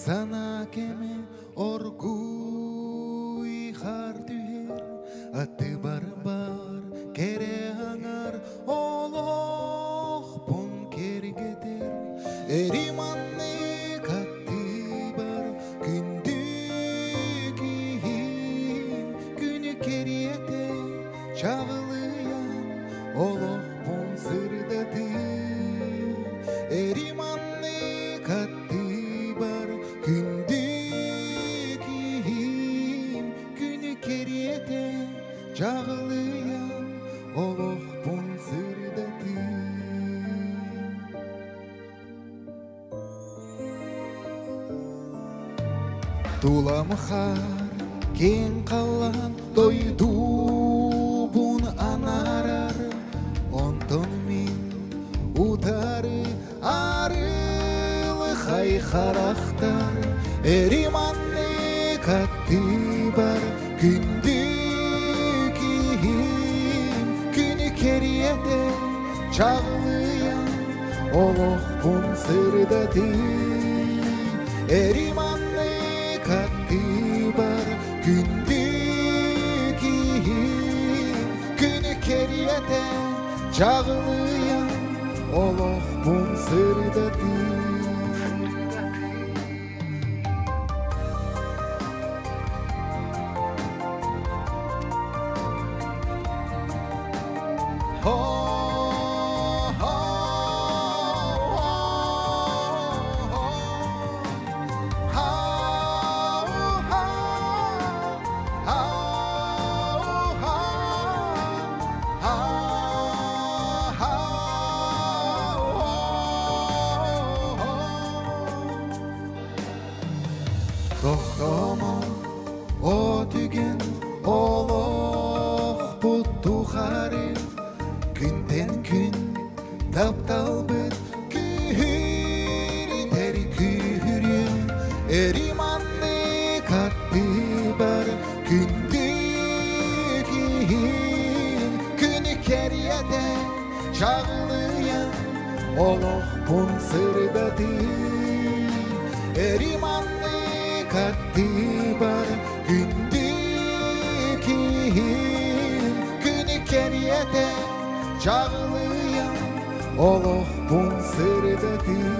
Санаа кэмэ оргууй хаар түһэр, аттыбар баар кэрэ аҥар олохпун кэргэтэр. Эриманнык аттыбар күндү киһим күнү кэриэтэ чаҕылыйан олохпун сырдатыы. Эриманнык аттыбар күндү киһим күнү кэриэтэ чаҕылыйан олохпун сырдатыы. Тулам хаар, киэҥ халлаан дойдубун анаарар, онтон мин утары арылхай харахтар эриманнык аттыбар күндү киһим күнү кэриэтэ чаҕылыйан олохпун сырдатыы Эриманнык аттыбар күндү киһим күнү кэриэтэ чаҕылыйан олохпун сырдатыы. Тохтомо о түгэн олохпут тухары күнтэн күн тапталбыт күүһүрүтэр күүһүрүөн эриманнык аттыбар күндү киһин күнү кэриэтэ чаҕылыйан олохпун сырдатыы Эриманнык аттыбар күндү киһим күнү кэриэтэ чаҕылыйан олохпун сырдатыы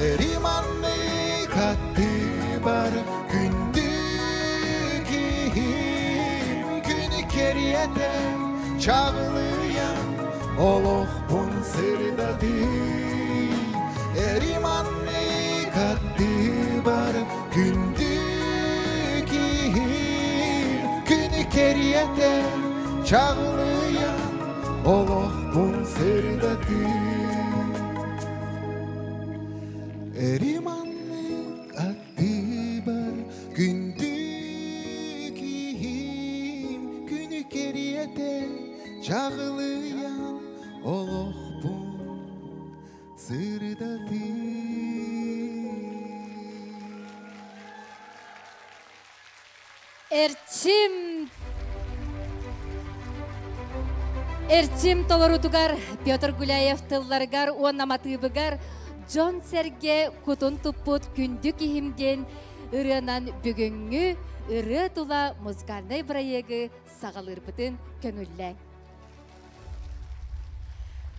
Эриманнык аттыбар күндү киһим күнү кэриэтэ чаҕылыйан олохпун сырдатыы Эриманнык аттыбар күндү киһим күнү кэриэтэ чаҕылыйан олохпун сырдатыы Эриманнык аттыбар күндү киһим күнү кэриэтэ чаҕылыйан олохпун сырдатыы. Эрчим Эрчим толорутугар Петр Гуляев тылларыгар уонна матыыбыгар дьон-сэргэ кутун туппут күндү киһим диэн ырыанан бүгүҥҥү ырыа тула музыкальнай бырайыагы саҕалыырбытын көҥүллээҥ.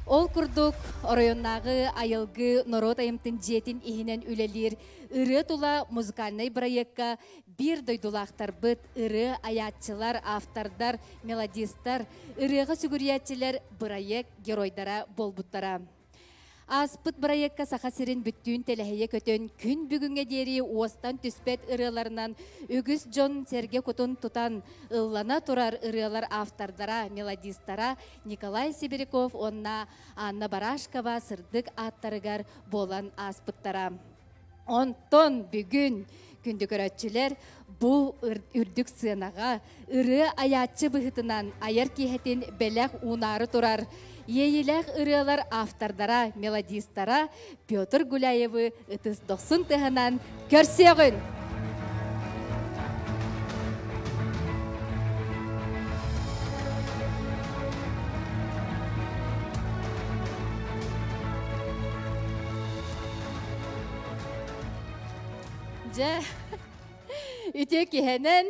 Ол курдук, оройуоннааҕы айылгы норуот айымтын дьиэтин иһинэн үлэлиир ырыа тула музыкальнай бырайыакка биир дойдулаахтарбыт, ырыа айааччылар, автордар, мелодистар, ырыаҕа сүгүрүйээччилэр бырайыак геройдара буолбуттара. Ааспыт бырайыакка Саха сирин бүттүүн тэлэһийэ көтөн, күн бүгүҥҥэ диэри уостан түспэт ырыаларынан үгүс дьон сэргэ кутун тутан, ыллана турар ырыалар автордара, мелодистара Николай Сибиряков уонна Анна Барашкова сырдык ааттарыгар буолан ааспыттара. Онтон бүгүн күндү көрөөччүлэр бу үрдүк сыанаҕа ырыа айааччы быһыытынан айар киэһэтин бэлэх уунаары турар иэйиилээх ырыалар автордара, мелодистара Петр Гуляевы ытыс дохсун тыаһынан көрсүөҕүн! Дьэ, үтүө киһэнэн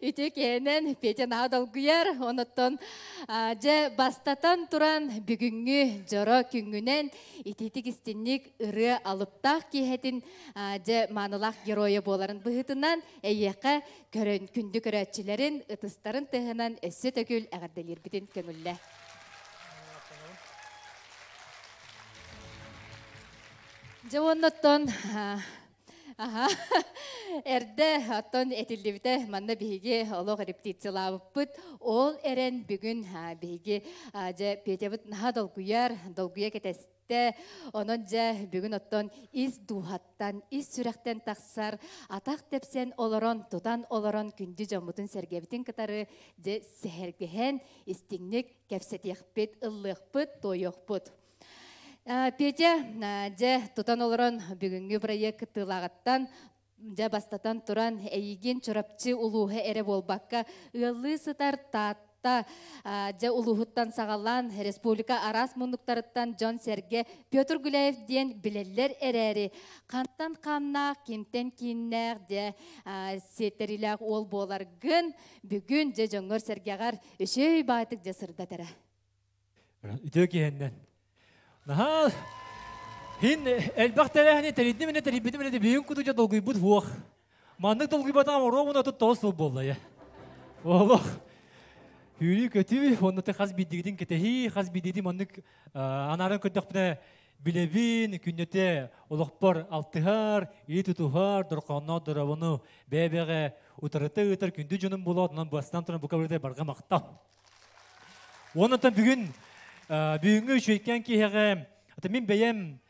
Үтүө киһинэн Петя наһаа долгуйар. Онуттан дьэ бастатан туран бүгүҥҥү дьоро күҥҥүнэн итиитик истинник ырыа алыптаах киэһэтин дьэ маанылаах геройа буоларын быһыытынан эйиэхэ көрөн күндү көрөөччүлэрин ытыстарын тыаһынан өссө төгүл эҕэрдэлиирбитин көҥүллэ. Дьэ уоннаттан Аха. Эрдэ оттон этиллибитэ манна биһиги олох репетициялаабыппыт. Ол эрэн бүгүн биһиги дьэ Петябыт наһаа долгуйар, долгуйа кэтэстэ. Онон дьэ бүгүн оттон ис дууһаттан, ис сүрэхтэн тахсар, атах тэпсэн олорон, тутан олорон күндү дьоммутун сэргэбитин кытары дьэ сэһэргэһэн, истиҥник кэпсэтиэхпит, ыллыахпыт, туойуохпут. Петя, дьэ, тутан олорон бүгүҥҥү бырайыак кыттыылааҕыттан дьэ бастатан туран эйигин Чурапчы улууһа эрэ буолбакка ыаллыы сытар Таатта дьэ улууһуттан саҕалаан республика араас муннуктарыттан дьон-сэргэ Петр Гуляев диэн билэллэр эрээри хантан хааннаах, кимтэн кииннээх дьэ сиэттэриилээх уол буоларгын бүгүн дьэ дьоҥҥор-сэргэҕэр үчүгэй баайтык дьэ сырдат эрэ. Үтүө киһиннэн. Наһаа хин элбэх тэрээһини тэрийдим эмэ тэрийбитим эмэ бүгүн кутуча долгуйбут суох. Маннык долгуйбатаҕым оруобуна 39 сыл буолла я. Олох Үүрүү көтүү, онно хас биирдигитин кэтэһии, хас биирдиитин маннык анааран көрдөхпүнэ билэбин, күннэтэ олохпор алтыһар, илии тутуһар, дорҕоонноох дорообону бэйэ-бэйэҕэ утарыта ыытар күндү дьонум буолуо, онон бастан туран бука барыта барҕа махтал. Онон бүгүн бүгүҥҥү үчүгэйкээн киһиэхэ ата мин бэйэм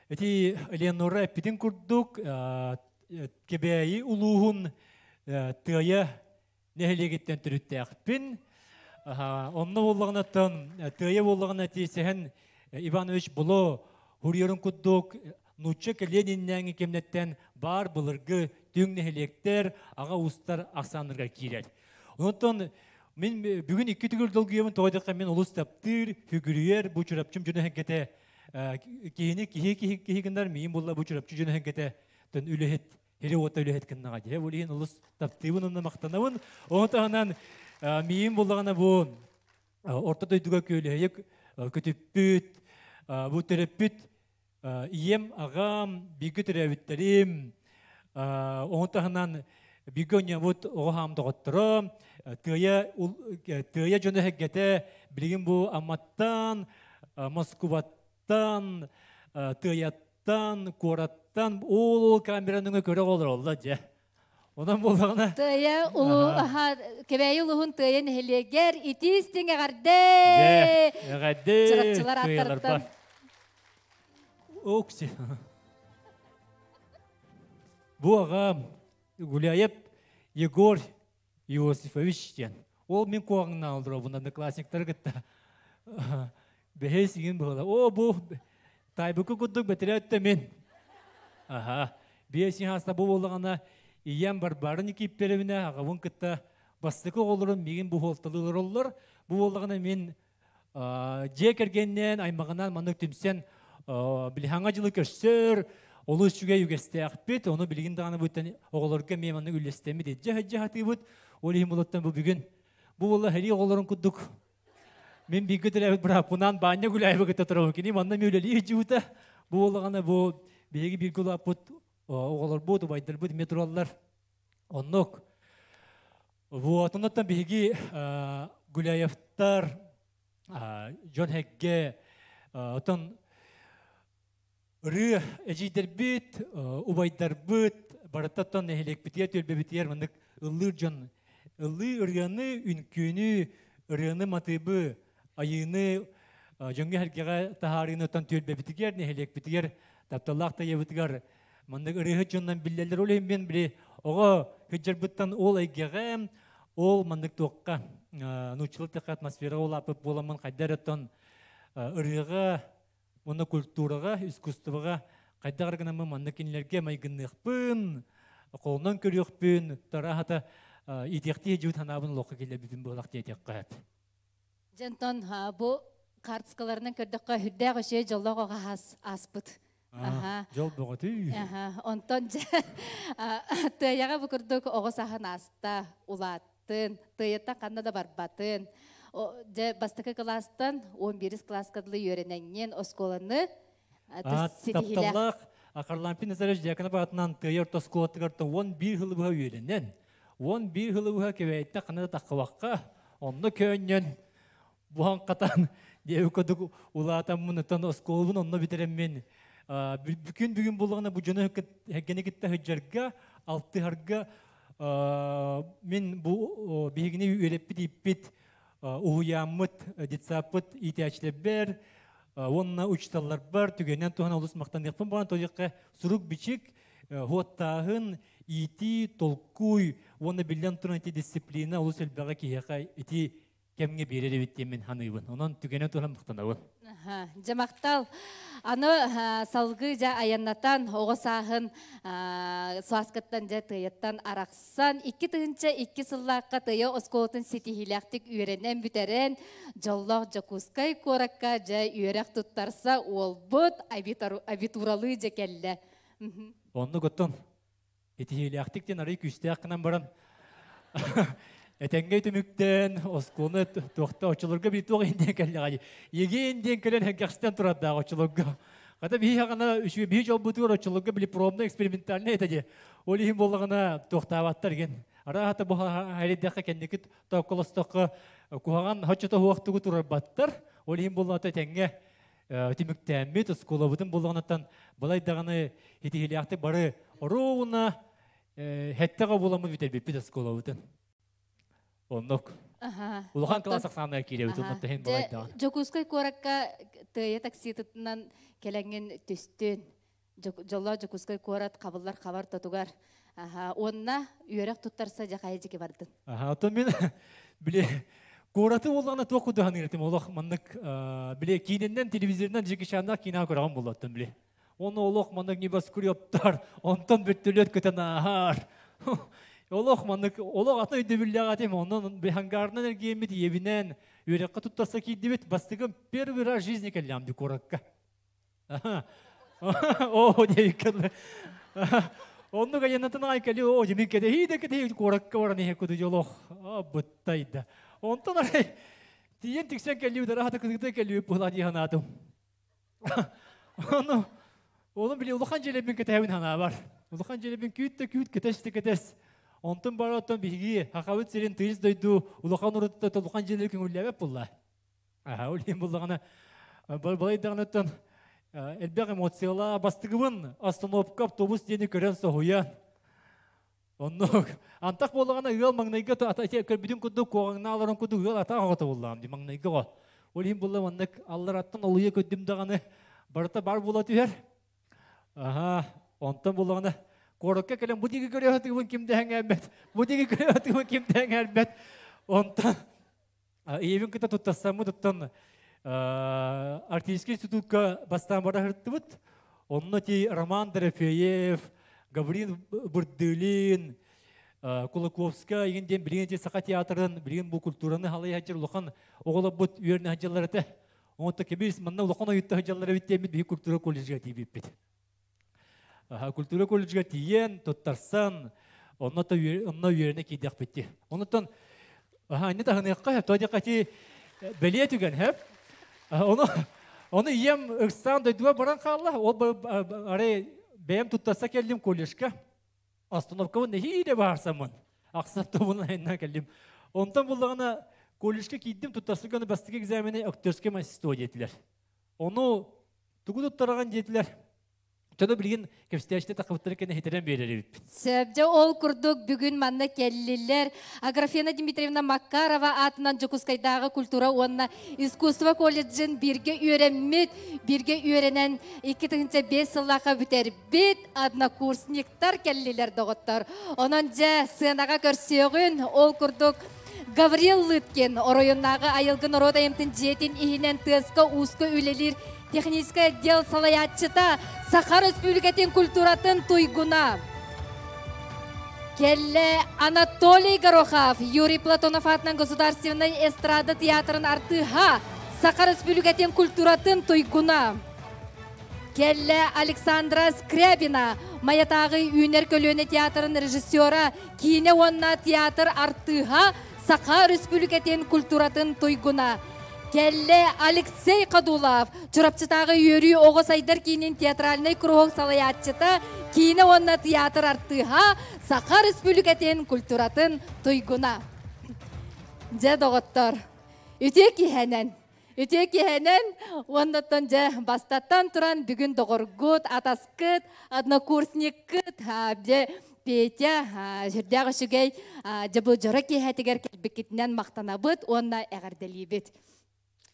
ити Элеонора эппитин курдук Кэбээйи улууһун Тыайа нэһилиэгиттэн төрүттээхпин. Онно буоллаҕынаттан Тыайа буоллаҕына ити Сэһэн Иванович Боло хуруйарын курдук нуучча кэлиэн иннээҥи кэмнэттэн баар былыргы түҥ нэһилиэктэр аҕа уустар ахсааннарыгар киирэр. Онтон мин бүгүн икки төгүл долгуйабын тоҕо диэххэ мин олус таптыыр, хүгүрүйэр бу Чурапчым дьоно эһэҥкэтэ киһини киһи киһи киһи гынар миин булла бу Чурапчы дьоно эһэҥкэтэ төн үлэһит хири уота үлэһит гыннаҕа дии. Бу иһин олус таптыыбын уонна махтанабын. Ону таһынан миин буллаҕына бу орто дойдуга күөлэһийэ көтүппүт, бу төрөппүт Ийэм, аҕам, бииргэ төрөөбүттэрим, ону таһынан бииргэ оонньообут оҕо хаам доҕотторо, Тыайа, Тыайа дьоно эһэргэтэ билигин бу Амматтан, Москубаттан, Тыайаттан, куораттан ол камераныңы көрө олороллор дьэ. Онон буоллаҕына Тыайа улуу аха Кэбээйи улууһун Тыайа нэһилиэгэр итии-истиҥ эҕэрдэ! Дьэ, эҕэрдэ! Чурапчылар ааттарыттан. Окси. Бу аҕам Гуляев Егор Иосифович диэн. Ол мин куоҕаҥнаан олоробун одноклассниктары кытта бэһис игин буола. О, бу тайбыкы курдук бэтэрээт мин. Аха. Биэс хаста бу буоллаҕына ийэм Барбара Никииппэрэбинэ аҕабын кытта бастакы оҕолорум миигин бу олороллор. Бу буоллаҕына мин дьиэ кэргэнинэн, аймаҕынан маннык түмсэн билиһаҥа дьылы көрсөр, олус үчүгэй үгэстээхпит. Ону билигин даҕаны буттан оҕолорго эмиэ маннык үллэстэммит илдьэ сатыыбыт. Ол иһин булаттан бу бүгүн бу буолла сэрии оҕолорун курдук мин бииргэ төрөөбүт бырааппынаан Баанньа Гуляева кытта турабын. Кини манна үлэлии сылдьыбыта. Бу буоллаҕына бу биһиги бииргэ улааппыт оҕолорбут, убайдарбыт эмиэ тураллар. Оннук. Вот, оннуттан биһиги Гуляевтар дьон һэггэ отон ырыа эдьиийдэрбит, убайдарбыт барыта нэһилиэкпитигэр түөлбэбитигэр маннык ыллыыр дьон ыллыы ырыаны, үнкүүнү, ырыаны матыыбы, айыыны дьоҥҥо сэргэҕэ таһаарыыны оттон түөлбэбитигэр, нэһилиэкпитигэр тапталлаах тайабытыгар маннык ырыаһыт дьоннон биллэллэр. Ол иһин мин били оҕо сылдьарбыттан ол эйгэҕэ, ол маннык туохха нууччалыы тахха атмосфера улааппыт буоламмын хайда эрэ оттон ырыаҕа уонна культураҕа, искусствоҕа хайдах эрэ гынаммын маннык кинилэргэ майгынныахпын, холонон көрүөхпүн, тараһата иитиэхтии сылдьыбыт санаабын олоххо киллэрбитим буолах диэтиэххэ сөп. Дьонтон бу карточкаларынан көрдөххө, үрдээх үчүгэй дьоллоох оҕо ааспыт. Дьол бөҕөтүй. Онтон тыайаҕа бу курдук оҕо саһан ааста, улааттын, тыайаттан ханна да барбатын. Дьэ, бастакы кылаастан 11 кылааска дылы үөрэнэҥҥин оскуоланы Тапталлаах Харлампий Назарович Дьяконов аатынан Тыайа орто оскуолатыгар 11 сылы быһа үөрэнэн, 11 сылы быһа Кэбээйиттэн ханна да таххыбакка, онно көөнньөн, буһан-хатан диэбит курдук улаатаммын, оттон оскуолабын онно бүтэрэммин, күн бүгүн буоллаҕына бу дьону эргэни кытта сылдьарга, алтыһарга мин бу биһигини үөрэппит-ииппит уһуйааммыт, детсаппыт иитээччилэрбэр уонна учууталларбар түгэнинэн туһанан олус махтаныахпын баҕаран тоҕо сурук-бичик, хуоттааһын, иитии, толкуй уонна биллэн туран ити дисциплина олус элбэҕи киһиэхэ ити кэмҥэ биэрэр эбит диэн саныыбын. Онон түгэнэ туһанан махтанабын. Дьэ махтал. Аны салгыы дьэ айаннатан оҕо сааһын сааскыттан дьэ тыйаттан арахсан 2002 сыллаахха тыйа оскуолатын ситиһиилээхтик үөрэнэн бүтэрэн дьоллоох Дьокуускай куоракка дьэ үөрэх туттарса уолбут абитуралыы дьэ кэллэ. Оннук оттон итиһиилээхтик диэн арый күүстээх гынан баран этэҥҥэ түмүктээн оскуоланы туохта оччолорго били туох иһин диэн кэллэҕэ ЕГЭ диэн кэлэн кэхситэн турардаах оччолорго хата биһи хаҕана үчүгэй биһи дьолбутугар оччолорго били пробно экспериментальный этэ дии ол иһин буоллаҕына туохтаабаттар ген арааһата бу хайрыйдахха кэнники тоокколостоххо куһаҕан хоччото хуохтугу турарбаттар ол иһин буоллаҕына этэҥҥэ түмүктээммит оскуолабытын буллаҕынаттан балай даҕаны итиһилээхтик бары оруобуна хэттэҕэ буоламмыт бүтэрбиппит оскуолабытын. Оннук. Улахан кылаас ахсааныгар киирэбит оннук иһин балай даҕаны. Дьокуускай куоракка тыайа такситытынан кэлэҥҥин түстүн. Дьоллоох Дьокуускай куорат хабыллар хабар тотугар. Уонна үөрэх туттарса дьахайа дьики бардын. Оттон мин били куораты буоллаҕына туох курдук саныыр этим олох маннык били киинэннэн телевизорынан Джеки киинэҕэ көрөҕүн буоллаттан били. Оны олох маннык небоскребтар, онтон бөртөлүөт көтөн ааһар. Олох маннык олох атын өйдөбүллээх этим. Онон ангарынан эргиэммит ийэбинэн үөрэххэ туттарса киирдибит. Бастакы первый раз в жизни кэллэм ди куоракка. Оо, диэбиккэ Оннук айанатын аай кэли оо дьимин кэтэһии да кэтэһии куоракка баран иһэ куду дьолох быттайда. Онтон арай тиийэн тиксэн кэллибит араата кытыгыта кэллибит буолаа дии санаатым. Ону Ону били улахан дьиэлэрбин кэтэһэбин санаабар. Улахан дьиэлэрбин күүт да күүт, кэтэс да кэтэс. Онтон бары оттон биһиги Хахабыт сирин тыйыс дойду улахан урутта улахан дьиэлэри көҥүллээбэт буолла. Аха, ол иһин буллаҕына балайдаҕыныттан элбэх эмоциялаа бастыгыбын остановка автобус диэни көрөн соһуйан оннук антах буоллаҕына ыал маҥнайгы көрбүтүн курдук куоҕаҥнаа олорон курдук ыал атаах оҕото буоллаҕым дии маҥнайгы оҕо ол иһин булла маннык аллараттан олуйа көрдүм даҕаны барыта бар буола түһэр аха онтон буллаҕына куоракка кэлэн бу диэки көрө сатыыбын ким да эҥээрбэт бу диэки көрө сатыыбын ким да эҥээрбэт онтон Ийэбин кытта туттарсаммыт оттон Арктический институтка бастаан бара сырыттыбыт. Онно ти Роман Дорофеев, Гаврил Бырдылин, Кулаковскай игин диэн билигин ти Саха театрын, билигин бу культураны халай сылдьар улахан оҕолорбут үөрэнэ сылдьаллар этэ. Онто кэбис манна улахан ойутта сылдьаллар эбит диэммит биһи культура колледжга тиийбиппит. Культура колледжга тиийэн, туттарсан, онно онно үөрэнэ киирдэхпит дии. Онуттан анньа таһыныахха сөп, тоҕо диэххэ бэлиэ түгэн сөп. Ону ону ийэм ыксаан дойдуга баран хаалла. Ол арай бэйэм туттарса кэллим колледжка. Остановкабын нэһиилэ баарсаммын. Ахсар тобун айаннан кэллим. Онтон буллаҕына колледжка киирдим, туттарсыга бастакы экзамени актерское мастерство диэтилэр. Ону тугу туттараҕын диэтилэр. Дьоно билигин кэпсэтээччи тахыбыттары кэннэ хитэрэн биэрэр эбиппит. Сөп, дьэ ол курдук бүгүн манна кэллилэр. Аграфена Дмитриевна Макарова аатынан Дьокуускайдааҕы культура уонна искусство колледжын бииргэ үөрэммит, бииргэ үөрэнэн 2005 сыллаахха бүтэрбит однокурсниктар кэллилэр доҕоттор. Онон дьэ сыанаҕа көрсүөҕүн, ол курдук Гаврил Лыткин оройуоннааҕы айылгы норуот айымтын дьиэтин иһинэн тыаска-ууска үлэлиир техническэй отдел салайааччыта, Саха Өрөспүүбүлүкэтин культуратын туйгуна. Кэллэ Анатолий Горохов, Юрий Платонов аатынан Государственнай эстрада театрын артыыһа, Саха Өрөспүүбүлүкэтин культуратын туйгуна. Кэллэ Александра Скрябина, Майатааҕы үүнэр көлүөнэ театрын режиссера, киинэ уонна театр артыыһа, Саха Өрөспүүбүлүкэтин культуратын туйгуна. Кэллэ Алексей Кадулов, Чурапчытааҕы үөрүү оҕо сайдар киинин театральнай куруһуок салайааччыта, киинэ уонна театр артыыһа, Саха Өрөспүүбүлүкэтин культуратын туйгуна. Дьэ, доҕоттор, үтүө киһэнэн, үтүө киһэнэн уоннаттан дьэ бастаттан туран бүгүн доҕоргут, атаскыт, однокурсниккыт, дьэ Петя сүрдээх үчүгэй дьэ бу дьоро киэһэтигэр кэлбиккитинэн махтанабыт уонна эҕэрдэлиибит.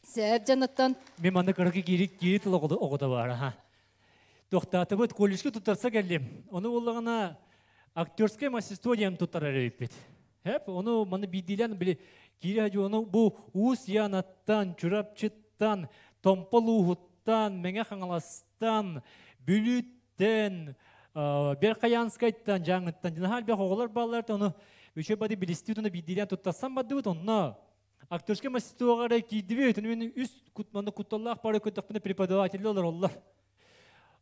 Сөп дьонуттан. Мен манна кыракы киири киири тыл оҕото баар аха. Туохтаатыбыт колледжка туттарса кэллим. Ону буоллаҕына актерское мастерство диэн туттарар эбиппит. Хэп, ону маны биирдиилээн били киири ону бу Уус Янаттан, Чурапчыттан, Томполууһуттан, Мэҥэ Хаҥаластан, Бүлүүттэн, Верхоянскайтан, Дьааҥыттан наһаа элбэх оҕолор бааллар, ону үчүгэй бады билистибит, ону биирдиилээн туттарсан бардыбыт, онно актерскай мастерствоҕа эрэ киирдибит, ону мен үс манна кутталлаах бары көрдөхпүнэ преподавателлэр олороллор.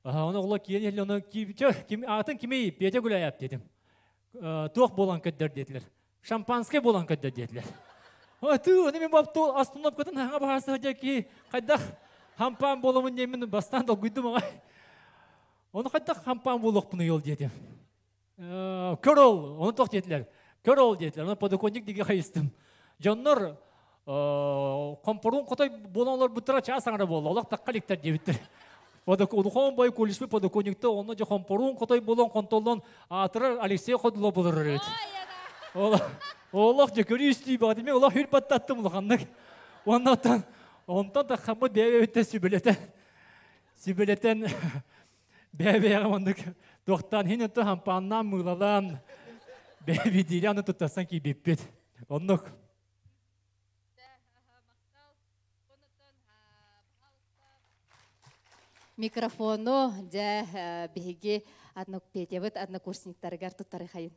Ону оҕолор киирэн иһэллэр, ону ким аатын кимий, Петя Гуляев дедим. Туох буолан көрдөр диэтилэр. Шампанское буолан көрдөр диэтилэр. Тыы, ону мен бапту остановкатын хаҥа баһарса ки хайдах хампаан буоламын диэммин бастаан долгуйдум аҕай. Ону хайдах хампаан буолуохпунуй ол диэтим. Көр ол, ону туох диэтилэр? Көр ол диэтилэр. Ону подоконник диги хайыстым. Дьоннор компорун хотой буолан олорбуттара чаас аҥара буолла. Олох тахха иликтэр диэбиттэр. Улахан бай колледжпы подоконникта онно же хомпорун хотой буолан хонтоллон аатырар Алексей Ходулов болорор эбит. Олох же көрүү истии баҕа мен олох хүр баттаттым улаханнык. Оннотон онтон таххаммыт бэйэбиттэн сүбэлэтэн сүбэлэтэн бэйэ-бэйэҕэ маннык туохтаан хин отто хампааннаан мыылалаан бэйэбитиилэ аны туттарсан киирбиппит. Оннук. Микрофону дьэ биһиги Петябыт однокурсниктарыгар туттарыхайын.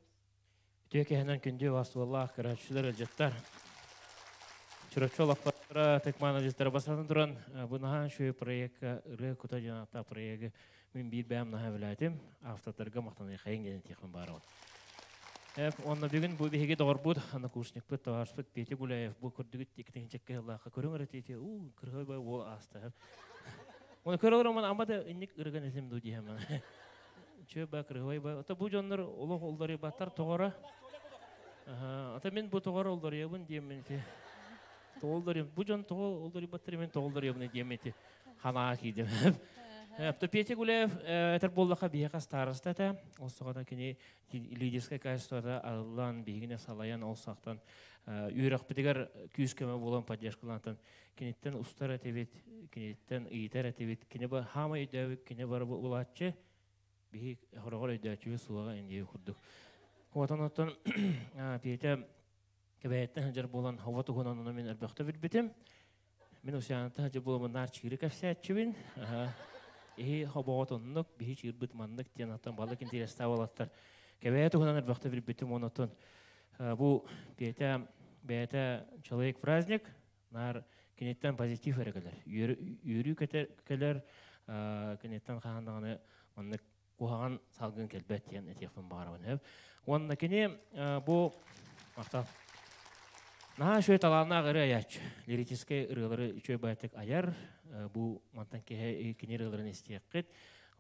Үтүө киһинэн күндү вастваллаах көрөөччүлэр ылдьыттар. Чурапчы олохтоохторо Тыкман ылдьыттара бастатан туран бу наһаа үчүгэй проекка ырыа кута диэн ааттаах проегы мин биир бэйэм наһаа билээтим. Автордарга махтаныахайын диэн этиэхпин баарабын. Уонна бүгүн бу биһиги доҕорбут, однокурсникпыт, товарищпыт Петя Гуляев бу көрдүгүт иккитинчи сыллаахха көрүҥ эрэ тиити уу кырһай уол ааста. Оны көрө олорон ама да инник ырыган этим дуу диэхим. Чүө ба кырыһыбай ба. Ото бу дьоннор олох олларыйбаттар тоҕоро. Ата мин бу тоҕоро олларыйабын диэммин ити. Тоҕолларыйым. Бу дьон тоҕо олларыйбаттар мен тоҕолларыйабын диэммин ити. Ханаа киидим. То Петя Гуляев этэр буоллаха биһиэхэ староста этэ. Ол саҕана кини лидерскай качествота арыллан биһигини салайан ол сахтан үөрэхпитигэр күүс-көмө буолан поддержкалаантан киниттэн устар этибит, киниттэн ыйытар этибит. Кини хаама өйдөөбүт, кини бары булааччы. Биһи хороҕор өйдөөччүбүт суоҕа индии курдук. Отон оттон Петя кэбээттэн сылдьар буолан хова туһунан ону мин өрбөхтө билбитим. Мин Усяната сылдьар буоламмын наар чыыры кэпсээччибин. Иһи хобоҕот оннук, биһи чыырбыт маннык диэн оттон балык интереста буолаттар. Кэбээ туһунан өрбөхтө билбитим онотон бу Петя бэйэтэ человек праздник, наар киниттэн позитив эрэ кэлэр. Үөрүү кэлэр, киниттэн хаһан даҕаны маннык куһаҕан салгын кэлбэт диэн этиэхпин баҕарабын. Уонна кини бу махтал. Наһаа үчүгэй талааннаах ырыа айааччы. Лирическэй ырыалары үчүгэй баайтык айар. Бу мантан киһи кини ырыаларын истиэххит.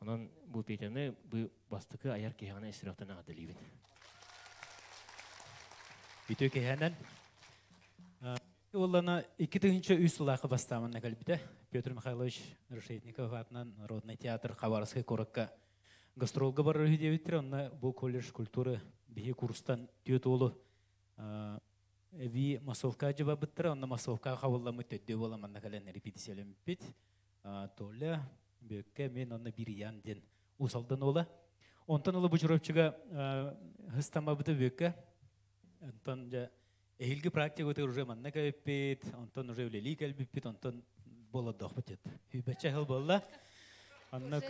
Онон бу Петяны бу бастакы айар киһиэхэ истирэхтэн эҕэрдэлиибин. Үтүө киһинэн Уоллана 2003 сыллаахха бастааманна кэлбитэ. Петр Михайлович Решетников аатынан Народный театр Хабаровскай куоракка гастролга барар үһү диэбиттэр. Онно бу колледж культуры биһи курстан түөрт уолу эбии массовка дьыбабыттара. Онно массовка хабылламмыт төттүө буола манна кэлэн репетициялэммиппит. Толя, Бүөккэ, мен онно Бириян диэн Уус Алдан уола. Онтон ыла бу Чурапчыга хыстамабыта Бүөккэ. Онтон дьэ эһилги практика уже манна кэлбиппит, онтон уже үлэлии кэлбиппит, онтон болодоохпут дед. Хүрбэччэ сыл буолла. Аннык.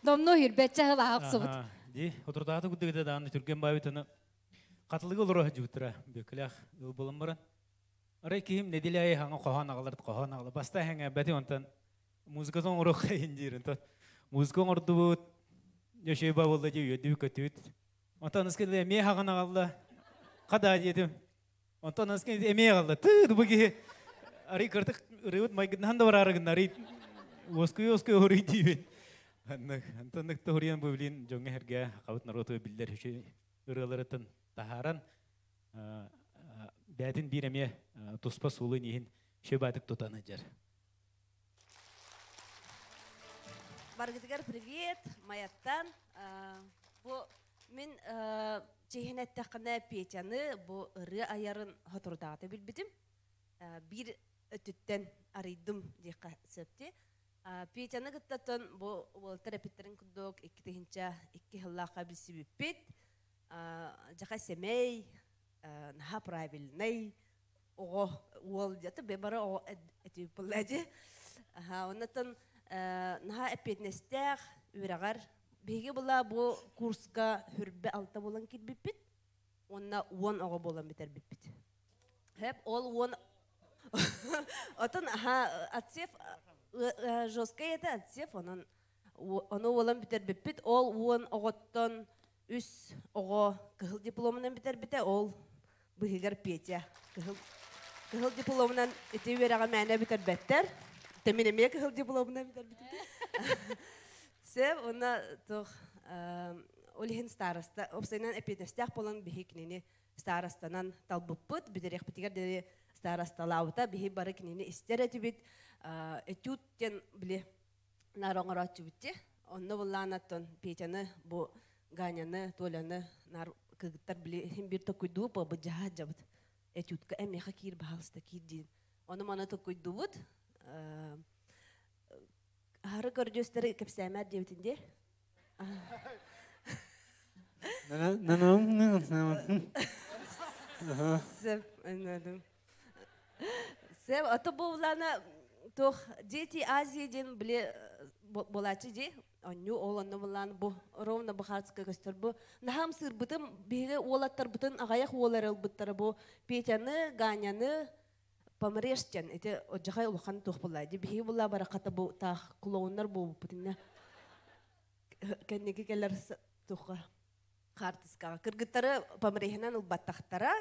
Домну хүрбэччэ сыл аахсыбыт. Ди, отурдааты куддыгыта дааны түрген баабыт аны катылыгы олоро жубутура бөкүлэх ыл болон баран. Арай киһим неделя айы хаңа хоһоон аҕалар хоһоон аҕала. Баста хэҥэ бэти онтон музыкатын оҥоруох индиир онтон. Музыка оҥордубут, Дьөшөй буолла дии үөрдүбүт көттүбүт. Онтон аныска эмиэ хаҕан аҕалла. Хада диэтим. Онтон аныска эмиэ аҕалла. Тыы бу киһи арый кыртык ырыыбыт майгытынан да бараары гынна арый уоскуй уоскуй уруй диибин. Антоннык тоһуруйан бу билин дьоҥҥо эргэ хабыт народу биллэр үчү ырыаларыттан таһааран бээтин биир эмиэ туспа суолун иһин шөбатык тутан ыдьар. Баргытыгар привет, Маяттан. Бу мин чиһин эттэххинэ Петяны бу ырыа айарын хоторутаҕата билбитим. Биир өттүттэн арыйдым диэххэ сөпти. Петяны кыттаттан бу уолтар эпиттерин курдук 2002 сыллаахха билсибиппит. Жаха сэмэй, наха правильный, оҕо уол дьата бары оҕо этиппыллади. Оннотон наха эппиэтинэстээх үрэҕэр биһиги була бу курска хүрбэ алта болан кирбиппит. Онна 10 оҕо болан битербиппит. Хеп ол 10 Отон аха отсев жесткий это отсев онон ону уолан битербиппит. Ол 10 оҕоттон үс оҕо кыһыл дипломунан битербите ол быһыгар Петя кыһыл кыһыл дипломунан ити үөрэҕэ мээнэ битербэттэр. Тэмин эмиэ кыһыл дипломунан битербитим. Сеп уна тух ол иһин староста опсайынан эпиэтинэстээх болан биһи кинини старостанан талбыппыт битерехпитигэр диэри старосталаабыта биһи бары кинини истэр этибит этюд диэн били нар оҥорооччубут онно буллаанаттан Петяны бу Ганяны Толяны нар кыгыттар били хим бир токуйдуу по быдьаха жабыт этюдка эмиэхэ киир баһалыста киир диин ону маны токуйдубут Хары көрдүөстері кепсээмэр диэбитин дии. Сэп, анадым. Сэп, ото бу улана туох Дети Азии диэн били болачы ди. Онню ол онно булан бу ровно бухарска көстөр бу. Нахам сырбытым биһиги уолаттарбытын аҕайах уолар ылбыттара бу Петяны, Ганяны помрештен эти оджахай улахан туох була ди биһиги була бараката бу таах клоуннар буолбутунна кэнники келер туха хартыскаҕа кыргыттары помрехинан ылбаттахтара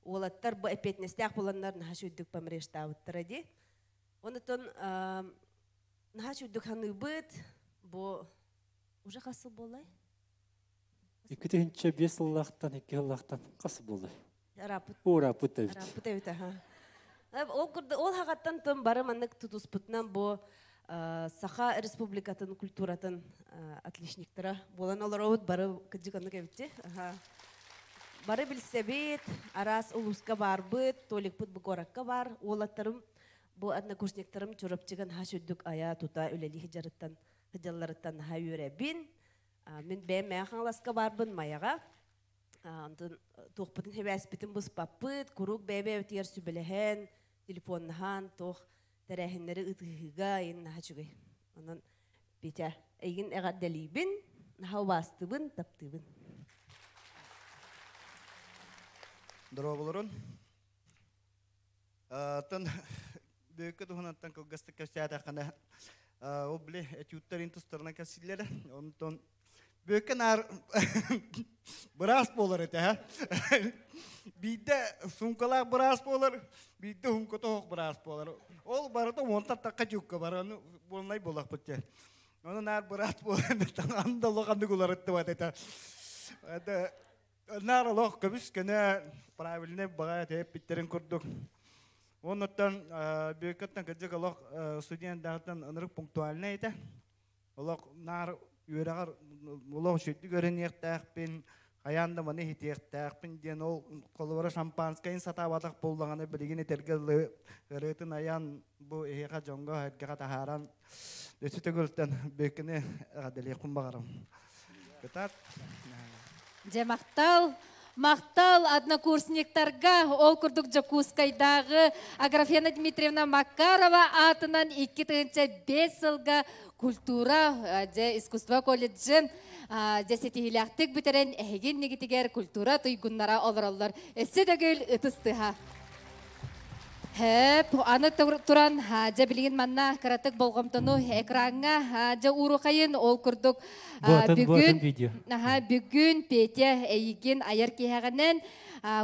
уолаттар бу эпиэтинэстээх буланнар наһаа сүрдүк помрештаабыттара ди. Онотон наһаа сүрдүк ханыыбыт бу уже хас сыл буолай? 2005 сыллаахтан, 2 сыллаахтан хас буолай? Рапыт. О, рапыт эбит. Рапыт эбит, аха. Ол курда ол хагаттан тон бары маннык тутуспутунан бу Саха Республикатын культуратын отличниктара болан олоробут бары кыджыганнык эбитти. Бары билсебит, арас улуска барбыт, толикпут бу горакка бар, уолаттарым бу однокурсниктарым чурапчыган ха сүрдүк ая тута үлели хыжарыттан хыжалларыттан ха үөребин. Мин бэйэм мэхаңласка барбын маяга. Антон туохпутун хэбээспитин быспаппыт, курук бэйбэ өтигэр сүбэлэһэн, телефоннаһан, туох тэрээһиннэри ытыһыга ин наһа чүгэй. Онон Петя, эйгин эҕэрдэлиибин, наһа убаастыбын, таптыыбын. Дорооболорун. Тан бөккө туһунантан кылгастык кэпсээтэххинэ, ол били этюдтарын тустарынан кэпсииллэрэ. Онтон бөккө наар быраас буолар этэ, ха. Биирдэ сумкалаах быраас буолар, биирдэ хумкотоох быраас буолар. Ол барыта уонтан тахха чукка бар, аны буолнай буолахпыт дьэ. Ону наар быраас буолар, анда олох уларыттыбат этэ. Это наар олох көбүс көнө правильный баҕа тэппиттерин курдук. Оннуттан бөккөттөн кыдьык олох студент даҕаттан ынырык пунктуальный этэ. Олох наар үөрэҕэр олох үчүгдүк өрөниэхтээхпин, хайаан да маны хитиэхтээхпин диэн ол холобура шампанскайын сатаабатах буоллаҕына билигин этэргэ дылы ырыатын айан бу эһиэхэ дьоҥҥо эргэҕэ таһааран өссө төгүлтэн бөккөнү эҕэрдэлиэхпин баҕарам. Кытаат. Дьэ махтал, махтал однокурсниктарга ол курдук Дьокуускайдааҕы Аграфена Дмитриевна Макарова аатынан 2005 сылга культура дьэ искусство колледжын дьэ ситиһилээхтик бүтэрэн эһигин нигитигэр культура туйгуннара олороллор. Өссө төгүл ытыс тыһа. Хөп, аны туран, жа билигин манна кыратык болҕомтону экраҥҥа жа уурухайын ол курдук бүгүн бүгүн Петя эйигин айар киһэҕинэн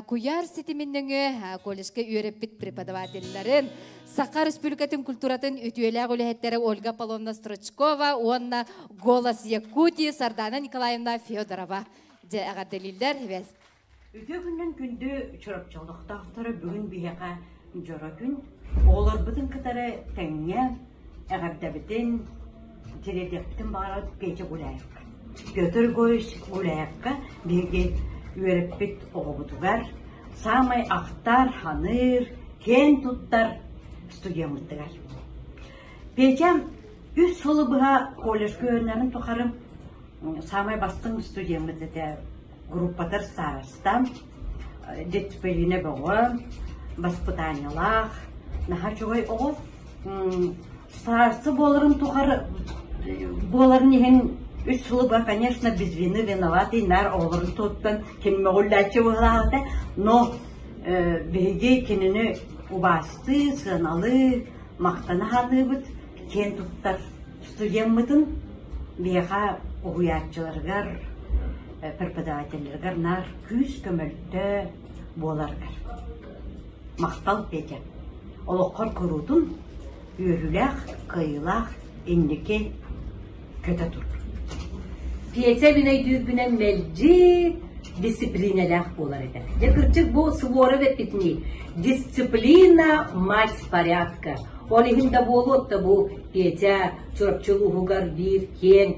куйаар ситимин нөҥүө колледжка үөрэппит преподавателлэрин Саха Республикатын культуратын үтүөлээх үлэһиттэрэ Ольга Аполлоновна Стручкова уонна Голос Якутии Сардана Николаевна Федорова дьэ эҕэрдэлииллэр. Үтүө күнүнэн күндү Чурапчы олохтоохторо, бүгүн биһиэхэ дьоро күн. Оҕолорбутун кытары тэҥҥэ эҕэрдэбитин тириэрдиэхпитин баҕарабыт Петя Гуляевка. Петр Егорович Гуляевка биһиги үөрэппит оҕобутугар саамай ахтар, ханыыр, киэн туттар студеммытыгар. Петя үс сылы быһа колледжка үөрэнэрин тухары саамай бастыҥ студеммыт этэ. Группатар староста, дисциплина бөҕө, баспытаанньалаах, наһаа үчүгэй оҕо. Староста буоларын тухары буоларын иһин үс сылы быһа, конечно, без вины виноватый наар оҕолорун туһуттан кини мөҕүллээччи быһыылаах этэ, но биһиги кинини убаастыы, сыаналыы, махтана саныыбыт, киэн туттар студеммытын биһиэхэ уһуйааччыларыгар, преподавателлэригэр наар күүс көмөлтө буоларгар. Махтал, Петя. Олоххор куруутун үөрүүлээх, кыайыылаах инники көтө тур. Петя мин өйдүүрбүнэн мэлдьи дисциплинэлээх буолар этэ. Дьэ кырдьык бу Суворов эппитинии дисциплина мать порядка. Ол иһин да буолуот да бу Петя Чурапчы улууһугар биир киэҥ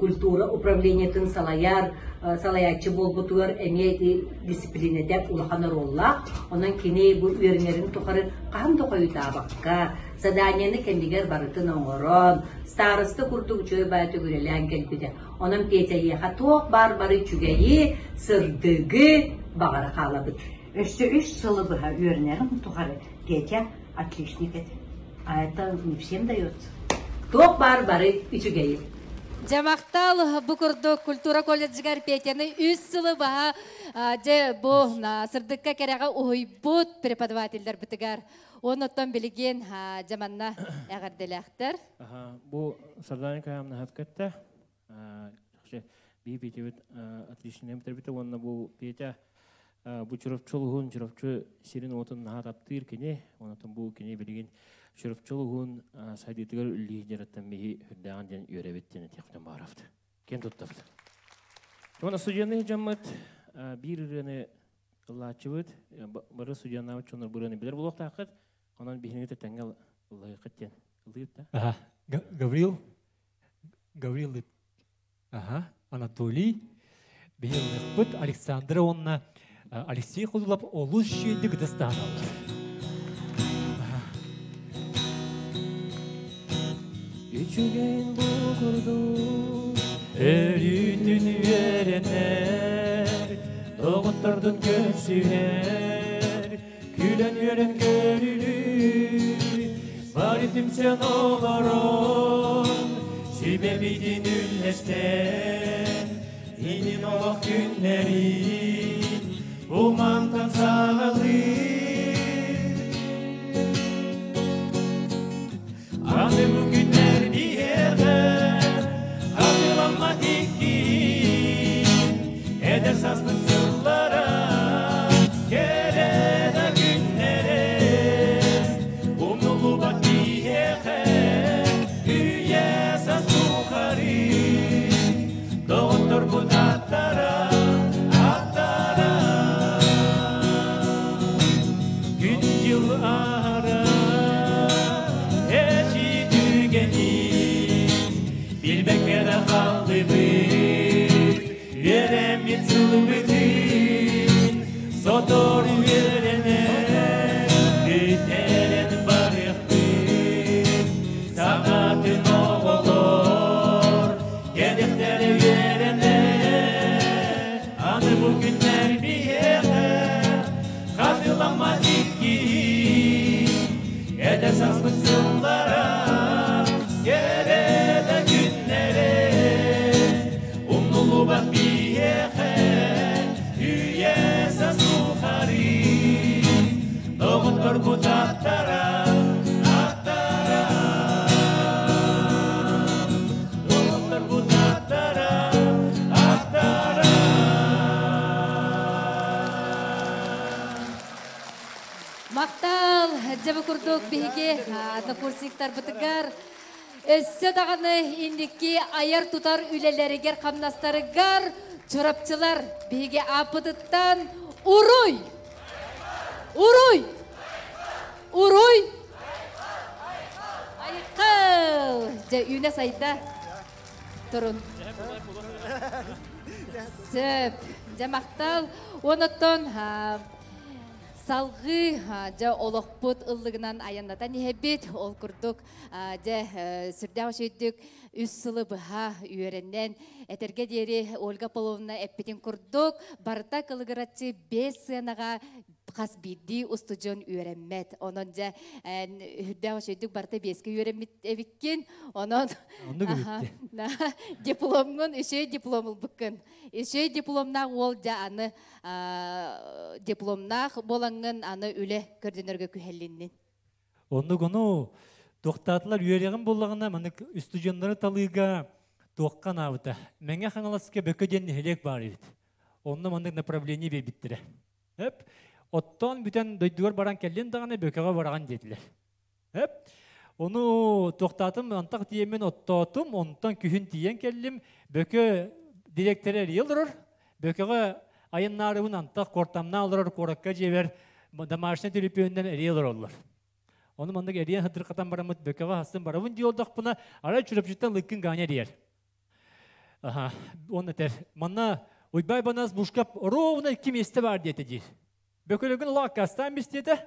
культура управлениетын салайар салайааччы буолбутугар эмиэ ити дисциплинэтэ улахан оруоллаах. Онон кини бу үөрэнэрин тухары хаһан да хойутаабакка, заданиены кэмигэр барытын оҥорон, староста курдук үчүгэй баайы төгүрэлээн кэлбитэ. Онон Петя эйиэхэ туох баар бары үчүгэйи, сырдыгы баҕара хаалабыт. Өссө үс сылы быһа үөрэнэрин тухары Петя отличник этэ. А это не всем дается. Туох баар бары үчүгэйи. Дьэ махтал, бу курдук культура колледжыгар Петяны үс сылы баһа дьэ бу сырдыкка кэрэҕэ уһуйбут преподавателлэрбитигэр. Оннуттан билигин дьэ манна эҕэрдэлээхтэр. Бу Сардана Николаевна хапкатта би Петябит отличный битэрбитэ уонна бу Петя бу Чурапчы улууһун Чурапчы сирин уотун наһаа таптыыр кини. Онтон бу кини билигин Чурапчы улууһун сайдыытыгар үллии дьарыттан биһи үрдээҕин диэн үөрэбит диэн этиэхпитин баҕарабыт. Киэн туттабыт. Уонна студенты дьоммут биир ырыаны ыллааччыбыт, бары студеннаабыт дьоннор бу ырыаны билэр буолуохтааххыт. Онон биһиги тэҥҥэ ыллыаххыт диэн ыллыыр да. Ага. Гаврил, Гаврил, ага, Анатолий, биһи ыллыахпыт Александра уонна Алексей Ходулов олус үчүгэйдик ытыстаһаналлар. Үчүгэйин бу курдук өрүүтүн үөрэнэр, доҕоттордун көрсүһэр, күлэн үөрэн көрүлүүр, бары түмсэн олорон, сүбэбитин үллэстэн, инин олох күннэрин, бу мантан саҕалыыр. Аны бу күннэр биһиэхэ хатыламмат иккиин, эдэр сааспыт сыллара кэрэ да күннэрэ, умнуллубат биһиэхэ үйэ саас тухары, доҕотторбут аттара, аттара. Күн дьыл аһара, эчи түргэнин, билбэккэ да хааллыбыт, үөрэммит сылбытын, сотору үөрэнэн, бүтэрэн барыахпыт. Саҥатын оҕолор, кэлиэхтэрэ үөрэнэ, аны бу күннэр биһиэхэ хатыламмат иккиин, эдэр сааспыт сыллара, кэрэ да күннэрэ, умнуллубат биһиэхэ үйэ саас тухары, доҕотторбут аттара. Дьэ бу курдук биһиги однокурсниктарбытыгар өссө даҕаны инники айар-тутар үлэлэригэр хамнастарыгар чурапчылар биһиги ааппытыттан уруй! Уруй! Уруй! Айыккыл! Дьэ үүнэ сайда турун. Сөп. Дьэ махтал. Онуттан Салҕыы дьэ олохпут ыллыгынан айаннатан иһэбит. Ол курдук дьэ сүрдээх үчүгэйдик үс сылы быһа үөрэнэн этэргэ диэри Ольга Половна эппитин курдук барыта кылыгыраччы бэс сыанаҕа хас биирдии устудьуон үөрэммэт. Онон дьэ үрдээх үчүгэйдик барыта биэскэ үөрэммит эбиккин. Онон дипломҥун үчүгэй диплом ылбыккын. Үчүгэй дипломнаах уол дьэ аны дипломнаах буолаҥҥын аны үлэ көрдөнөргө күһэллиннин. Оннук ону туохтаатылар үөрэҕин буллаҕына маннык устудьуоннары талыыга туохха анаабыта. Мэҥэ Хаҥаласка Бөкө диэн нэһилиэк баар эбит. Онно маннык направление биэрбиттэрэ. Эп оттоон бүтэн дойдугар баран кэллин даҕаны Бөкөҕө бараҕын диэтилэр. Эп ону туохтаатым антах тиийэммин оттоотум, онтон күһүн тиийэн кэллим. Бөкө дириэктэрэ эрийэ олорор. Бөкөҕө айаннаарыбын антах куортамнаа олорор куоракка дьиэбэр домашний төлөпүөнүнэн эрийэ олороллор. Ону маннык эрийэн хатырхатан бараммыт Бөкөҕө хастын барабын дии олдохпуна, арай Чурапчыттан Лыккын Ганя эрийэр. Аха, он этэр, манна Уйбай Банас Бушкап ровно икки миэстэ баар диэтэ диир. Бөкөлөгүн олох аккаастаан бистиэтэ.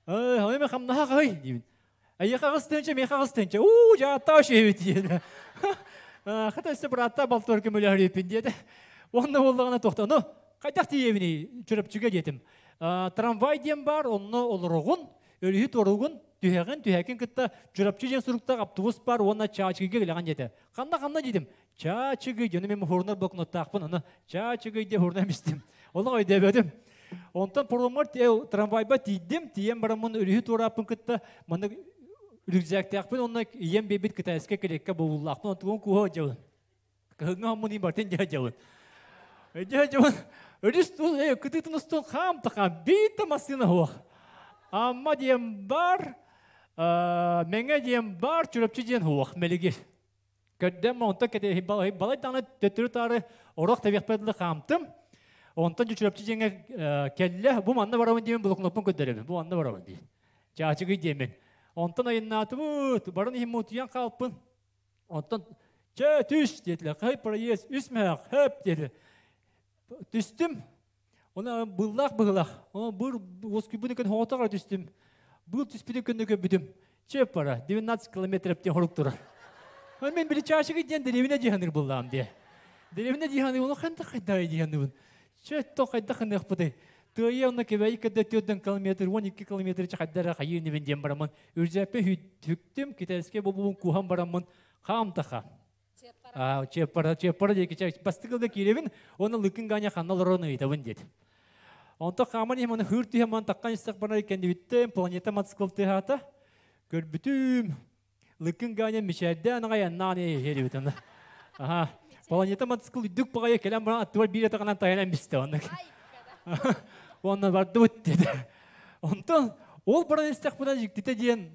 Ой, хамнаһа хаһый диибин. Эйиэхэ аҕыс тыһыынча, миэхэ аҕыс тыһыынча. Уу, дьааттаа үчүгэйбит диэн. Хата өссө бырааттаа балтыбар көмөлөһөрүөппүн диэтэ. Уонна буоллаҕына туохта, ну, хайдах тиийэбиний Чурапчыга диэтим. Трамвай диэн баар, онно олороҕун, өрүһү туоругун, түһэҕин, түһэкин кытта Чурапчы диэн суруктаах автобус бар уонна Чаачыгыга кэлэҕин диэтэ. Ханна-ханна диэтим. Чаачыгый дьону мен хурунар блокноттаахпын, аны Чаачыгый диye хурунан истим. Олох өйдөөбөтүм. Онтон пароммар трамвайба тиийдим, тиийэн бараммын өрүһү туорааппын кытта маннык рюкзактаахпын онно ийэм биэрбит китайскай клетка бобуллаахпын онтугун куһа дьабын. Кыһыҥҥы хоммун бартын дьэ дьабын. Дьэ дьабын өрүс кытыытын устун хаам тахаам биир да массыына суох. Амма диэн бар, Мэҥэ диэн бар, Чурапчы диэн суох, мэлигир. Көрдөм, онтон кэтэһи балай даҕаны төттөрү-таары орох тэбиэхпэр дылы хаамтым. Онтон Чурапчы дьиҥэ кэллэ, бу манна барабын диэн блокноппун көрдөрөбүн, бу манна барабын диэн. Чаачыгый диэмин. Онтон айыннаатыбыт, баран иһин мутуйан хаалпын. Онтон чэ түс диэтилэр, хай проезд үс мөһөх, хөп диэтилэр. Түстүм, Оны быллаах быһылах. Оны быр уоскуйбун күн хоҕотоҕо түстүм. Был түспүтүн күннү көрбүтүм. Чөп бара, 19 километр диэн хорук турар. Мен били чаашыгы диэн деревина дьиһаныр буллаам диэ. Деревина дьиһаны оны ханта хайдай дьиһаныбын. Чөт то хайда хыныахпыты. Тыайа онно кебей кэдэ 4 километр, 12 километр хайдара хайыыныбын диэн барамын. Үржэппе хүктүм, китайскай бобуун куһан бараммын. Хаам таха. Чеппара, чеппара диэки бастыкылга киирэбин, уонна Лыкын Ганя ханна олорон ыйытабын диэт. Онто хааман иһим, хыр түһэн ман таққан истэх барар кэннибиттэн планета мотоцикл тыаһаата. Көрбүтүм. Лыкын Ганя мичээрдээн аҕай аннаан иһэрибит аны. Аха. Планета мотоцикл үрдүк баҕайы кэлэн баран аттыбар биир атаҕынан тайанан бистэ оннук. Уонна бардыбыт диэтэ. Онтон ол баран истэхпинэ дьиктитэ диэн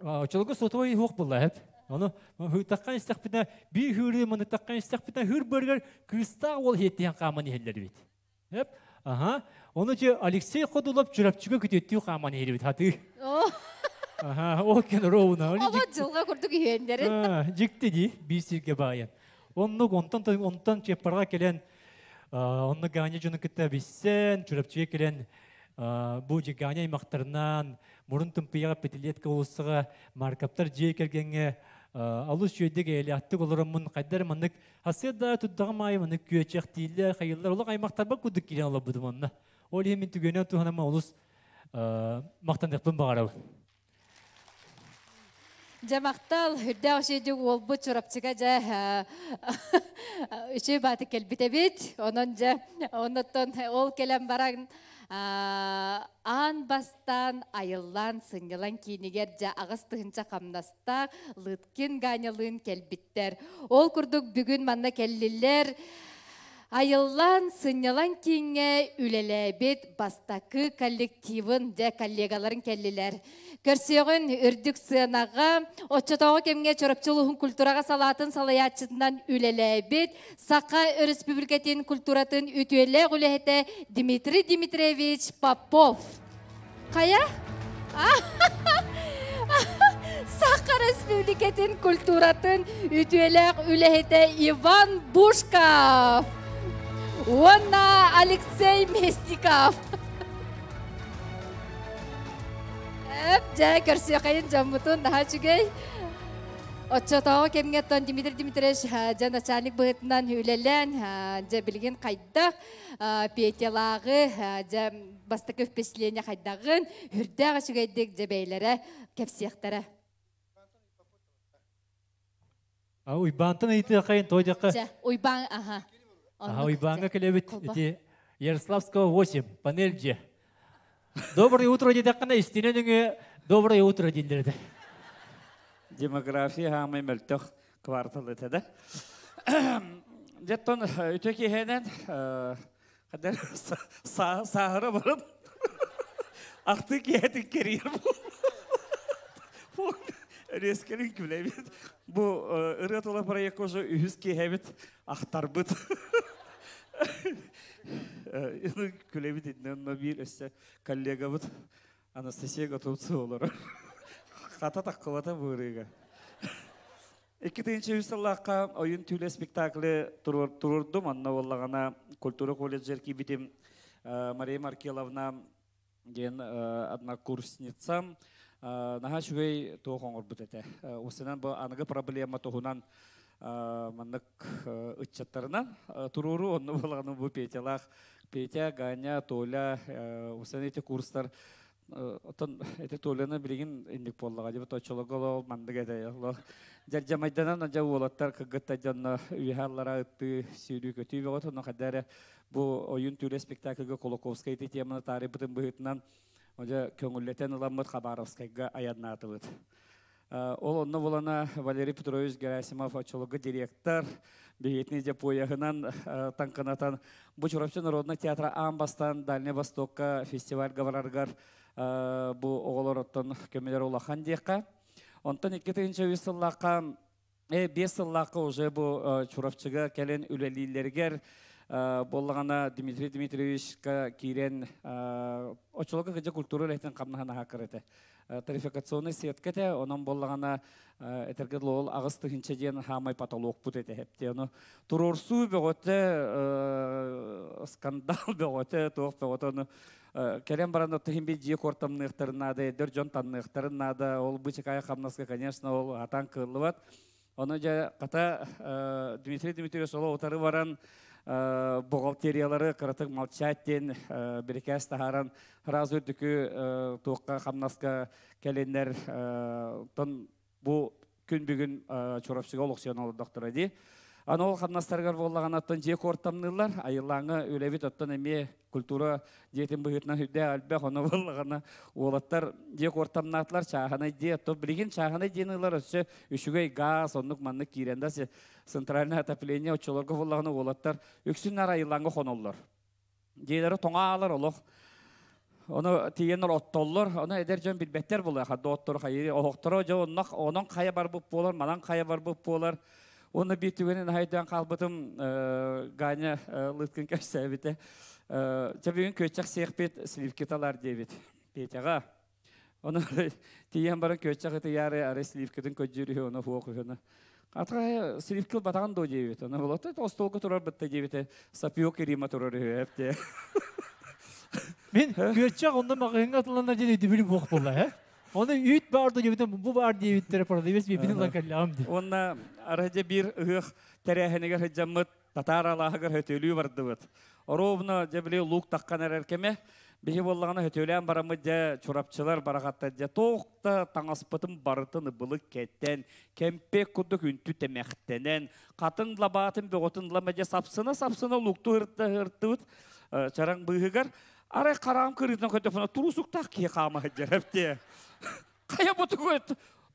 Очолго сотовой суох буолла эп. Ону хыытаххан истэхпитинэ биир хыыры манытаххан истэхпитинэ хыр быргар кыыстаах уол иһиттиһэн хааман иһэллэр эбит. Эп. Аха. Ону че Алексей Ходулов Чурапчыга күтүөттүү хааман иһэр эбит хатыы. Аха, ол кен ровно. Оба дьылга курдук иһиэннэрин. Дьикти ди, биир сиргэ баайан. Оннук онтон онтон Чеппарга кэлэн онно Ганя дьону кытта билсэн, Чурапчыга кэлэн бу Ганя аймактарынан Мурун Тымпыйаҕа Пятилетка уулуссаҕа Марковтар дьиэ кэргэҥҥэ алус үөдүк эйэлээхтик олороммун хайдар маннык хасыа да турдаҕым аайы маннык күөчэхтииллэр хайыллар олох аймахтарбар курдук киирэн олорбутум онно ол иһин мин түгэнэ туһанама олус махтаныахпын баҕарабын. Дьэ махтал, үрдээх үчүгэйдик уолбут Чурапчыга дьэ үчүгэй бааты кэлбит эбит. Онон дьэ, оннуттан ол кэлэн баран аан бастаан айыллаан сынньалаҥ киинигэр дьэ 8 тыһыынча хамнастаах Лыткин Ганялыын кэлбиттэр. Ол курдук бүгүн манна кэллилэр. Айыллан сынньалаҥ кииҥҥэ үлэлээбит бастакы коллективын, дьэ коллегаларын кэллилэр. Көрсүөҕүн үрдүк сыанаҕа оччотооҕу кэмҥэ Чурапчы улууһун культураҕа салаатын салайааччытынан үлэлээбит Саха Өрөспүүбүлүкэтин культуратын үтүөлээх үлэһитэ Дмитрий Дмитриевич Попов. Хайа? Саха Республикатын культуратын үтүөлээх үлэһитэ Иван Бушков уонна Алексей Местников. Эп, дьэ, көрсүөххэйин дьоммутун наһаа үчүгэй. Оччотооҕу кэмҥэ оттон Дмитрий Дмитриевич дьэ начальник быһыытынан үлэлээн, дьэ билигин хайдах Петялааҕы дьэ бастакы впечатление хайдаҕын үрдээх үчүгэйдик дьэ бэйэлэрэ кэпсиэхтэрэ. А Уйбаантан ыйытыахайын той дьахха. Дьэ, Уйбаан, аха. Аха, Уйбааҥҥа кэлэбит ити Ярославского 8, панель дьэ. Доброе утро диэтэххинэ истинэн өҥө доброе утро дииллэр этэ. Демография хаамай мөлтөх квартал этэ да. Дьэттон үтө киһинэн Хадar сааһыра баран ахты киһитин кэрийэр бу резкелин күлэбит. Бу ырыа тула проекка уже үһүс киһэбит ахтарбыт. Күлэбит иннен биир өссө коллегабыт Анастасия Готовцева олорор. Хата таккылата бу ырыга. 2003 сыллаахха Ойун түүлэ спектаклы туруордум. Онно буоллаҕына культура колледжер киирбитим Мария Маркеловна диэн однокурсницам наһаа үчүгэй туох оҥорбут этэ. Усунан бу аныгы проблема туһунан маннык ыччаттарынан туруору онно буоллаҕына бу Петялаах Петя, Ганя, Толя усан эти курстар Оттон ити Толяны билигин инник буоллаҕа дии оччолорго ол маннык этэ дьардьамайданан дьэ уолаттар кыргыттар дьонно үөһэ аллара ыттыы сүүрүү көтүү бөҕөтө онно хайда эрэ бу ойун түүлэ спектакльга Кулаковскай ити теманы таарыйбытын быһыытынан дьэ көҥүллэтэн ыламмыт Хабаровскайга айаннаатыбыт. Ол онно булана Валерий Петрович Герасимов оччолорго директор, биһиэтини дьэ поеһынан таҥкынатан бу Чурапчы народнай театра аан бастаан Дальнай Востокка фестивальга барарыгар бу оҕолор оттон көмөлөр улахан диэххэ. Онтон 2003 сыллаахха 5 сыллаахха уже бу Чурапчыга кэлэн үлэлииллэригэр буоллаҕына Дмитрий Дмитриевичка киирэн оччолорго кыдьа культура үлэһитин хамнаһын аһааккар этэ. Тарификационный сетка этэ, онон буоллаҕына этэргэ дылы ол 8 тыһыынча диэн хаамай потолокпут этэ хепти. Ону туруорсуу бөҕөтө, скандал бөҕөтө, туох бөҕөтө ону кэлэн баран оттон бир дьиэ куортамныахтарын наада, эдэр дьон танныахтарын наада, ол бычыкай хамнаска, конечно, ол атан кыаллыбат. Ону дьэ хата Дмитрий Дмитриевич ол утары баран бухгалтериялары кыратык молчать диэн бирикээс таһааран сразу үрдүкү туохха хамнаска кэлиннэр тон бу күн бүгүн Чурапчыга олохсуйан олордохторо дии. Аны ол хамнастарыгар буоллаҕына оттон дьиэ куортамныыллар, айыллааҥҥа үлэбит оттон эмиэ культура дьиэтин быһыытынан үрдээх элбэх, ону буоллаҕына уолаттар дьиэ куортамнаатылар, чааһынай дьиэ, оттон билигин чааһынай дьиэни ылар өссө үчүгэй газ, оннук маннык киирэн да центральное отопление оччолорго буоллаҕына уолаттар үксүн айыллааҥҥа хоноллор. Дьиэлэри тоҥо олох Ону тиийэннэр оттоллор, ону эдэр дьон билбэттэр буолуо, хадда оттору хайы оһохторо дьэ онон хайа барбыт буолар, манан хайа барбыт буолар. Уонна биир түгэнин хайдаан хаалбытым Ганя Лыткин кэпсээбитэ. Чэ бүгүн күөччэх сиэхпит сливкиталар диэбит Петяҕа. Ону тиийэн баран күөччэх ытыйаары ары сливкитин көддьүүр үһү, ону хуох үһү. Атаҕа сливки ылбатаҕын дуо диэбит. Ону болото остуолга турар бытта диэбитэ. Сапиок Рима турар үһү эпте. Мин күөччэх онно маҕаһыыҥҥа атыланар диэн өйдөбүлүм суох буолла, э? Оны үүт баар диэбитим, бу баар диэбиттэрэ продавец биэбитин ылан кэллэҕим дии. Уонна арыһа биир ыһыах тэрээһинигэр сылдьаммыт татаар алааһыгар хөтөлүү бардыбыт. Ровно дьэ били луук таххан эрэр кэмэ биһи буоллаҕына хөтөлөөн бараммыт дьэ чурапчылар барахаттар дьэ туох да таҥаспытын барытын ыбылык кэттэн кэмпиэк курдук үнтү тэмэхтэнэн хатын лабаатын бөҕөтүн лама дьэ сапсына-сапсына луукту ыртыбыт чараҥ быыһыгар арай хараам кырыытынан көтөфүнэ туруусуктаах киһи хаама сылдьар эптиэ. Хайа бу тугу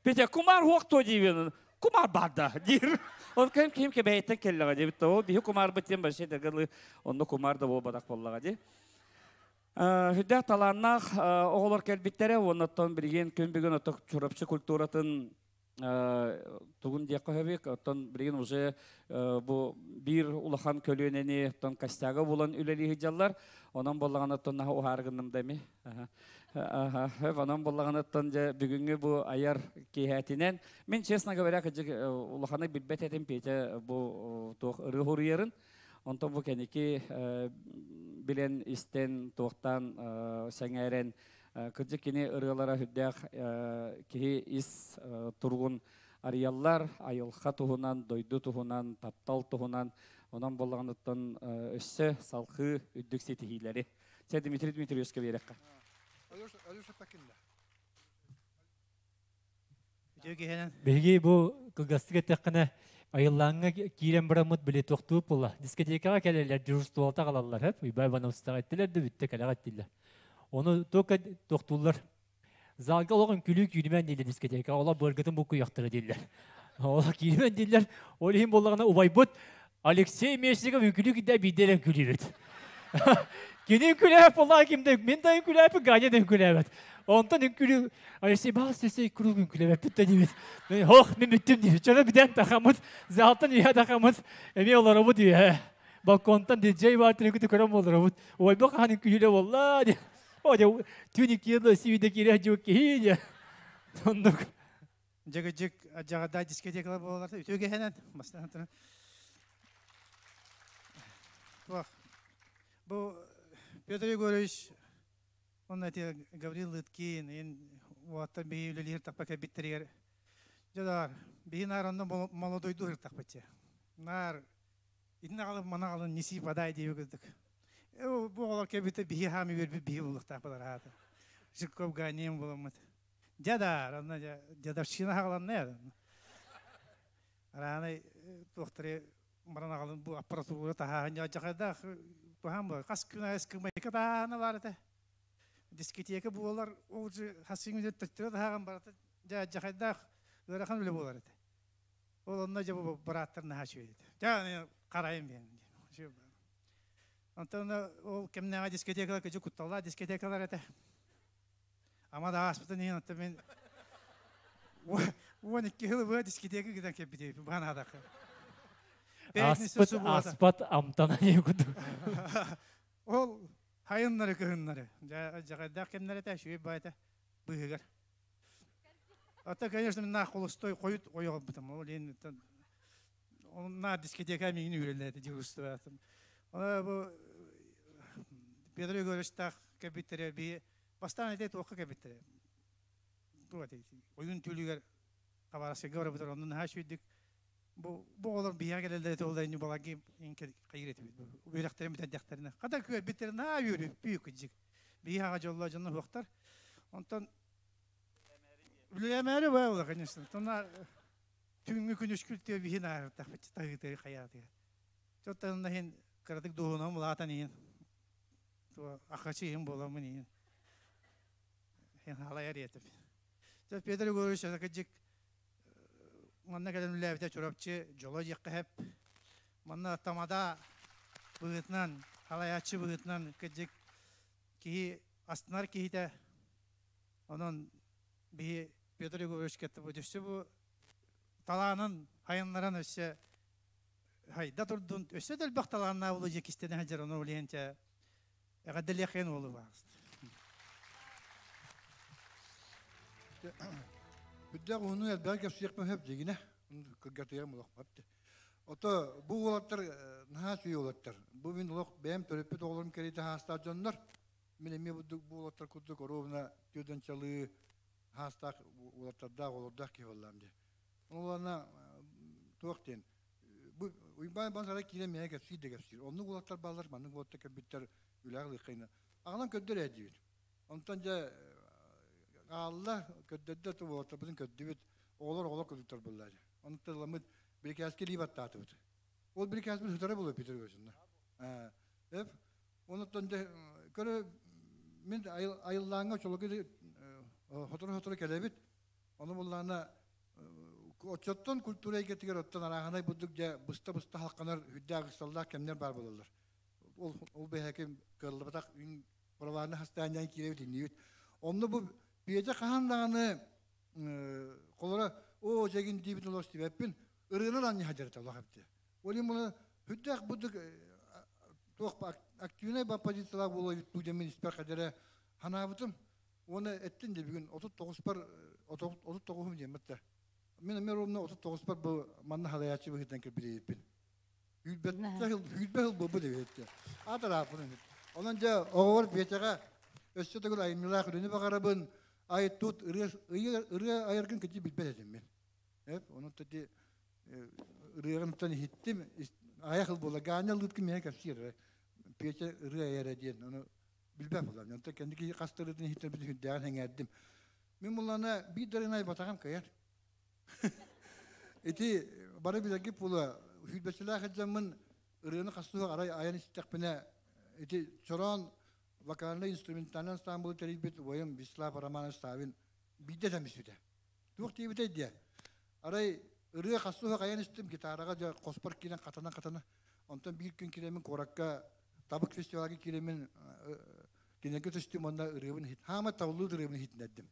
Петя кумаар хуох туо диибин кумаар баарда диир. Ол кэм ким кэбэйттен келлеҕэ дебит ол биһи кумаарбыт диэн вообще дагалы онно кумаар да буолбатах буоллаҕа дии. Хүддээх талааннаах оҕолор кэлбиттэрэ уоннаттан билигин күн бүгүн ото Чурапчы культуратын тугун диэххэ сөбүй оттон билигин уже бу биир улахан көлүөнэни оттон костяга булан үлэлии сылдьаллар онон буоллаҕына оттон наһаа уһаары гынным да эми онон буоллаҕына оттон дьэ бүгүҥҥү бу айар киэһэтинэн мин честно говоря кыдьык улаханы билбэт этим Петя бу туох ырыа хуруйарын онтон бу кэники билэн истэн туохтаан сэҥээрэн Кырдьык кини ырыалара сүрдээх киһи ис туругун арыйаллар, айылҕа туһунан, дойду туһунан, таптал туһунан. Онон буоллаҕыныттан өссө салхыы үрдүк ситиһиилэри. Чэ, Дмитрий Дмитриевичка биэрэххэ. Биһиги бу кылгастык эттэххинэ, айыллааҥҥа киирэн бараммыт били тохтуу буолла. Дискотекаҕа кэлэллэр, дежурстволата аҕалаллар, хөп, Уйбай Ивановичтаах эттилэр да бүттэ кэлэҕэ эттилэр. Ону только тохтууллар. Залга олох үҥкүлүү кииримэн дииллэр дискотекаҕа, олох быаргытын буккуйахтара дииллэр. Олох кииримэн дииллэр. Ол иһин буоллаҕына убайбыт Алексей Местников үҥкүлүү киирдэ биирдэ эрэ үҥкүлүүбүт. Кини үҥкүлээбэт буоллаҕа ким да мин да үҥкүлээбэппин, Ганя да үҥкүлээбэт. Онтон үҥкүлүү Алексей баас сөсөй куруук үҥкүлээбэппит да диэбит. Ох, мин бүттүм диэбит. Чөрө бүтэн тахаммыт, залтан үөһэ тахаммыт, эмиэ олоробут үөһэ. Балконтан диджей баар түнүкүтү көрөн олоробут. Ойбо хаһан үҥкүлүүлэ буолла диэ. О, дьэ, түүн иккиэн сүүдэ киирэ дьук киһи диэ. Оннук. Дьыгыдьык дьаҕадай дискотекалар буолалар үтүө киһинэн бастаан туох бу Петр Егорович уонна эти Гаврил Лыткин ин уоттан биһи үлэлиир таппа кэлбиттэригэр дьэ биһи наар онно молодойдуу ыртахпытча наар итин аҕалын мана аҕалын неси подай диэби курдук бу оҕолор кэлбитэ биһи хаам үөрбүт биһи булуохтаахпыт араата Жирков Ганием буламмыт Дьадар, онно дедовщина хаҕаланна Араанай туохтары баран аҕалын бу аппаратура таһааһын дьахайдаах туһаан буолар. Хас күн айы скымайка таһаана бар этэ. Дискотека буолар, ол же хас күн төттөрө таһааҕын барата дьахайдаах ыарахан үлэ буолар этэ. Ол онно дьэ бу бырааттар наһаа үчүгэй этэ. Дьэ харайым диэн. Онтон ол кэмнээҕи дискотекалар кыдьы кутталлаах дискотекалар этэ. Ама да ааспытын иһин оттон мин 12 жыл быа дискотека гынан кэлбитим банаадакка. Аспыт аспат амтана курдук. Ол хайыннары кыһыннары дьаҕайдаах кэмнэр этэ үчүгэй баайта быыһыгар. Ата, конечно, мен нах холостой хойут ойоҕолбутум. Ол иһин на дискотека миигин үүрэллээти дежурствоатын. Она бу Петр Егоровичтаах кэлбиттэрэ биһи Бастаан ити туохха кэлбиттэрэ. Туох этэй? Ойуун түүлүгэр Хабаровскайга барбытар онно наһаа үчүгэйдик бу бу оҕолор биһиэхэ кэлэллэр этэ ол инни балаги хайыр этибит. Үөрэхтэрин бүтэрдэхтэринэ. Хата күөрбүттэрин наһаа үөрүппүү кыдьык. Биһи аҕа дьоллоо дьонно суохтар. Онтон үлэлэмээри буолла, конечно. Тона түүҥҥү күнүскүл тыа биһи наарытахпыт таһыытыгы хайаатыгар. Чоттон иһин кыратык дуоһунам улаатан иһин Ахачы иһин буоламмын иһин. Халайар етим. Петр Егорович кыдьык манна кэлэн үлээбитэ Чурапчы дьоло диэххэ хэп. Манна тамада быһыытынан, халайааччы быһыытынан кыдьык киһи астынар киһитэ. Онон биһи Петр Егорович кытта бу өссө бу талаанын хайыннаран өссө хайда турдун өссө да элбэх талааннаах улуу дьиэ кистэнэ сылдьар ону билиэн чэ эҕэрдэлиэххин уолу баҕаста Бүддэх уһуну элбэҕи кэпсиэхпин сөп дьигинэ кыргатыйар мулахпат. Ото бу уолаттар наһаа үчүгэй уолаттар. Бу мин олох бэйэм төрөппүт оҕолорум кэриэтэ хаастаах дьоннор. Мин эмиэ бу уолаттар курдук оруобуна түөдэнчалыы хаастаах уолаттардаах олордоох киһи буоллаам дии. Ол туох диэн бу Уйбаан Иван сарай киирэн миэхэ кэпсиир да кэпсиир. Оннук уолаттар бааллар, маннык уолаттар кэлбиттэр, үлэҕэ ылыаххайна. Аҕалан көрдөр ээ диибит. Онтон дьэ аалла, көрдөрдө, то уолаттарбытын көрдүбүт. Оҕолор оҕолор курдуктар буолла дьэ. Онтон ыламмыт бирикээскэ илии баттаатыбыт. Ол бирикээспит сытара буолуо Петр Егоровична. Эп онуттан дьэ көрө мин айыллааҥҥа чолоку сотору-сотору кэлэбит. Ону буллаана Оччоттон культура эйгэтигэр оттон арааһынай бурдук дьэ быста-быста халканар үрдээх ыксаллаах кэмнэр баар буолаллар. Ол ол бэһэки кыаллыбатах үн праваны хастаанньан киирэбит иннибит. Онно бу Петя хаһан даҕаны холоро оо дьэгин диибит олос тибэппин ырыанан анньа хадьарыта олох эбитэ. Ол иһин муна үрдээх бурдук туох активнай позициялаах буолуо эбит дуу диэн испэр хадьара ханаабытым. Уонна эттин де бүгүн 39-пар 39-ум диэн бытта. Мин эмиэ ровно 39-пар бу манна халайааччы быһыытынан кэлбит Сүүрбэ сыл буолбут эбит. Аатарааппын. Онон дьэ оҕолор Петяҕа өссө төгүл айымньылаах үлэни баҕарабын. Ай тут ырыа ырыа айаргын кытыы билбэт этим мин. Онон тади ырыаҕын иһиттим. Айах ыл буола Ганя лыткын миэхэ кэпсиир. Петя ырыа айара диэн. Ону билбэт буолам. Онтон кэнники хас ырыатын иһиттэрбин үрдээҕин сэҥээрдим. Мин буллана биир да ырыаны айбатаҕым кыайар. Ити бары билэргит буолуо, сүүрбэччэлээх сылдьаммын ырыаны хастыһа арай айан истэхпинэ, ити Чороон вокальнай инструментальнай ансамблы тэрийбит убайым Вячеслав Романович Савин биирдэ этэммиспитэ. Туох диэбитэй диэ? Арай ырыа хастыһа айан истим, гитараҕа дьэ хоспор киирэн хатана-хатана. Онтон биир күн киирэммин куоракка Табык фестивальга киирэммин кинилэргэ түстүм уонна ырыабын иһит. Хаама табыллыы ырыабын иһитинэрдим.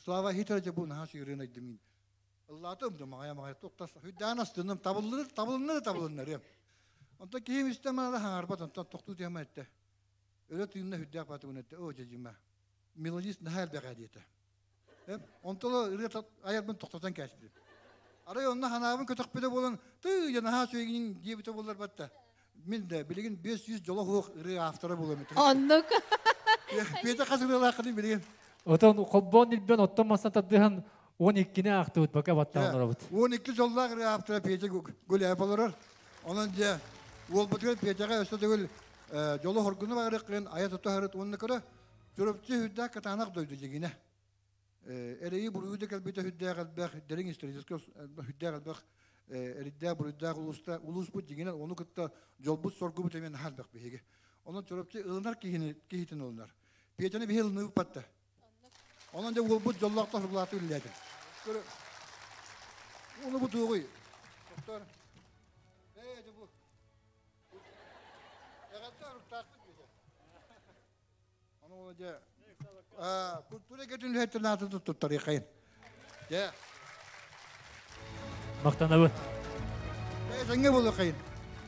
Слава хитра дьэ бу наһаа сыырын айдым. Ыллаатым да маҕайа маҕайа туктас хүддээн астынным табыллыр табылыннар табылыннарыам. Онтон киһим истэ маала хаҥарбат онтон тохтуу тиэмэ этте. Өрө тыынна хүддээх баатыгын этте. О дьэдьима. Мелодист наһаа элбэх диэтэ. Онтон ырыа айарбын тохтотон кээспитим. Арай онно ханаабын көтөхпүтэ буолан, тыы дьэ наһаа үчүгэйгин диэбитэ буоллар батта. Мин да билигин 500 дьоло суох ырыа автора буолуом этэ. Оннук. Петя хас ырыалааххыный билигин? Отон холбоон илбэн оттон мастан тардыһан 12-ни аахтыбыт пока баттаан олоробут. 12 дьоллоох ырыа автора Петя Гуляев олорор. Онон дьэ уолбутугар Петяҕа өссө төгүл дьолу хоргуну баҕарыаххын айа тута сырыт уонна көрө Чурапчы үрдээх кытаанах дойду дьигинэ. Эрэйи буруйу да кэлбитэ үрдээх элбэх, дириҥ историческай үрдээх элбэх эрийдээх буруйдаах улууста улууспут дьиҥинэн ону кытта дьолбут соргубут эмиэ наһаа элбэх биһиги. Онон Чурапчы ылынар киһини киһитин ылынар. Петяны биһи ылыныыбыт да. Онон дьэ уолбут дьоллоохтор соргулааты үллээтин. Ону бу туоҕуй? Доктор. Ээ, дьэ бу. Эҕэрдэ оруктаахпыт Петя. Ону ол дьэ культура кэтин үлэһиттэрин аатын туттарыахайын. Дьэ. Мактанабыт. Этэҥҥэ буолуохайын.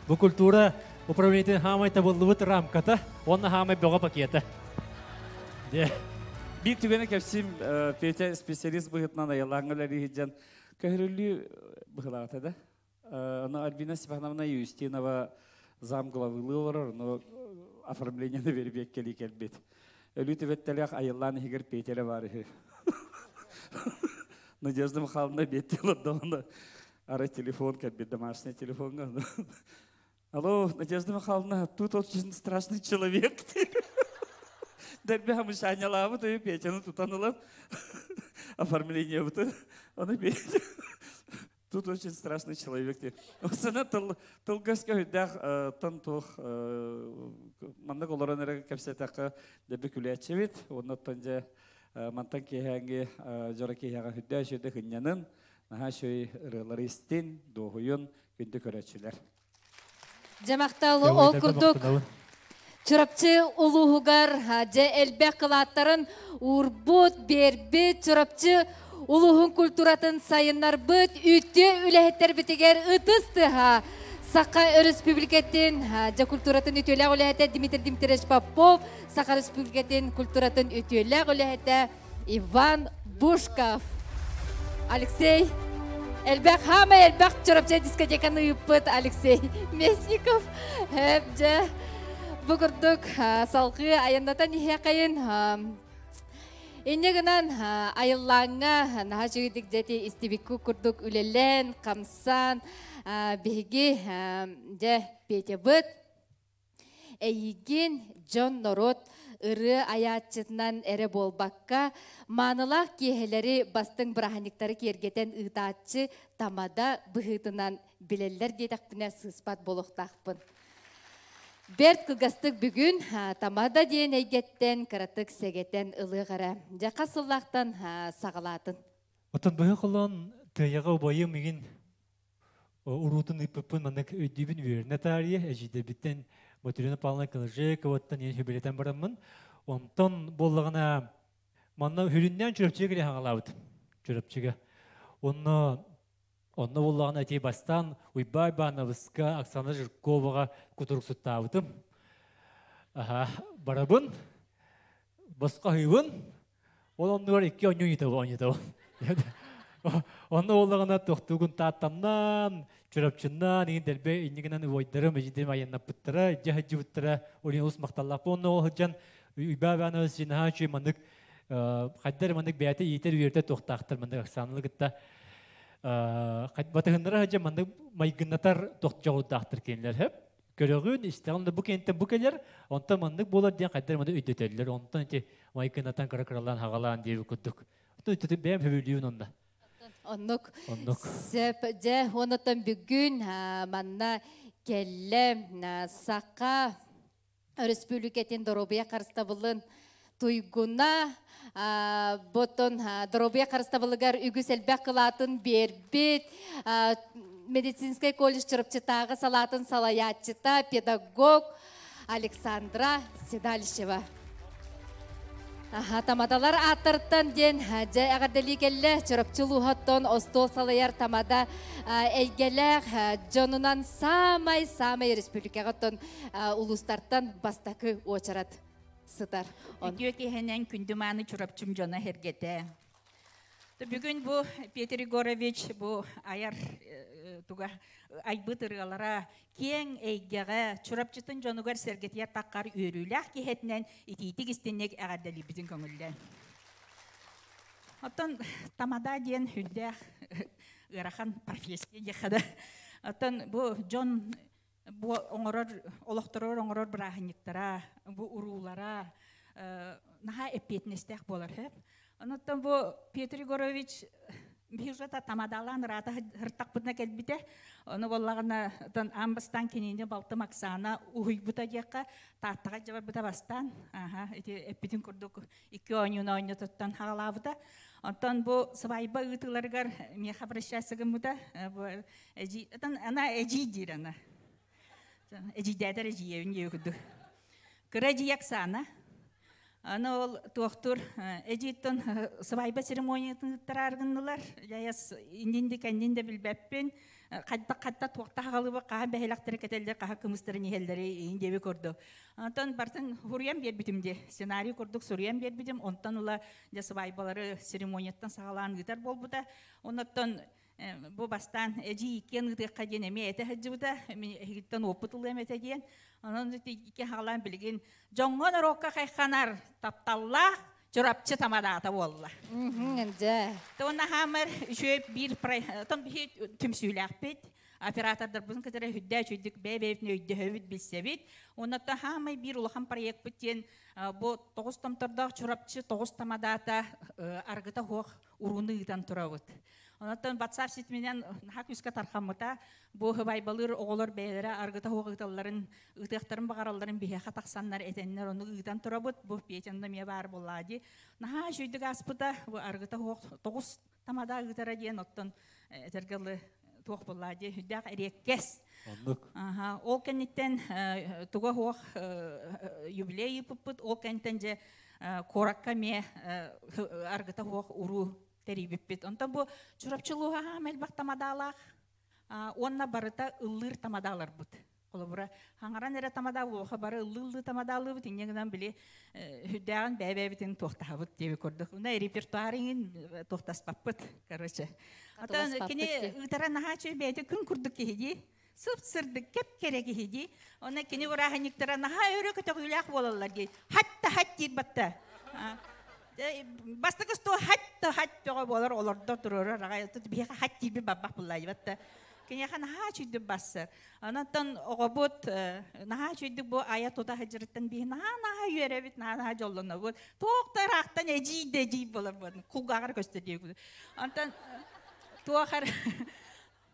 Бу культура управлениетын хаамай табыллыбыт рамката, уонна хаамай бөҕө пакета. Дьэ. Биир түгэни кэпсиим, Петя специалист быһыытынан айылааҥҥа үлэлии сылдьан көһөрүллүү быһыылаата да. Ону Альбина Степановна Юстинова зам главылыы олорор, ону оформлениены бэрбиэккэлии кэлбит. Өлүү түбэттэлээх айыллаан иһигэр Петя эрэ баар үһү. Надежда Михайловна биэттии олордоҕуна арай телефон кэлбит, домашний телефоҥҥа. Алло, Надежда Михайловна, тут очень страшный человек. Дэлби хамышаанньалаабыт өйү Петяны тутан ылан оформлениебыты ону Петя Тут очень страшный человек диye. Осана тыл тылгас көһүдэх тон туох маннык олорон эрэ кэпсэтэххэ дэби күлээччибит. Оннуттан дьэ мантан киэһээҥҥи дьоро киэһэҕэ хүддээ сүрдэ хынньанын, наһаа үчүгэй ырыалары истин, дуоһуйун, күндү көрөөччүлэр. Дьэ махтал ол курдук Чурапчы улууһугар дьэ элбэх кылааттарын уурбут, биэрбит Чурапчы улууһун культуратын сайыннарбыт үтүө үлэһиттэрбитигэр ытыс тыаһа Саха Өрөспүүбүлүкэтин дьэ культуратын үтүөлээх үлэһитэ Дмитрий Дмитриевич Попов, Саха Өрөспүүбүлүкэтин культуратын үтүөлээх үлэһитэ Иван Бушков. Алексей элбэх хаамай элбэх Чурапчы дискотеканы ыыппыт Алексей Местников. Дьэ, бу курдук салгыы айаннатан иһиэхэйин. Инньэ гынан айыллааҥҥа наһаа үчүгэйдик дьэти истибикку курдук үлэлээн, хамсаан биһиги дьэ Петябыт Эйигин дьон-норуот ырыа айааччытынан эрэ буолбакка, маанылаах киэһэлэри, бастыҥ бырааһынньыктары киэргэтэн ыытааччы тамада быһыытынан билэллэр диэтэхпинэ сыыспат буолуохтаахпын. Бэрт кылгастык бүгүн тамада диэн эйгэттэн кыратык сэгэтэн ылыах эрэ. Дьэ хас сыллаахтан саҕалаатын? Оттон быһа холоон Тыайаҕа убайым игин уруутун ыыппыппын маннык өйдүүбүн үөрэнэ таарыйа эдьиийдэрбиттэн Матрена Павловна Кылыжековаттан иэн сүбэлэтэн бараммын онтон буоллаҕына манна сүрүннээн Чурапчыга кэлэ хаҥалаабыт Чурапчыга онно онно буоллаҕына ити бастаан Уйбаай Баанабыска Оксана Жирковаҕа кутуруксуттаабытым аха барабын босхоһуйбун Ол оннугар икки оонньуу ыйытабын оонньотобун. Онно буоллаҕына тохтуугун Тааттамнан, Чурапчыннан, иҥин дэлбэ иннигинэн убайдарым, эдьиийдэрим айаннаппыттара, илдьэ сылдьыбыттара, олин олус махталлаахпын. Онно ол сылдьан Уйбаа Иванович наһаа үчүгэй маннык хайда эрэ маннык бэйэтэ иитэр үөрэтэр туохтаахтар маннык Оксаналыы кытта батыһыннара сылдьан маннык майгыннатар дьоҕурдаахтар кинилэр сөп. Көрөҕүн, истэҕин да бу кэнниттэн бу кэлэр, онтон маннык буолар диэн хайдах эрэ өйдөтөллөр. Онтон ити майгынатан кыра-кыралаан хаҕалаан диэбит курдук. Оттон бэйэм сөбүлүүбүн онно. Оннук. Оннук. Сөп. Дьэ, оннуттан бүгүн манна кэллэ Саха Өрөспүүбүлүкэтин доруобуйа харыстабылын туйгуна, ботон доруобуйа харыстабылыгар үгүс элбэх кылаатын биэрбит медицинскэй колледж Чурапчытааҕы салаатын салайааччыта, педагог Александра Седалищева. Тамадалар ааттарыттан диэн дьэ эҕэрдэлии кэллэ Чурапчы улууһуттан остуол салайар тамада эйгэлээх дьонунан саамай-саамай республикаҕа улуустартан бастакы уочарат сытар. Үтүө киһинэн күндү мааны Чурапчым дьоно сэргэтэ. Бүгүн бу Петр Егорович бу айар туга айбыт ырыалара киэҥ эйгэҕэ Чурапчытын дьонугар сэргэтигэр таххар үөрүүлээх киһитинэн итиитик истинник эҕэрдэлиирбитин көҥүллээн. Оттон тамада диэн үрдээх ыарахан профессия диэххэ да. Оттон бу дьон бу оҥорор олохторугар оҥорор бырааһынньыктара, бу уруулара наһаа эппиэтинэстээх буолар сөп. Онуттан бу Петр Егорович биржата тамадалаан ыраата һыртахпытына кэлбитэ. Ону буоллаҕына аан бастаан кинини балтым Оксана уһуйбута диэххэ Тааттаҕа дьабарбыта бастаан. Аха, ити эппитин курдук икки оонньууну оонньотуттан хаҕалаабыта. Онтон бу сыбайба ыытыыларыгар миэхэ обращаться гыммыта. Бу эдьиий, ана эдьиий диир ана. Эдьиийдээтэр эдьиийэбин диэби курдук. Кыра эдьиий Оксана. Аны ол туохтур эдьииттэн сыбайба церемониятын ыыттараар гыннылар. Дьайас иннин да кэннин да билбэппин. Хайдах хатта туохта хаҕалыба хаһан бэһилэхтэри кэтэллэр, хаһа кымыстарын иһэллэри иин диэби курдук. Онтон бартын суруйан биэрбитим дии. Сценарий курдук суруйан биэрбитим. Онтон ыла дьэ сыбайбалары церемонияттан саҕалаан ыытар буолбута. Оннуттан бу бастаан эдьиий иккиэн ыытыахха диэн эмиэ этэ сылдьыбыта. Мин эһигиттэн уоппут ылыам этэ диэн. Онон икки хаҕалаан билигин дьоҥҥо норуокка хайханар тапталлаах Чурапчы тамадаата буолла. Дьэ. Уонна хаамар үчүгэй биир тон биһи түмсүүлээхпит. Оператордарбытын кытары үрдээ үчүйдүк бэйэ-бэйэбитин өйдөһөбүт, билсэбит. Уонна хаамай биир улахан проектпыт диэн бу тоҕус томтордоох Чурапчы тоҕус тамадаата аргыта суох урууну ыытан турабыт. Онон WhatsApp ситиминэн наһаа күүскэ тархаммыта. Бу хыбайбалыыр оҕолор бэйэлэрэ аргыта суох ыыталларын, ыытыахтарын баҕаралларын биһиэхэ тахсаннар этэннэр ону ыытан турабыт. Бу Петянна эмиэ баар буоллаа дии. Наһаа үчүгүйдүк ааспыта. Бу аргыта суох тоҕус тамада ыытара диэн оттон этэргэ дылы туох буоллаа дии. Үрдээх эриэккэс. Оннук. Аха, ол кэнниттэн туга суох юбилей ыыппыппыт. Ол кэнниттэн дьэ куоракка эмиэ аргыта суох уруу тэрийбиппит. Онтон бу Чурапчы улууһа элбэх тамадаалаах уонна барыта ыллыыр тамадааларбыт. Холобура, хаҥаран эрэ тамада улууха бары ыллыы-ыллыы тамадаалыыбыт, инньэ гынан били үрдээҕин бэйэ-бэйэбитин туохтаһабыт диэби курдук. Мына репертуар иҥин туохтаспаппыт, короче. Оттон кини ыытара наһаа үчүгэй бэйэтэ күн курдук киһи дии. Сып-сырдык, кэп-кэрэ киһи дии. Онно кини урааһынньыктара наһаа өрө көтөҕүүлээх буолаллар дии. Хатта хат диир батта. Бастакы стол хатта хат бөҕө буолар олордо туруорар аҕай. Биһиэхэ хат диирбит барбах буллаа батта. Киниэхэ наһаа үчүйдүк бассар. Онон оҕобут наһаа үчүйдүк бу айа тута сылдьарыттан биһи наһаа наһаа үөрэбит, наһаа наһаа дьоллонобут. Туох да ыраахтан эдьиий да эдьиий буолар буолан кулгааҕар көстөр диэбит. Онтон туох эрэ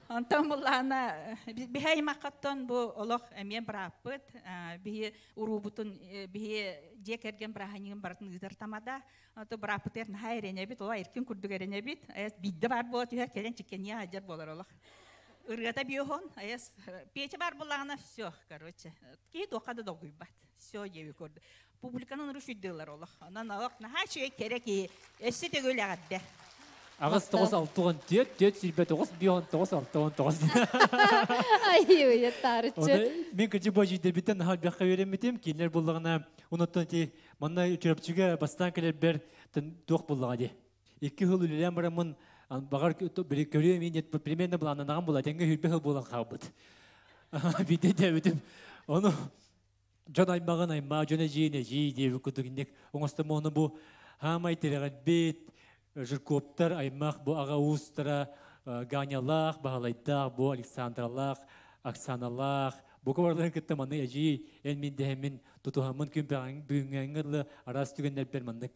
Онтон буллаана биһи аймаққаттан бу олох эмиэ бырааппыт, биһи уруубутун биһи дьиэ кэргэн бырааһынньыгын барытын ыытар тамада. Ото бырааппытыгар наһаа эрэнэбит, ола эркин курдук эрэнэбит. Аяс биирдэ баар буола түһэр, кэлэн чиккэниэ сылдьар буолар олох. Ырыата биохон, аяс пече бар буллаҕына все, короче. Киһи туохха да долгуйбат. Все диэби курдук. Публиканын ыры олох. Онон олох наһаа үчүгэй кэрэ киһи. Өссө төгүл эҕэрдэ. Аҕыс тоҕус 64, 429, 59, 69. Ай, ой, таарыччы. Мен кыжы бу жүйдербиттен наһаа бэххэ үөрэммитим, кинилэр буллаҕына онуттан ти манна Чурапчыга бастаан кэлэрбэр туох буллаҕа ди. 2 жыл үлэлээн бараммын баҕар көрүөм иин примерно былааннанаҕым була тэҥҥэ хүрбэ жыл буолан хаалбыт. Биирдэ дэбитим. Ону дьон аймаҕын аймаа, дьон эдьиийин эдьиий диэбит курдук инник оҥостомуону бу хаамай тирэҕирбит Жирковтар аймах бу аҕа уустара Ганялаах, Баһылайдаах, бу Александралаах, Оксаналаах, бука барыларын кытта маннык эдьиий эн мин дэһэммин тутуһаммын күн бүгүҥҥэ дылы араас түгэннэрбэр маннык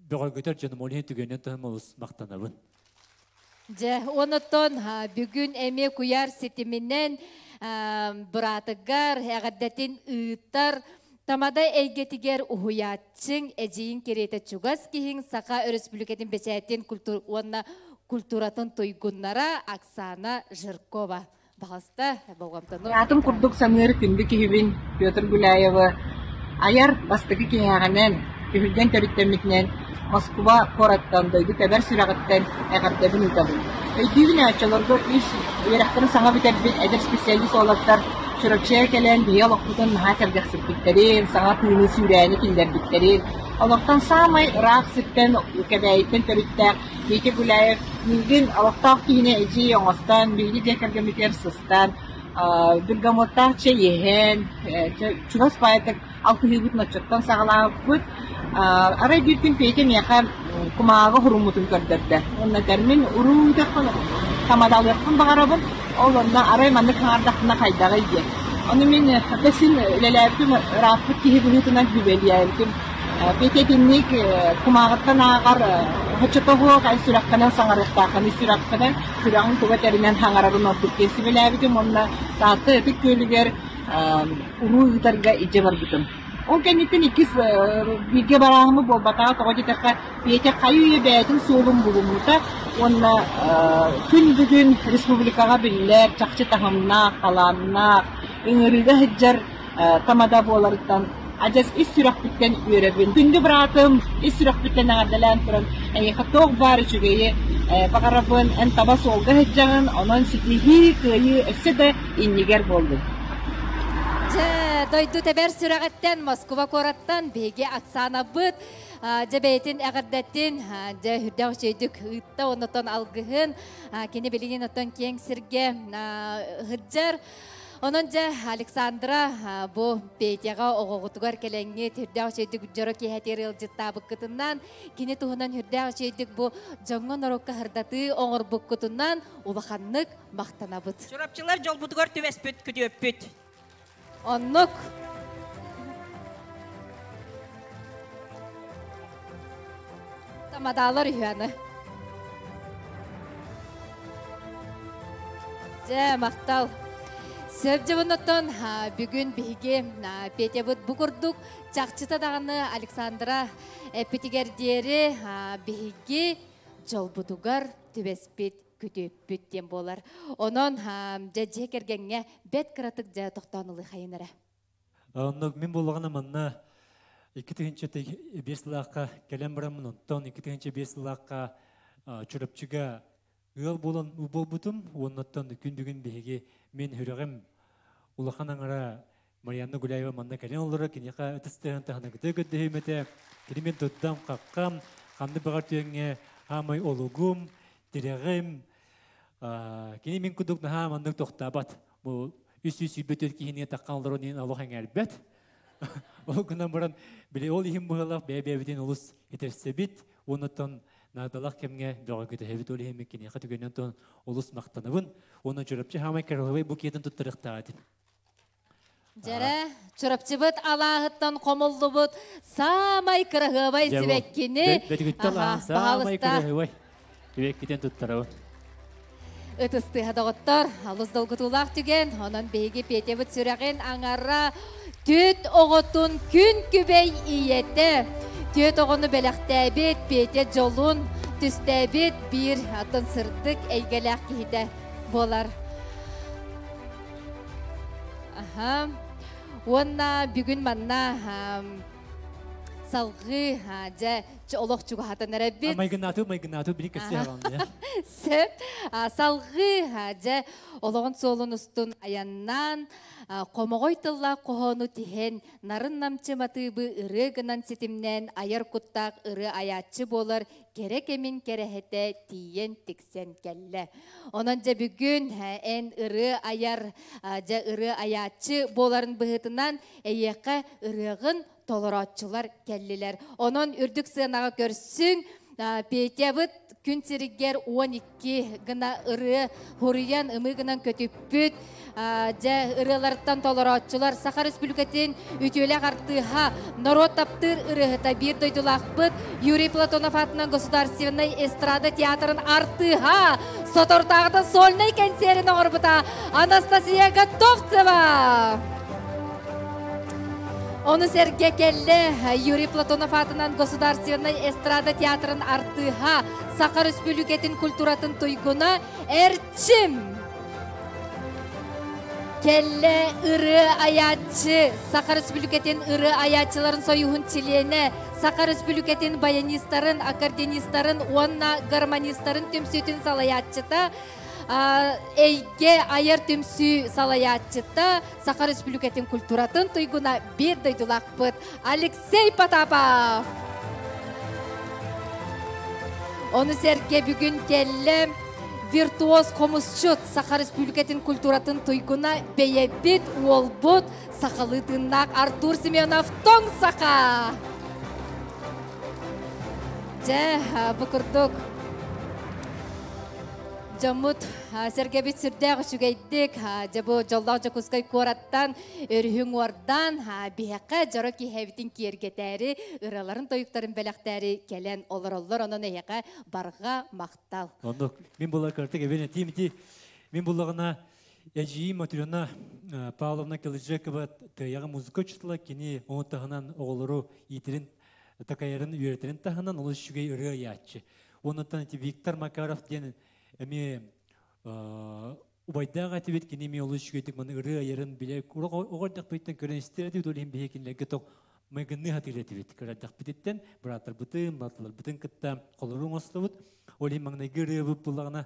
бөҕөргөтөр дьонум ол иһин түгэнинэн туһан олус махтанабын. Дьэ, онотон бүгүн эмиэ куйаар ситиминэн быраатыгар эҕэрдэтин ыытар Тамада эйгэтигэр уһуйааччыҥ, эдьиийиҥ кэриэтэ чугас киһиҥ Саха Өрөспүүбүлүкэтин бэчээтин уонна культуратын туйгуннара Оксана Жиркова. Баҕаста болҕомтону. Аатын курдук саныыр күндү киһибин Петр Гуляевы айар бастакы киһээҕинэн, түһүлгэн төрүттэммитинэн Москва куораттан, дойду тэбэр сүрэҕиттэн эҕэрдэбин ыытабын. Өйдүүбүн оччолорго үс үөрэхтэрин саҥа бүтэрбит эдэр специалист уолаттар Чурапчыга кэлэн биһиги олохпутун наһаа сэргэхсиппиттэрин, саҥа тыыны сүүрээни киллэрбиттэрин, олохтон саамай ыраах сиртэн Кэбээйиттэн төрүттээх Витя Гуляев миигин олохтоох киһини эдьиий оҥостон, биһиги дьиэ кэргэммитигэр сыстан, бергамоттаах чэй иһэн, чугас баайдык алтыһыыбытын оччоттон саҕалаабыппыт. Арай биир күн Петя миэхэ кумааҕы хуруммутун көрдөрдө. Уонна этэр, мин уруу ыытыахпын, тамадалыахпын баҕарабын, ол онно арай маннык хаҥардахпына хайдаҕый диэн. Ону мин хата син үлэлээбитим ырааппыт киһи быһыытынан сүбэлээбитим. Петя итинник кумааҕыттан ааҕар оччотооҕу эн сүрэххинэн саҥарыахтааххын, ис сүрэххинэн, сүрэҕиҥ туга этэринэн хаҥарарын ордук диэн сүбэлээбитим уонна Таатта Ытык Күөлүгэр уруу ыытарга илдьэ барбытым. Ол кэнниттэн иккис бииргэ барааһыммыт буолбатаҕа, тоҕо диэтэххэ, Петя хайы-үйэ бэйэтин суолун булуммута уонна күн бүгүн республикаҕа биллэр, чахчы таһымнаах, талааннаах, ыҥырыыга сылдьар тамада буоларыттан адьас ис сүрэхпиттэн үөрэбин. Күндү быраатым, ис сүрэхпиттэн эҕэрдэлээн туран, эйиэхэ туох баар үчүгэйи баҕарабын, эн таба суолга сылдьаҕын, онон ситиһии, кыайыы өссө да иннигэр буоллун. Дьэ, дойду тэбэр сүрэҕиттэн Москва куораттан биһиги Оксанабыт дьэ бэйэтин эҕэрдэтин дьэ үрдээх үчүгэйдик ыытта оннотон алгыһын кини билигин оттон киэҥ сиргэ сылдьар. Онон дьэ Александра бу Петяҕа оҕоҕутугар кэлэҥҥит үрдээх үчүгэйдик дьоро киэһэтигэр ыалдьыттаабыккытынан кини туһунан үрдээх үчүгэйдик бу дьоҥҥо норуокка сырдатыы оҥорбуккутунан улаханнык махтанабыт. Чурапчылар дьолбутугар түбэспит күтүөппүт. Оннук. Тамадаалар үһү Дьэ, махтал. Сөп дьыбыннаттан бүгүн биһиги Петябыт бу курдук чахчыта даҕаны Александра эппитигэр диэри биһиги дьолбутугар түбэспит күтүөппүт диэн буолар. Онон дьэ дьиэ кэргэҥҥэ бэт кыратык дьэ тохтоон ылыы хайын эрэ. Онно мин буоллаҕына манна 2005 сылаахха кэлэн бараммын, онтон 2005 сылаахха Чурапчыга ыал буолан буолбутум. Уоннаттан күн бүгүн биһиги мин сүрэҕим улахан аҥара Марианна Гуляева манна кэлэн олорор, киниэхэ ытыс тыаһын таһынагыта көрдөһүүм этэ. Кини мин дурдам, хаххам, ханнык баҕар түгэҥҥэ хаамай олугум, тирэҕим. Кини мин курдук наһаа маннык тохтообот. Бу 324 киһини таххан олорон иһин олох эҥээрбэт. Ол гынан баран, били ол иһин быһалаах бэйэ-бэйэбитин олус итерсэбит, уоннаттан наадалаах кэмҥэ бөҕөргөтөһөбүт ол иһин киниэхэ түгэнинэн тон олус махтанабын. Уонна Чурапчы хаамай кыралабай букетын туттарыахтаах этим. Дьэрэ, Чурапчыбыт алааһыттан хомуллубут саамай кыраһыабай сибэккини Бэтигиттэн саамай кыраһыабай сибэккитин туттарабын. Ытыс тыаһа доҕоттор, алыс долгутуулаах түгэн, онон биһиги Петябыт сүрэҕин аҥара түөт оҕотун күн күбэй ийэтэ, түөт оҕону бэлэхтээбит Петя дьолун түстээбит биир атын сырдык эйгэлээх киһитэ буолар. Аха. Уонна бүгүн манна салгыы дьэ олох чугаһатан эрэбит. Майгынаату, майгынаату били көстүү хаалан. Сөп. Салгыы дьэ олоҕун суолун устун айаннаан хомоҕой тыллаах хоһоону тиһэн нарын намчы матыыбы ырыа гынан ситимнээн айар куттаах ырыа айааччы буолар кэрэ кэмин кэрэһэтэ тиийэн тиксэн кэллэ. Онон дьэ бүгүн эн ырыа айар дьэ ырыа айааччы буоларын быһыытынан эйиэхэ ырыаҕын толорооччулар кэллилэр. Онон үрдүк сыанаҕа көрсүҥ, Петябыт күн сиригэр 12 гына ырыа хуруйан ымыы гынан көтүппүт дьэ ырыаларыттан толорооччулар Саха Республикатын үтүөлээх артыыһа, норуот таптыыр ырыаһыта биир дойдулаахпыт Юрий Платонов аатынан Государственнай эстрада театрын артыыһа, соторутааҕыта сольнай кэнсиэрин оҥорбута Анастасия Готовцева! Ону сэргэ кэллэ Юрий Платонов аатынан Государственнай эстрада театрын артыыһа, Саха Республикатын культуратын туйгуна Эрчим! Кэллэ ырыа айааччы, Саха Республикатын ырыа айааччыларын союһун чилиэнэ, Саха Республикатын баянистарын, аккордеонистарын уонна гармонистарын түмсүүтүн салайааччыта Эйгэ айар түмсүү салайааччыта, Саха Республикатын культуратын туйгуна биир дойдулаахпыт Алексей Потапов. Ону сэргэ бүгүн кэллэ виртуоз хомусчут Саха Республикатын культуратын туйгуна бэйэбит уолбут сахалыы тыыннаах Артур Семенов Тоҥ Саха. Дьэ, бу курдук Дьоммут сэргэбит сүрдээх үчүгэйдик, дьэ бу дьоллоох Дьокуускай куораттан өрүһүҥ уордан биһэхэ дьоро киэһэбитин киэргэтээри, ыраларын тойуктарын бэлэхтээри кэлэн олороллор. Онон эһиэхэ барҕа махтал. Оннук. Мин була кыртык эбэн этиим ити. Мин буллаҕына эдьиийим Матрена Павловна Кылыжекова тыйаҕа музыка учуутала кини ону таһынан оҕолору иитэрин такайарын үөрэтэрин таһынан олус үчүгэй ырыа ыйааччы. Оннуттан ити Виктор Макаров диэн эмиэ убайдаах этибит, кини эмиэ олус үчүгэйдик маны ырыа айарын билэ оҕо эрдэхпититтэн көрөн истэр этибит, ол иһин биһиги кинилэргэ тох майгынныы сатыыр этибит. Кыра эрдэхпититтэн бырааттарбытын, балтыларбытын кытта холору оҥостубут. Ол иһин маҥнайгы ырыабыт буллаҕына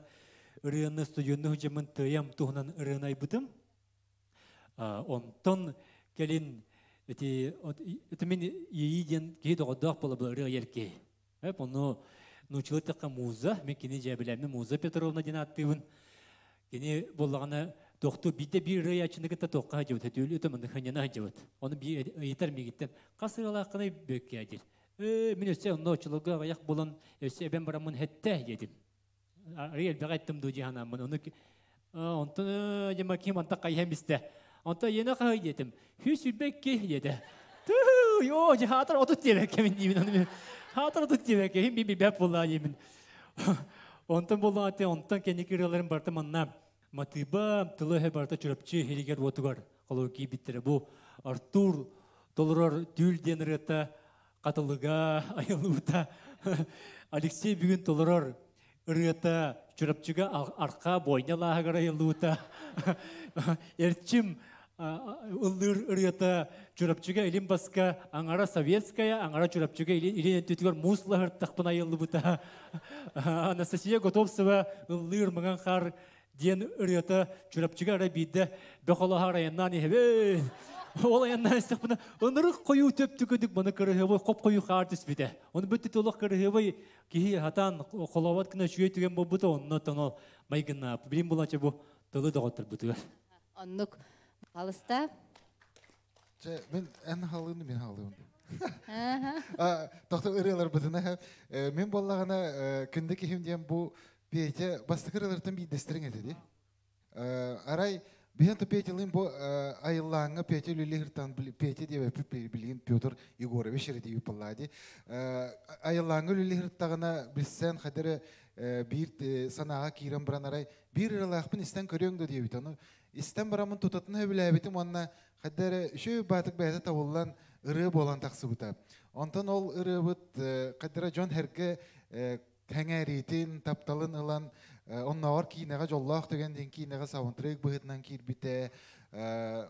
ырыаны студионну сылдьаммын тыайам туһунан ырыаны айбытым. Онтон кэлин ити ити мин иэйии диэн киһи доҕордоох буола ырыа айар киһи. Ону нууччалыы эттэххэ муза, мин кини дьээбэлээммин Муза Петровна диэн ааттыыбын. Кини буоллаҕына тохтуу биирдэ биир ырыаяччыны кытта туохха сылдьыбыт, өтүүл өтө маннык ханньана сылдьыбыт. Ону биир ыйытар миигиттэн хас ырыалааххыный Бүөккээ диир. Ээ, мин өссө онно оччолорго аҕыйах буолан өссө эбэн бараммын хэттэ диэтим. Арый элбэҕи эттим дуу дии санааммын. Ону онтон дьэ Маким онтон хайыһан бистэ. Онтон иэнэ хаһый диэтим. Хүс сүрбэкки диэтэ. Тыы, йоо, дьэ хаатар 30 диэбэккэ мин диибин. Ону хаатар 30 диэбэккэ, хим би бэп буоллаа диибин. Онтон буоллаҕа онтон кэнники ырыаларым барыта манна матыыба, тылы-өһө барыта Чурапчы иһигэр уотугар холобур киирбиттэрэ. Бу Артур толорор түүл диэн ырыата Хатылыга айыллыбыта. Алексей бүгүн толорор ырыата Чурапчыга арха бойня лааһыгар айыллыбыта. Эрчим ыллыыр ырыата Чурапчыга илин баска аҥара советская, аҥара Чурапчыга илин өттүтүгэр муус лаһыртахпын айыллыбыта. Анастасия Готовцева ыллыыр мыҥан хаар диэн ырыата Чурапчыга эрэ биирдэ бөхолоһор айаннаан иһэбин. Ол айаннаан истэхпинэ, ынырык хойуу төп-түкүдүк маны кырыһыабай хоп-хойуу хаар түспүтэ. Оны бүттүт олох кырыһыабай киһи хатаан холообот гына үчүгэй түгэн буолбута, онно тоно майгыннаап. Билим булача бу тылы доҕотторбутугар. Оннук. Алыста. Чэ, мин эн халыын, мин халыын. Тохто ырыаларбытына мин буоллаҕына күндү киһим диэн бу Петя бастакы ырыалартан биирдэстэриҥ этэ дии. Арай биһэн то Петялыын бу айыллааҥҥа Петя үлэлиһиртан Петя диэбэппит билигин Петр Егорович эрэ диэбит буоллаа дии. Айыллааҥҥа үлэлиһиртаҕына билсэн хадары Биир санааҕа киирэн баран арай биир ыралаахпын истэн көрүөҥ да диэбит. Ону истэн бараммын тутатына сөбүлээбитим уонна хайда эрэ үчүгэй баатык бэйэтэ табыллан ырыа буолан тахсыбыта. Онтон ол ырыабыт хайда эрэ дьон сэргэ сэҥээриитин, тапталын ылан оннооҕор киинэҕэ дьоллоох түгэн диэн киинэҕэ саундтрек быһыытынан киирбитэ,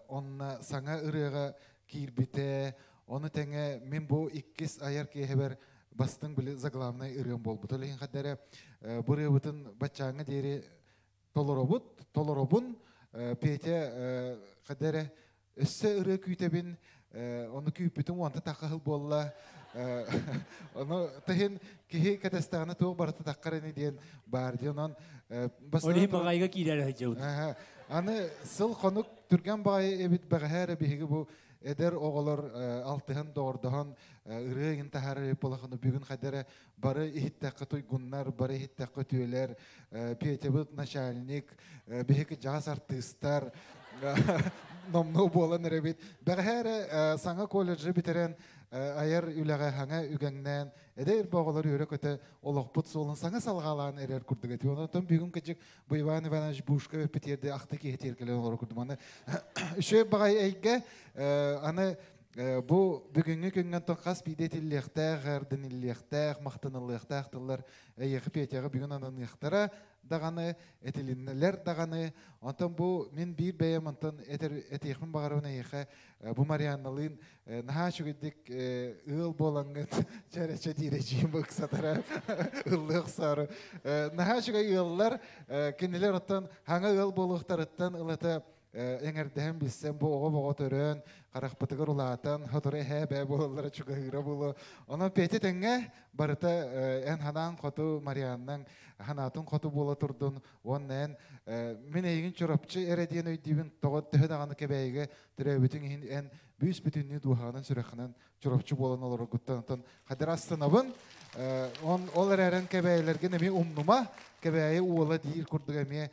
онно саҥа ырыаҕа киирбитэ, ону тэҥэ мин бу иккис айар киэһэбэр бастыҥ били заглавнай ырыам буолбут. Ол иһин хайда эрэ бу ырыабытын баччааҥҥа диэри толоробут, толоробун. Петя хайда эрэ өссө ырыа күүтэбин, ону күүппүтүм уонта тахха буолла. Ону тыһын киһи кэтэстэҕинэ туох барыта таххар ини диэн баар дии. Онон Ол иһин баҕайыга киирэр сылдьабыт. Аны сыл хонук түргэн баҕайы эбит бэҕэһээ эрэ биһиги бу эдэр оҕолор алтыһан доҕордоһон ырыа игин таһаарар буолахыны бүгүн хайда эрэ бары иһиттэххэ туйгуннар, бары иһиттэххэ үтүөлэр, Петябыт начальник, биһиги дьаас артыыстар номнуо буолан эрэбит. Бэҕэһээ эрэ саҥа колледжы бүтэрэн айар үлэҕэ хаҥа үгэҥнээн эдэр оҕолор үөрэ-көтө олохпут суолун саҥа салҕалаан эрэр курдук этим. Онтон бүгүн кыдьык бу Иван Иванович Бушка өппүт ахты киһи тиэркэлэн олорор курдук. Аны үчүгэй баҕайы эйгэ аны бу бүгүҥҥү күҥҥэ онтон хас биирдэ этиллиэхтээх, эрдиниллиэхтээх, махтаныллыахтаах тыллар эйиэхэ Петяҕа бүгүн ананыахтара даҕаны, этилиннилэр даҕаны. Онтон бу мин биир бэйэм онтон этэр этиэхпин баҕарабын эйиэхэ бу Марианналыын наһаа үчүгэйдик ыал буолаҥҥыт чэрэчэ диирэдьиим ыксатара ыллыах саары наһаа үчүгэй ыаллар кинилэр оттон хаҥа ыал буолуохтарыттан ылата эҥэрдэһэн билсэн бу оҕо-боҕо төрөөн харахпытыгар улаатан сотору эһээ бээ буолаллара чугаһыыра буолуо. Онон Петя тэҥҥэ барыта эн ханаан хоту Марианнаҥ ханаатын хоту буола турдун уонна эн мин эйигин Чурапчы эрэ диэн өйдүүбүн тоҕо төһө даҕаны Кэбээйигэ төрөөбүтүҥ иһин эн бүүс бүтүннүү дууһаҕынан сүрэххинэн Чурапчы буолан олороргуттан онтон хадыр астынабын. Он ол эрээрэн Кэбээйилэргин эмиэ умнума. Кэбээйи уола диир курдук эмиэ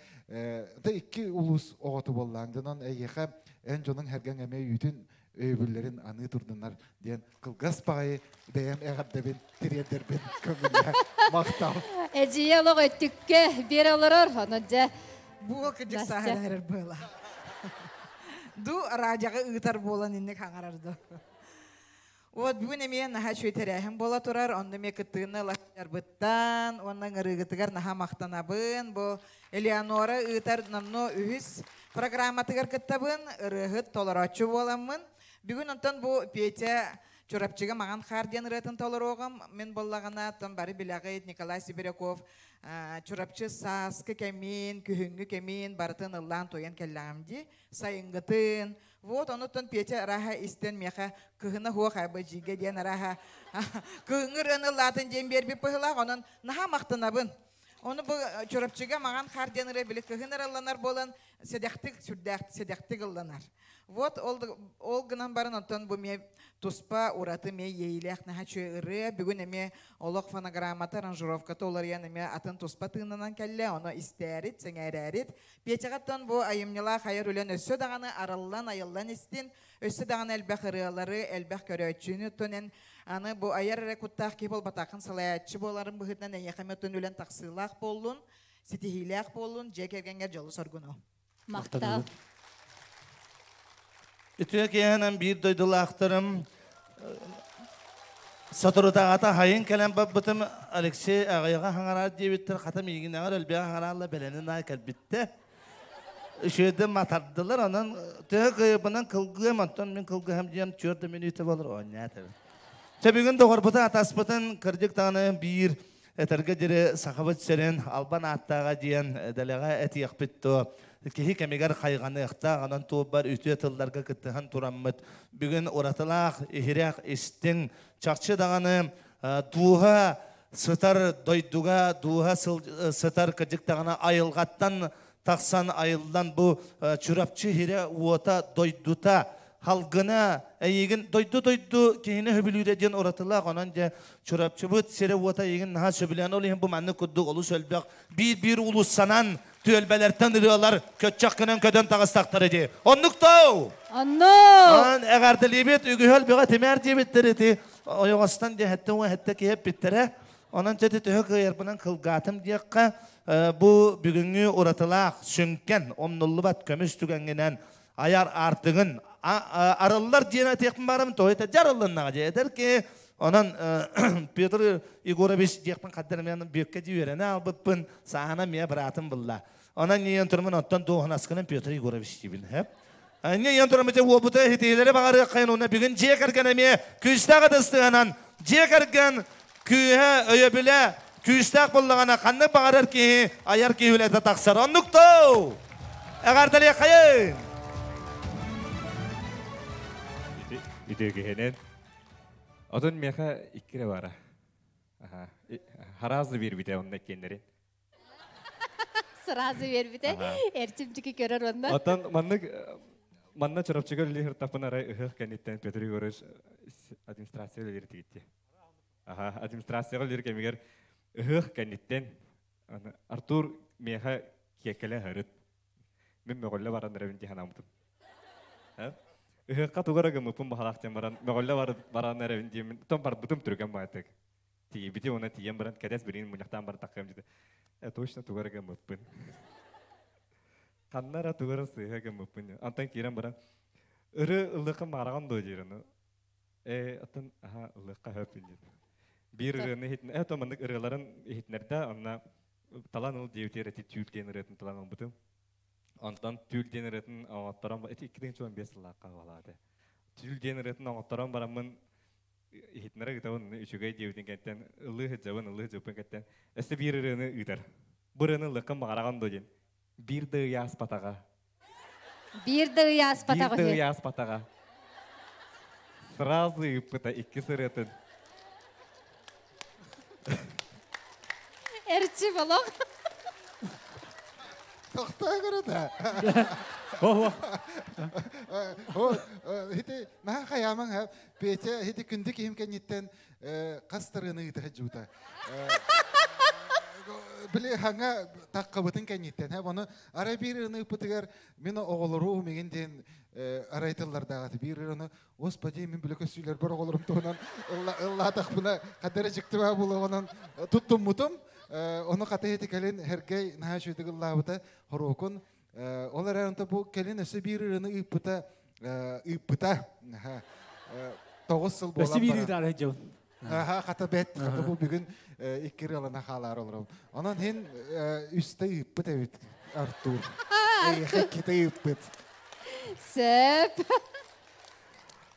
да икки улуус оҕото буоллаан дьонон эйиэхэ эн дьонуҥ сэргэҥ эмиэ үүтүн өйөбүллэрин аныы турдуннар диэн кылгас баҕайы бэйэм эҕэрдэбин тириэрдэрбин көҥүллэ махтал. Эдьиийэ олох өттүккэ биэрэ олорор. Онон дьэ Буга кыдьык сааһын эрэр быала. Ду радиоҕа ыытар буолан инник хаҥарар ду. Вот бүгүн эмиэ наһаа үчүгэй тэрээһин буола турар. Онно эмиэ кыттыыны ыларбыттан уонна ыҥырыыгытыгар наһаа махтанабын. Бу Элеонора ыытар номнуо үһүс программатыгар кыттабын. Ырыаһыт толорооччу буоламмын. Бүгүн онтон бу Петя Чурапчыга Маҕан хаар диэн ырыатын толоруоҕум. Мин буоллаҕына, оттон бары билэҕит Николай Сибиряков Чурапчы сааскы кэмин, күһүҥҥү кэмин барытын ыллаан-туойан кэллэҕим дии. Сайыҥҥытын, Вот онуттан Петя арааһа истэн миэхэ кыһына хуох абыдьыга диэн арааһа кыһыҥҥы ырыаны ыллаатын диэн биэрбит быһыылаах, онон наһаа махтанабын. Ону бу Чурапчыга маҕан хаар диэн ырыа били кыһын ыралланар буолан сэдэхтик сүрдээх сэдэхтик ылланар. Вот ол ол гынан баран онтон бу эмиэ туспа ураты эмиэ иэйиилээх наһаа үчүгэй ырыа. Бүгүн эмиэ олох фонограммата, аранжировката уларыйан эмиэ атын туспа тыынынан кэллэ. Ону истээрит, сэҥээрээрит. Петяҕаттан бу айымньылаах айар үлэн өссө даҕаны арыллан, айыллан истин, өссө даҕаны элбэх ырыалары, элбэх көрөөччүнү оттон аны бу айар эрэ куттаах киһи буолбатаххын салайааччы буоларын быһыытынан эйиэхэ эмиэ оттон үлэн тахсыылаах буоллун, ситиһиилээх буоллун, дьиэ кэргэҥҥэр дьолу-соргуну. Махтал. Үтүө киэһэнэн биир дойдулаахтарым соторутааҕыта хайын кэлэн барбытым Алексей аҕыйаҕа хаҥараат диэбиттэр хата миигинэҕэр элбэҕи хаҥараалла бэлэнин аай кэлбиттэ. Үчүгэйдик матардылар онон төһө кыайбынан кылгыам онтон мин кылгыһам диэн түөрт да мүнүүтэ болор оонньоот эбит. Чэ бүгүн доҕорбутун атаспытын кырдьык даҕаны биир этэргэ диэри Сахабыт сирин албан ааттааҕа диэн дэлэҕэ этиэхпит дуо киһи кэмигэр хайҕаныахтаах онон туолбар үтүө тылларга кыттыһан тураммыт бүгүн уратылаах иһирэх истиҥ чахчы даҕаны дууһа сытар дойдуга дууһа сытар кырдьык даҕаны айылҕаттан тахсан айыллан бу Чурапчы иһирэ уота дойдута халгына эйигин дойду-дойду киһини сөбүлүүрэ диэн уратылаах онон дьэ Чурапчыбыт сирэ-уота эйигин наһаа сөбүлээн ол иһин бу маннык курдук олус элбэх биир-биир улууссанан түөлбэлэртэн ырыалар көччөх гынан көтөн таҕыстахтара дии оннук тоо Оннук! Эҕэрдэлиибит үгүһү элбэҕи тимээр диэбиттэр ити ойоҕостон диэхэттэн уон сэттэ киһи эппиттэрэ. Онон чөтө төһө кыайарбынан кылгаатым диэххэ, бу бүгүҥҥү уратылаах, сүҥкэн, умнуллубат көмүс түгэҥҥинэн айар аартыгын арыллар диэн этиэхпин баарым, тоҕо дьарыллыннаҕа дьэ эдэр киһи. Онон Петр Егорович диэхпин хаддар мен бүөккэ дии үөрэнэ албыппын, сааһына мия быраатым булла. Онон ийэн турмун оттон дуоһунаскынан Петр Егорович диибин. Анне ийэн турмун уолбута хитиилэри баҕарыаххайын уонна бүгүн дьиэ кэргэн эмиэ күүстээх ытыстыганан дьиэ кэргэн күүһэ, өйөбүлэ күүстээх буоллаҕына ханнык баҕарар киһи айар киһи үлэтэ тахсар. Оннук тоо! Эҕэрдэлиэххэйин! Үтүө киһинэн. Отон миэхэ иккире бара. Харазы биэрбитэ онно иккиэннэрин. Сразу биэрбитэ. Эрчимчики көрөр онно. Отон маннык манна Чурапчыга үлэлии сыртаппын арай ыһыах кэнниттэн Петр Егорович администрация үлэлиир тигитти. Аха, администрацияҕа үлэлиир кэмигэр ыһыах кэнниттэн Артур миэхэ киэккэлэ ыһырыт. Мин мөҕүллэ баран эрэбин дии санаабытым. Ыһыахха тугу эрэ гыммыппын баһалаах диэн баран мөҕүллэ баран эрэбин диэммин, тон барбытым түргэн баҕайытык. Тиийбитим уонна тиийэн баран кэтэс билигин мунньахтаан бардаххым диэтэ. Э, точно тугу эрэ гыммыппын. Ханна эрэ тугу эрэ сыыһа гыммыппын. Антон киирэн баран ыры ыллыахха маараҕан дуо диир ону. Э, атын аха ыллыахха хөп диир. Биир ырыаны иһитин, э, то маннык ырыаларын иһитинэрдэ, онно талан ыл диэбитигэр эти түүл диэн ырыатын талан ылбытым. Онтон түүл диэн ырыатын оҥотторон, эти 2015 сыллаахха буолааты. Түүл диэн ырыатын оҥотторон бараммын иһитинэрэ ыытабын, үчүгэй диэбитин кэнтэн ылыы сылдьабын, ылыы сылдьыбыппын кэнтэн өссө биир ырыаны ыытар. Бу ырыаны ыллыаххын баҕараҕын дуо диэн. Биир да ый ааспатаҕа. Биир да ый ааспатаҕа Биир да ый ааспатаҕа. Сразу ыыппыта иккис ырыатын. Эрчи болох. Тохтоо көрө да. Хити наха хаямаң ха Петя хити күндү киһим кэнниттэн хас тарыаны ыыта сылдьыбыта. Били хаҥа таххабытын кэнниттэн һэ ону арай биир ырыаны ыыппытыгар мин оҕолору мигин диэн арай тыллардааҕыты биир ырыаны господи мин билэ көссүүлэрбэр оҕолорум туһунан ыллаатахпына хадара дьиктибаа буолуоҕунан туттуммутум ону хата ити кэлин Сергей наһаа үчүгэйдик ыллаабыта хоруокун ол эрэн бу кэлин өссө биир ырыаны ыыппыта ыыппыта 9 сыл буолан Өссө биир ыытаары сылдьабын. Аха, хата бэт, хата бу бүгүн икки ырыалана хаалаары олоробун. Онон хин үстэ ыыппыт эбит Артур. Эйиэхэ иккитэ ыыппыт. Сөп.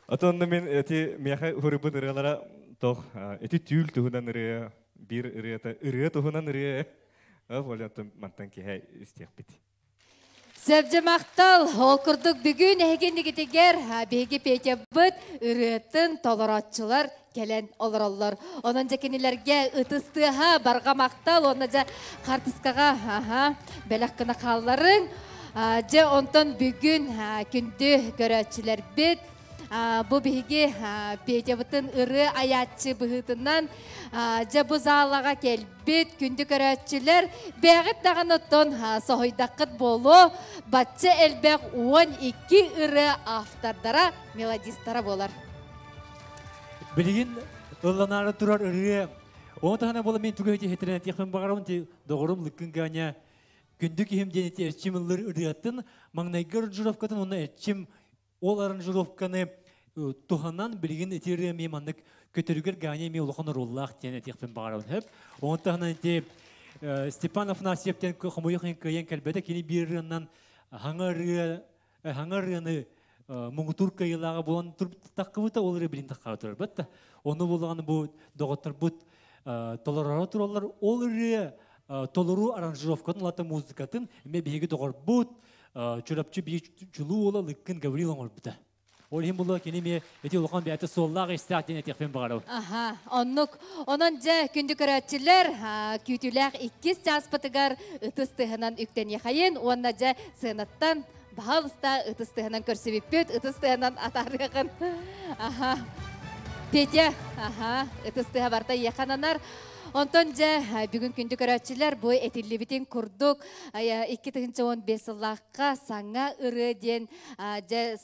Отонно мин эти миэхэ хуруйбут ырыалара тох эти түүл туһунан ырыа биир ырыата ырыа туһунан ырыа ол мантан киһи истиэхпит. Сөбдьө махтал! Ол курдук бүгүн эһигиннигитигэр биһиги Петябыт ырыатын толорооччулар кэлэн олороллор. Онон дьэ кинилэргэ ытыс тыаһа, барҕа махтал, уонна дьэ хартыскаҕа аха, бэлэх гына хаалларыҥ. Дьэ онтон бүгүн күндү көрөөччүлэрбит Бу биһиги Петябытын ырыа айааччы быһыытынан дьэ бу залаҕа кэлбит күндү көрөөччүлэр бэҕит даҕаны оттон соһуйдаххыт буолуо бачча элбэх 12 ырыа автордара мелодистара буолар. Билигин ылланаары турар ырыа Оны таһынан буола мен тугу хитирен этиэхпин баҕарабын ти доҕорум Лыккын Ганя күндү киһим диэн ити эрчим ыллыр ырыатын маҥнайгы аранжировкатын уонна эрчим Ол аранжировканы туһанан билигин ити ырыа эмиэ маннык көтөрүгэр Ганя эмиэ улахан оруоллаах диэн этиэхпин баҕарабын сөп. Ону таһынан ити Степан Афанасьев диэн хомойуох иһин кыайан кэлбэтэ. Кини биир ырыанан хаҥа ырыа хаҥа ырыаны муҥутуур кыайыылааҕа буолан таххыбыта ол ырыа билин таххара турар да. Ону булаҕаны бу доҕотторбут толороро тураллар. Ол ырыа толору аранжировкатын улата музыкатын эмиэ биһиги доҕорбут Чурапчы биир чулуу уола Лыккын Гаврил оҥорбута. Ол иһин буолуо кини эмиэ ити улахан бэйэтэ суоллаах истээх диэн этиэхпин баҕарабын. Аха, оннук. Онон дьэ, күндү көрөөччүлэр, күүтүүлээх иккис чааспытыгар ытыс тыаһынан үктэниэхэйин уонна дьэ сыанаттан баһаалыста ытыс тыаһынан көрсүбүппүт, ытыс тыаһынан атаарыаҕын. Аха. Петя, аха, ытыстыха барта яхананар. Онтон же бүгүн күндү көрөөччүлэр бу этиллибитин курдук 2015 сыллаахха саҥа ырыа диэн же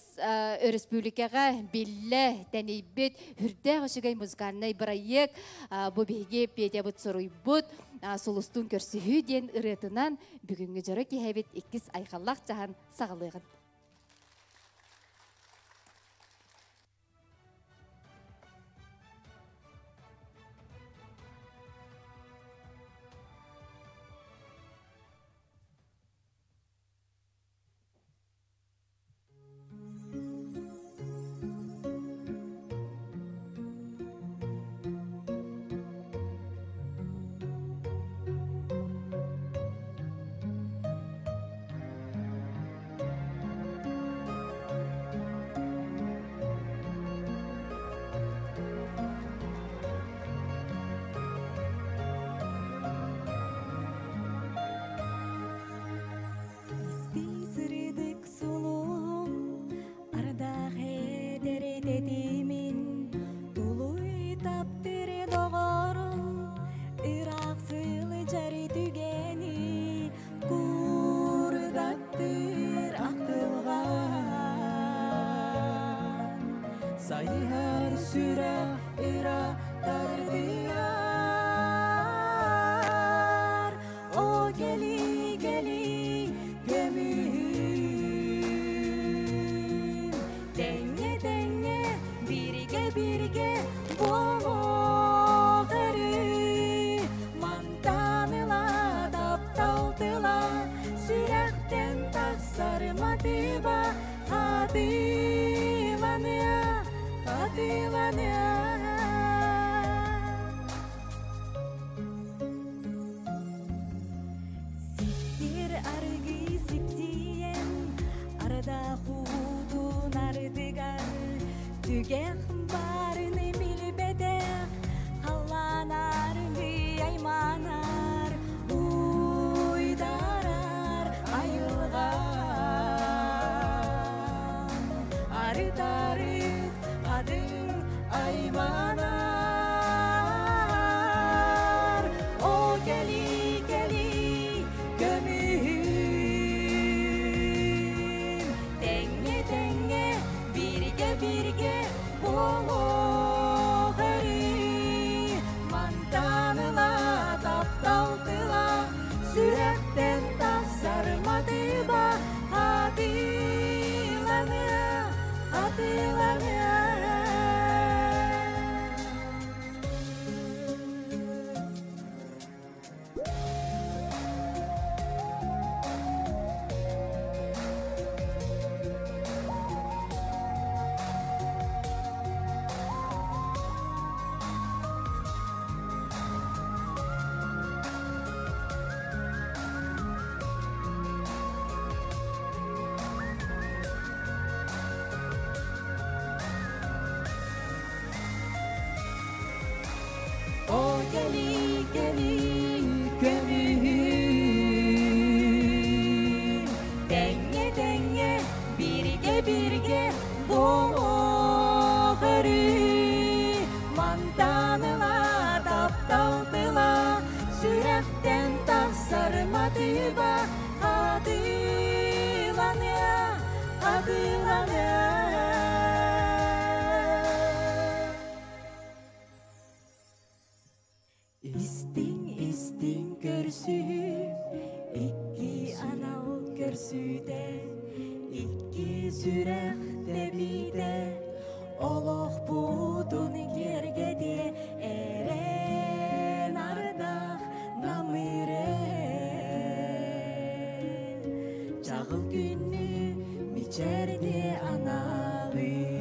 өрөспүүбүлүкэҕэ биллэ тэнийбит үрдээх үчүгэй музыкальнай бырайыак бу биһиги Петябыт суруйбут Сулустуун көрсүһүү диэн ырыатынан бүгүҥҥү дьоро киһэбит иккис айхаллаах чаһын саҕалыаҕын. Истий сулум, ардах эдэр тулуй таптыр доҕорум, ыраах сылдьар түгэни курдаттыр ахтылҕан. Сайыһар сүрэх ыра тардыар, о кели кели көмүһүм. Тэҥҥэ тэҥҥэ бииргэ бииргэ буолуох өрүү, мантан ыла таптал тыла сүрэхтэн тахсар матыыба хатыланыа, хатыланыа. Ситтир аргый сипсиен, арда хуутун ардыгар, түгэх барын билбэтэх, халлаан аргый айманар, уйдарар айылҕа. Арыт-арыт адыҥ айманар, о кели кели көмүһүм. Тэҥҥэ тэҥҥэ бииргэ бииргэ буолуох өрүү, мантан ыла таптал тыла сүрэхтэн тахсар матыыба хатыланыа, хатыланыа. О кели кели көмүһүм. Тэҥҥэ тэҥҥэ бииргэ бииргэ буолуох өрүү, мантан ыла таптал тыла сүрэхтэн тахсар матыыба хатыланыа, хатыланыа. Истиҥ истиҥ көрсүһүү, икки анал көрсүүтэ, икки сүрэх тэбиитэ, олохпутун киэргэтиэ эрэн ардах намыры. Чаҕыл күннү мичээрдиэ аналым.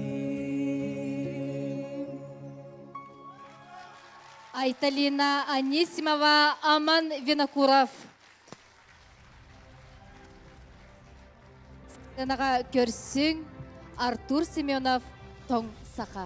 Айталина Анисимова, Аман Винокуров. Сценаға көрсүң Артур Семенов, Тоң Саха.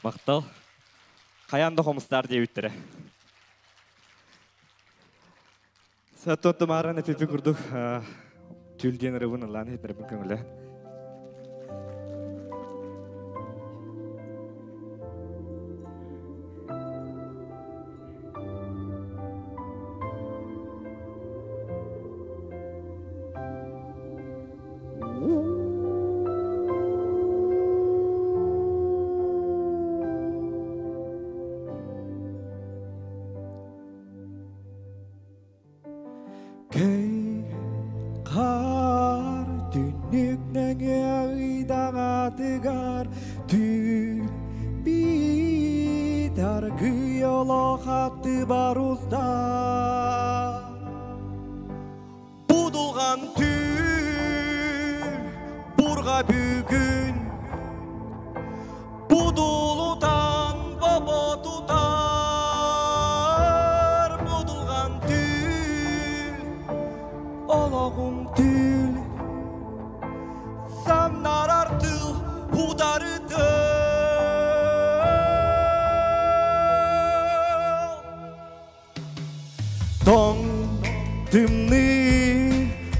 Махтал. Хайаан да хомустаар диэбиттэрэ. Саттуотта мааран эпипи курдук түүл диэн ырыбын ыллаан иһитнэрбин көҥүлэ. Кэй хаар түннүк нөҥүө ыйдаҥатыгар түүл биит аргый олох аттыбар устар. Будулган түүл бурга бүгүн будулутан бобо тутар будулган түүл ологум түүл самнарар тыл удары Тоң тымны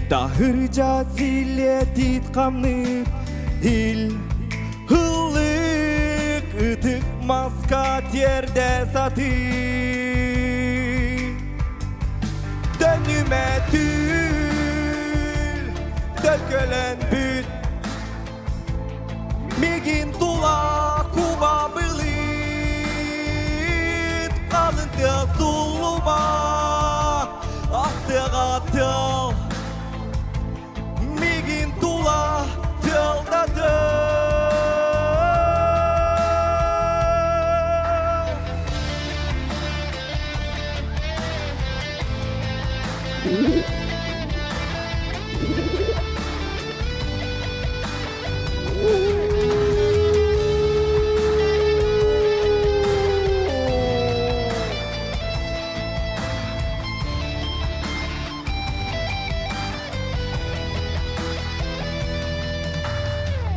Тахыржа зилетит камны Ил ылык ытык маска терде саты Дөнүмэ түүл Төлкөлөн бүт Мигин тула куба былыт Қалынты сулума.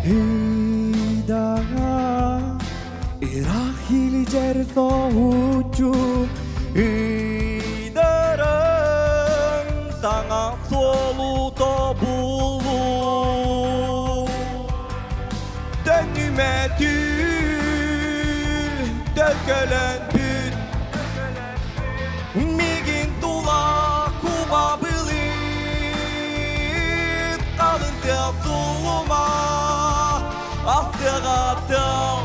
Ыйдаҥа ыраах илдьэр соһуччу ыйдарың саҥа суолу тобулуу Төннүмэ түүн төлкөлөн бүт Мигин тула куба былыт Қалын тыал сулума астыға тыл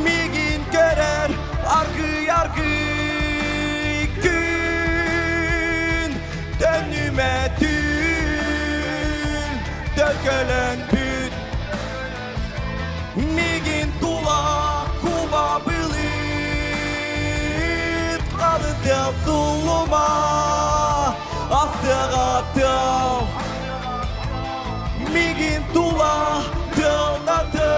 Мигин көрөр аргый аргый күн Төннүмэ түүн төлкөлөн бүт Мигин тула куба былыт Қалын тыал сулума астыға тыл Мигин тула тылнаты.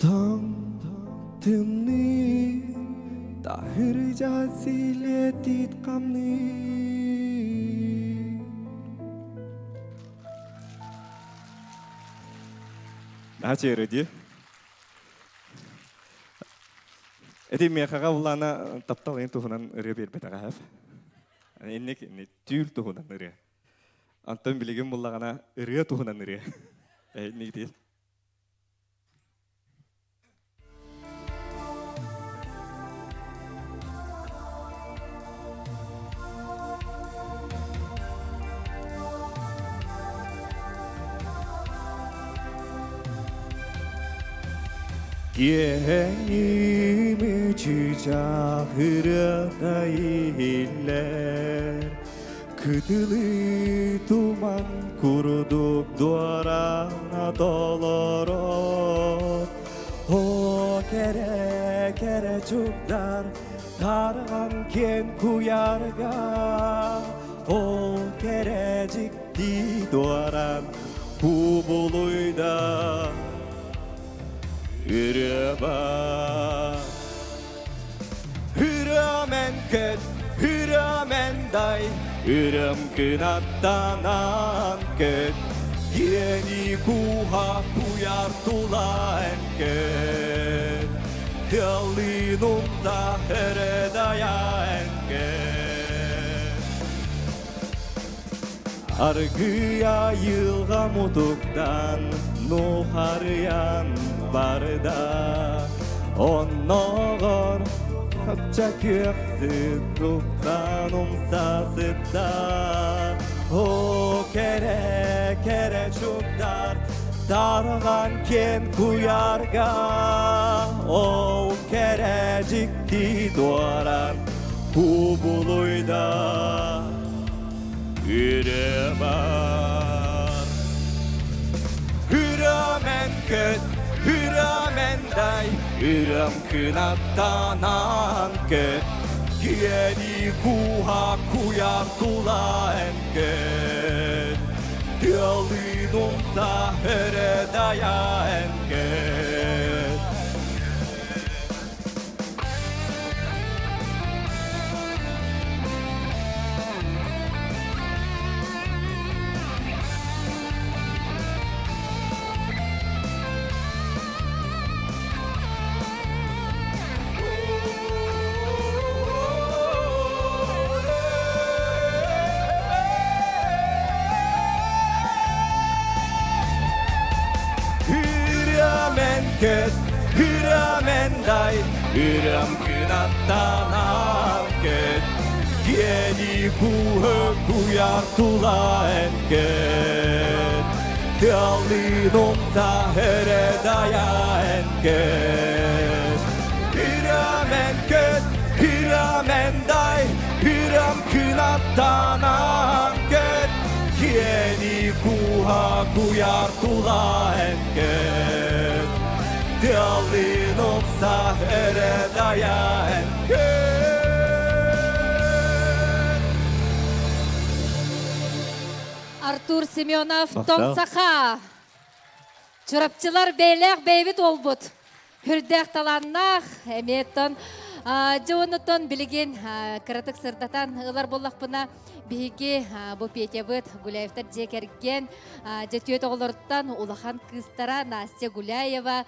Таң тымны тахыржа силетит камны. Наһаа ди. Эти мехага улана таптал эн туһунан ырыа биэрбэтэҕэ хаф. Инник түүл туһунан ырыа. Антон билигин буллагана ырыа туһунан ырыа. Инник диил. Киэҥими чыычаах ырыата иһиллэр Кытылы туман курдук дуораана толорор О кэрэ кэрэ чугдар тарҕан киэн куйаарга Ол кэрэ дьикти дуоран кубулуйда Ырыаба Ырыамен көт, ырыамен дай, ырыам кынаттанан көт Киэни куха куяр тула эн көт Тыаллын умса ырыдая эн көт Аргыя йылға мутуктан нухарыян барда Онногор хапча күөхсүт нуктан умсасытта О кере кере чуктар тарган кен куярга Ол кере жикти дуаран кубулуйда Үрө бар. Үрөмен көт, үрөмен дай, үрөм кынаттанан көт Киэни куха куяр тула эн көт Тыалын умса өрө дая эн көт Үрөмен көт, үрөмен дай, үрөм кынаттанан көт Киэни куһы куяр тула эн көт Тыалын умса өрө дая эн көт Үрөмен көт, үрөмен дай, үрөм кынаттанан көт Киэни куха куяр тула эн көт Тыалын Отса эрэ дая эн Артур Семенов, Тоҥ Саха. Чурапчылар бэйэлээх бэйэбит уолбут. Хүрдээх талааннаах, эмиэттэн дьонуттан билигин кыратык сырдатан ылар буоллахпына, биһиги бу Петябыт Гуляевтар дьиэ кэргэн дьэ түөт оҕолоруттан улахан кыыстара Настя Гуляева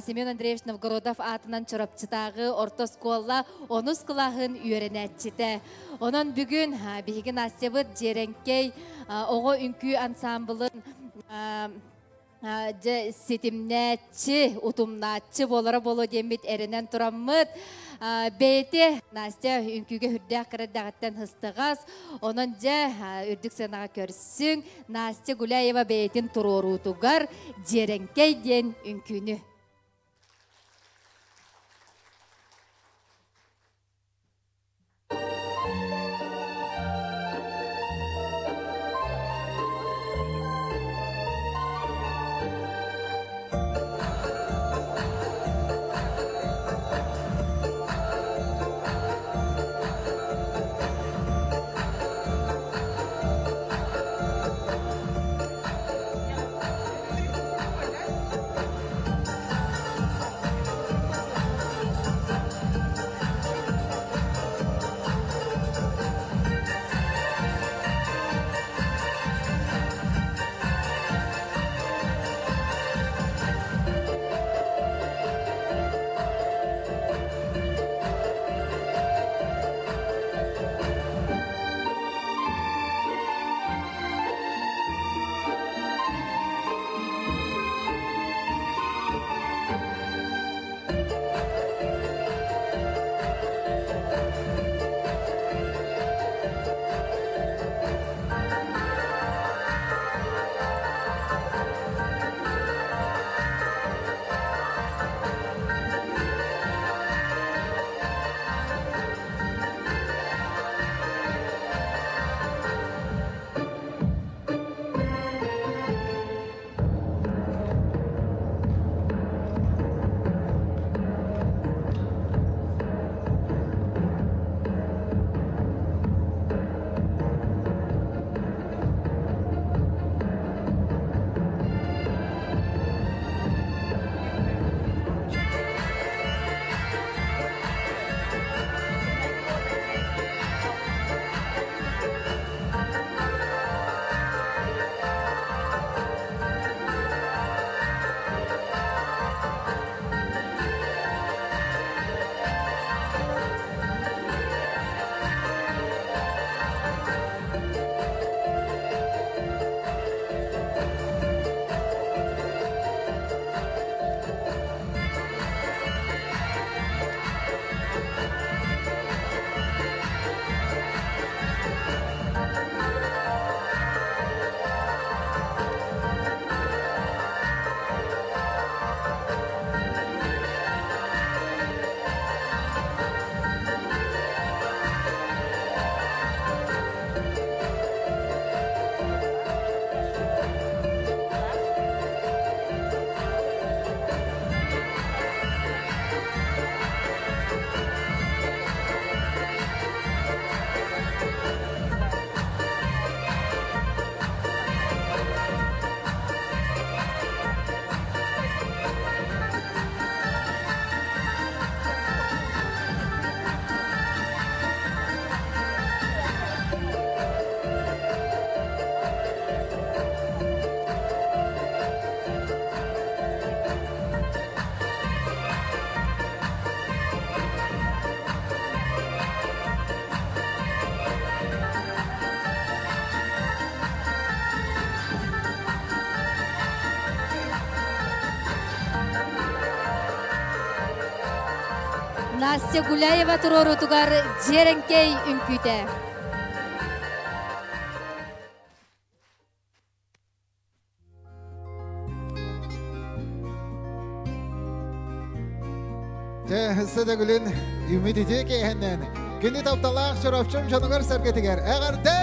Семен Андреевич Новгородов аатынан Чурапчытааҕы орто оскуола онус кылааһын үөрэнээччитэ. Онон бүгүн биһиги Настябыт Дьиэрэҥкэй оҕо үҥкүү ансаамбылын дьэ ситимнээччи, утумнааччы буолара буолуо диэммит эрэнэн тураммыт. Бэйэтэ Настя үҥкүүгэ үрдээх кыра эрдэҕиттэн һыстыҕас. Онон дьэ үрдүк сыанаҕа көрсүҥ. Настя Гуляева бэйэтин туруоруутугар Дьиэрэҥкэй диэн үҥкүүнү. Настя Гуляева туруоруутугар Дьиэрэҥкэй үҥкүүтэ. Дьэ, өссө да күлүн үмүт үтүө киэһэннэн күнү тапталаах Чурапчым дьонугар сэргэтигэр эҕэрдэ!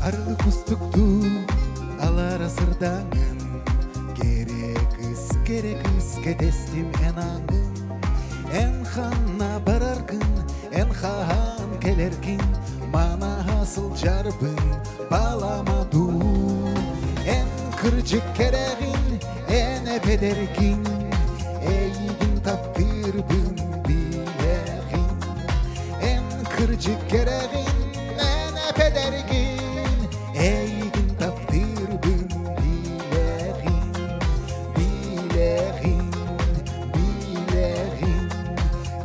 Арылы кустуктуу, Алара сырдаңын, Кере кыз, кере кыз, кетестим эн аңын. Эн ханна бараргын, эн хаан келеркин, Мана сылжарбын, баламаду. Эн кыржык керегин, эн эпедергин, Эйигин таптырбын билегин. Эн кыржык керегин, эн эпедергин, Эйигин таптырбын билегин, билегин, билегин.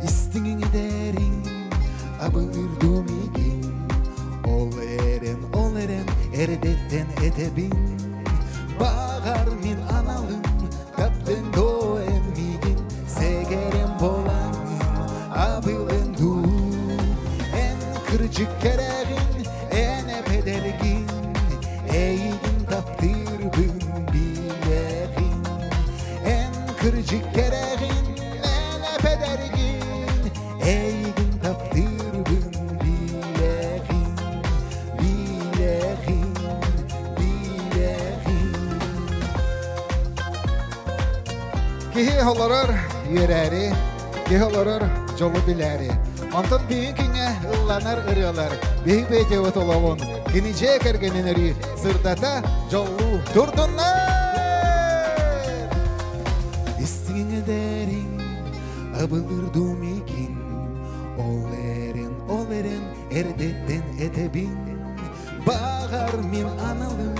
Истиңиң эдерин, абылырдум игин, Ол эрен, ол эрен, эрдеттен этебин. Бағар мин аналым, таптын доэн мигин, Сегерен болаңын, абылынду. Эн кыржык керегин, эн эпедергин, Эйигин таптырбын билегин. Эн кыржык керегин, эн эпедергин, Эйигин таптырбын билегин, билегин, билегин. Киһи олорор үөрээри, киһи олорор дьолу билээри. Онтон биһин кинге ылланар ырыалар, биһи бэйтэбит олоҕун, кини дьиэ кэргэнин өрүү сырдата дьоллуу турдуннар! Истиҥ эдэрин, абылырдум игин, Ол эрен, ол эрен, эрдеттен этэбин. Бағар мин аналым,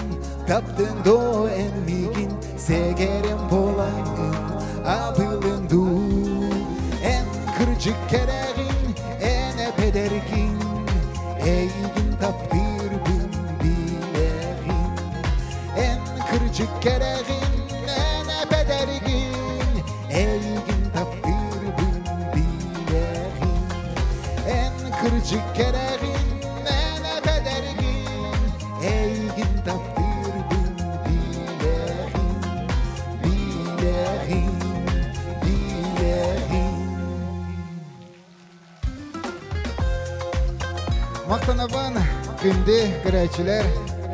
таптың до эн мигин, Сегерем болаңын, абылынду. Эн кыржык керегин, эн эпедергин, Эйигин таптырбын билегин. Эн кыржык керегин, эн эпедергин, Эйигин таптырбын билегин. Эн кыржык керегин, эн эпедергин, Эйигин таптырбын билегин, билегин, билегин. Мақтанабан күнде көрәчілер,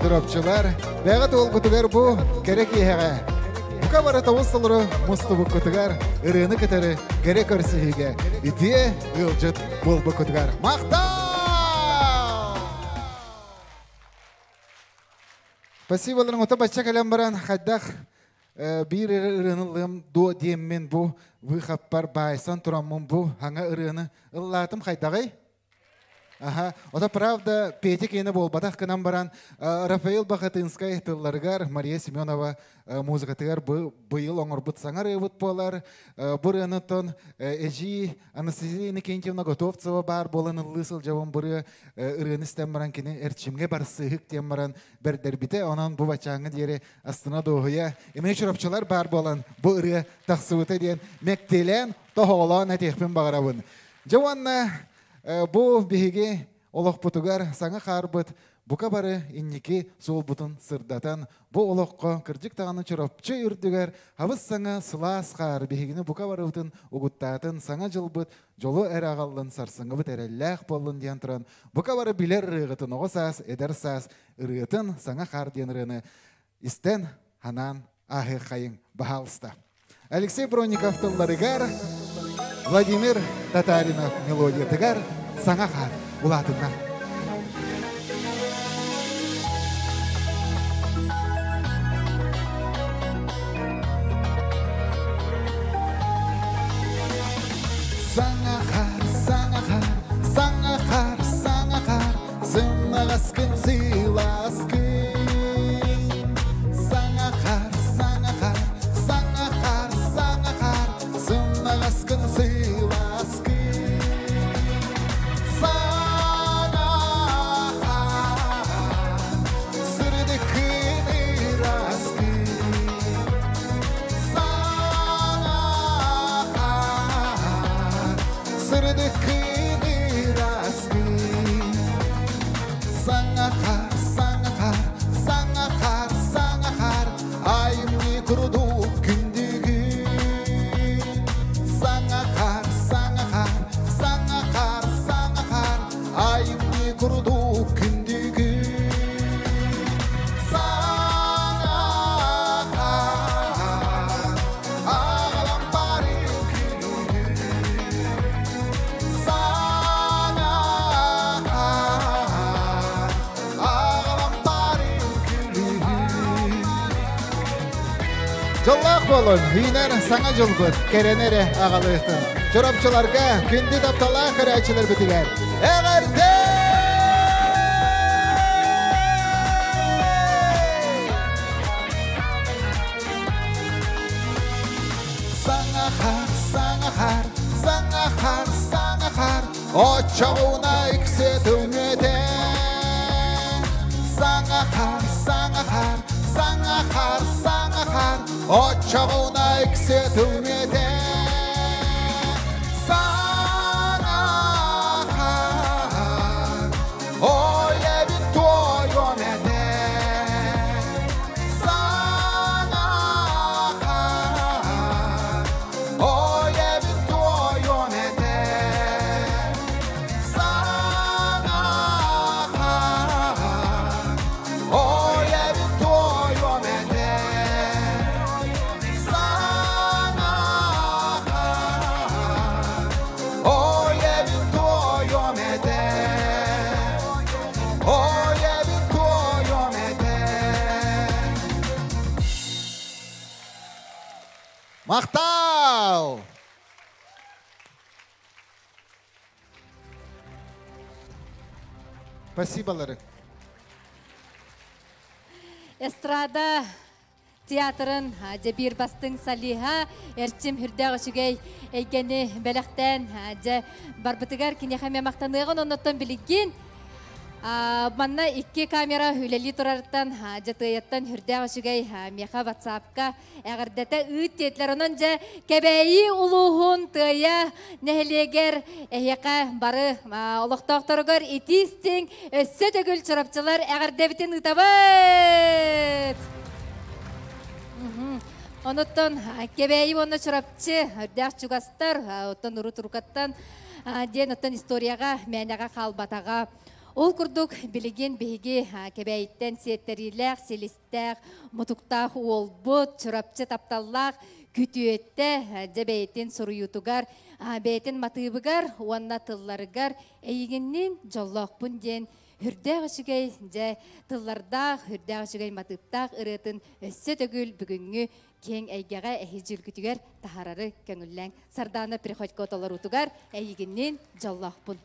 туропчылар, бәғат олгутугар бу керек иһэҕэ. Бука бара тавыс толору мустубуккутугар, ырыаны кытары кере көрсүһүгэ, үтүө ыалдьыт буолбуккутугар. Махтал! Спасибо ото бачча кэлэн баран хайдах биир ырыаны ыллыам дуо диэммин бу выхаппар баайсан тураммын бу хаҥа ырыаны ыллаатым хайдаҕый? Аха, ото правда Петя киэнэ буолбатах гынан баран Рафаэл Бахатынскай тылларыгар Мария Семенова музыкатыгар быйыл оҥорбут саҥа ырыабыт буолар. Бу ырыанытын эдьиий Анастасия Иннокентьевна Готовцева баар буолан ыллыы сылдьабын бу ырыаны истэн баран кини эрчимҥэ барсыыһык диэн баран бэрдэрбитэ. Онон бу бачааҥҥа диэри астына дуоһуйа эмиэ чурапчылар баар буолан бу ырыа тахсыбыта диэн мэктиэлээн тоһоҕолоон этиэхпин баҕарабын. Дьэ уонна бу биһиги олохпутугар саҥа хаарбыт бука бары инники суолбутун сырдатан, бу олоххо кырдьык даҕаны Чурапчы үрдүгэр хабыс саҥа сылаас хаар биһигини бука барыбытын угуттаатын, саҥа дьылбыт дьолу эрэ аҕаллын, сарсыҥҥыбыт эрэллээх буоллун диэн туран, бука бары билэр ырыаҕытын оҕо саас, эдэр саас ырыатын саҥа хаар диэн ырыаны истэн, ханаан ааһыаххайыҥ, баһаалыста. Алексей Бронников тылларыгар, Владимир Татаринов мелодиятыгар саҥа хаар улаатыннар. Саҥа хаар, саҥа хаар, саҥа хаар, саҥа хаар, сымнаҕаскын сылааскын. Саҥа хаар, саҥа хаар, саҥа хаар, саҥа хаар, сымнаҕаскын сылааскын. Саҥа Жоллах болун, үйнер саңа жылгыт, керенере ағалықтын. Чорапчыларға күнді таптала көрәчілер бітігер. Әғәрде! Саңа хар, саңа хар, саңа хар, саңа хар, очоғуна иксе түңете. Саңа хар, саңа хар, саңа хар, саңа хар, очоғуна иксе түңете. Саңа хар, ой бит тойомете. Саңа хар, ой бит тойомете. Саңа хар, ой бит тойомете. Саңа хар, ой бит тойомете. Ой бит тойомете. Мақтау! Спасибо, Ларик. Эстрада театрын же бир бастың салиха эрчим хүрдәг үчүгэй эйгени белэхтэн же барбытыгар кинехаме мактаныгын онноттон билигин манна икки камера үлели турарыттан жатыяттан хүрдәг үчүгэй меха ватсапка эгердете ыт тетлер онон же кебейи улуһун тыя нехлегер эхека бары олохтоохторугар итистиң өссө төгүл чорапчылар эгердебитин ытабыт. Оноттон кебейи онно чорапчы үрдәк чугастар оттон уру турукаттан ден оттон историяга мәнәгә халбатага. Ол курдук билигин биһиги кебейиттен сиэттерилээх, силистээх, мутуктаах уолбут, чурапчы тапталлаах, күтүөтте жебейтин суруютугар, бэйтин матыыбыгар, уонна тылларыгар эйигиннин жоллоохпун диэн хүрдээх үчүгэй же тыллардаах, хүрдээх үчүгэй матыыптаах ырыатын өссө төгүл бүгүҥҥү киэҥ эйгэҕэ эһи дьүлгүтүгэр таһарары көҥүллээн Сардана Приходько толорутугар эйигиннин жоллоохпун.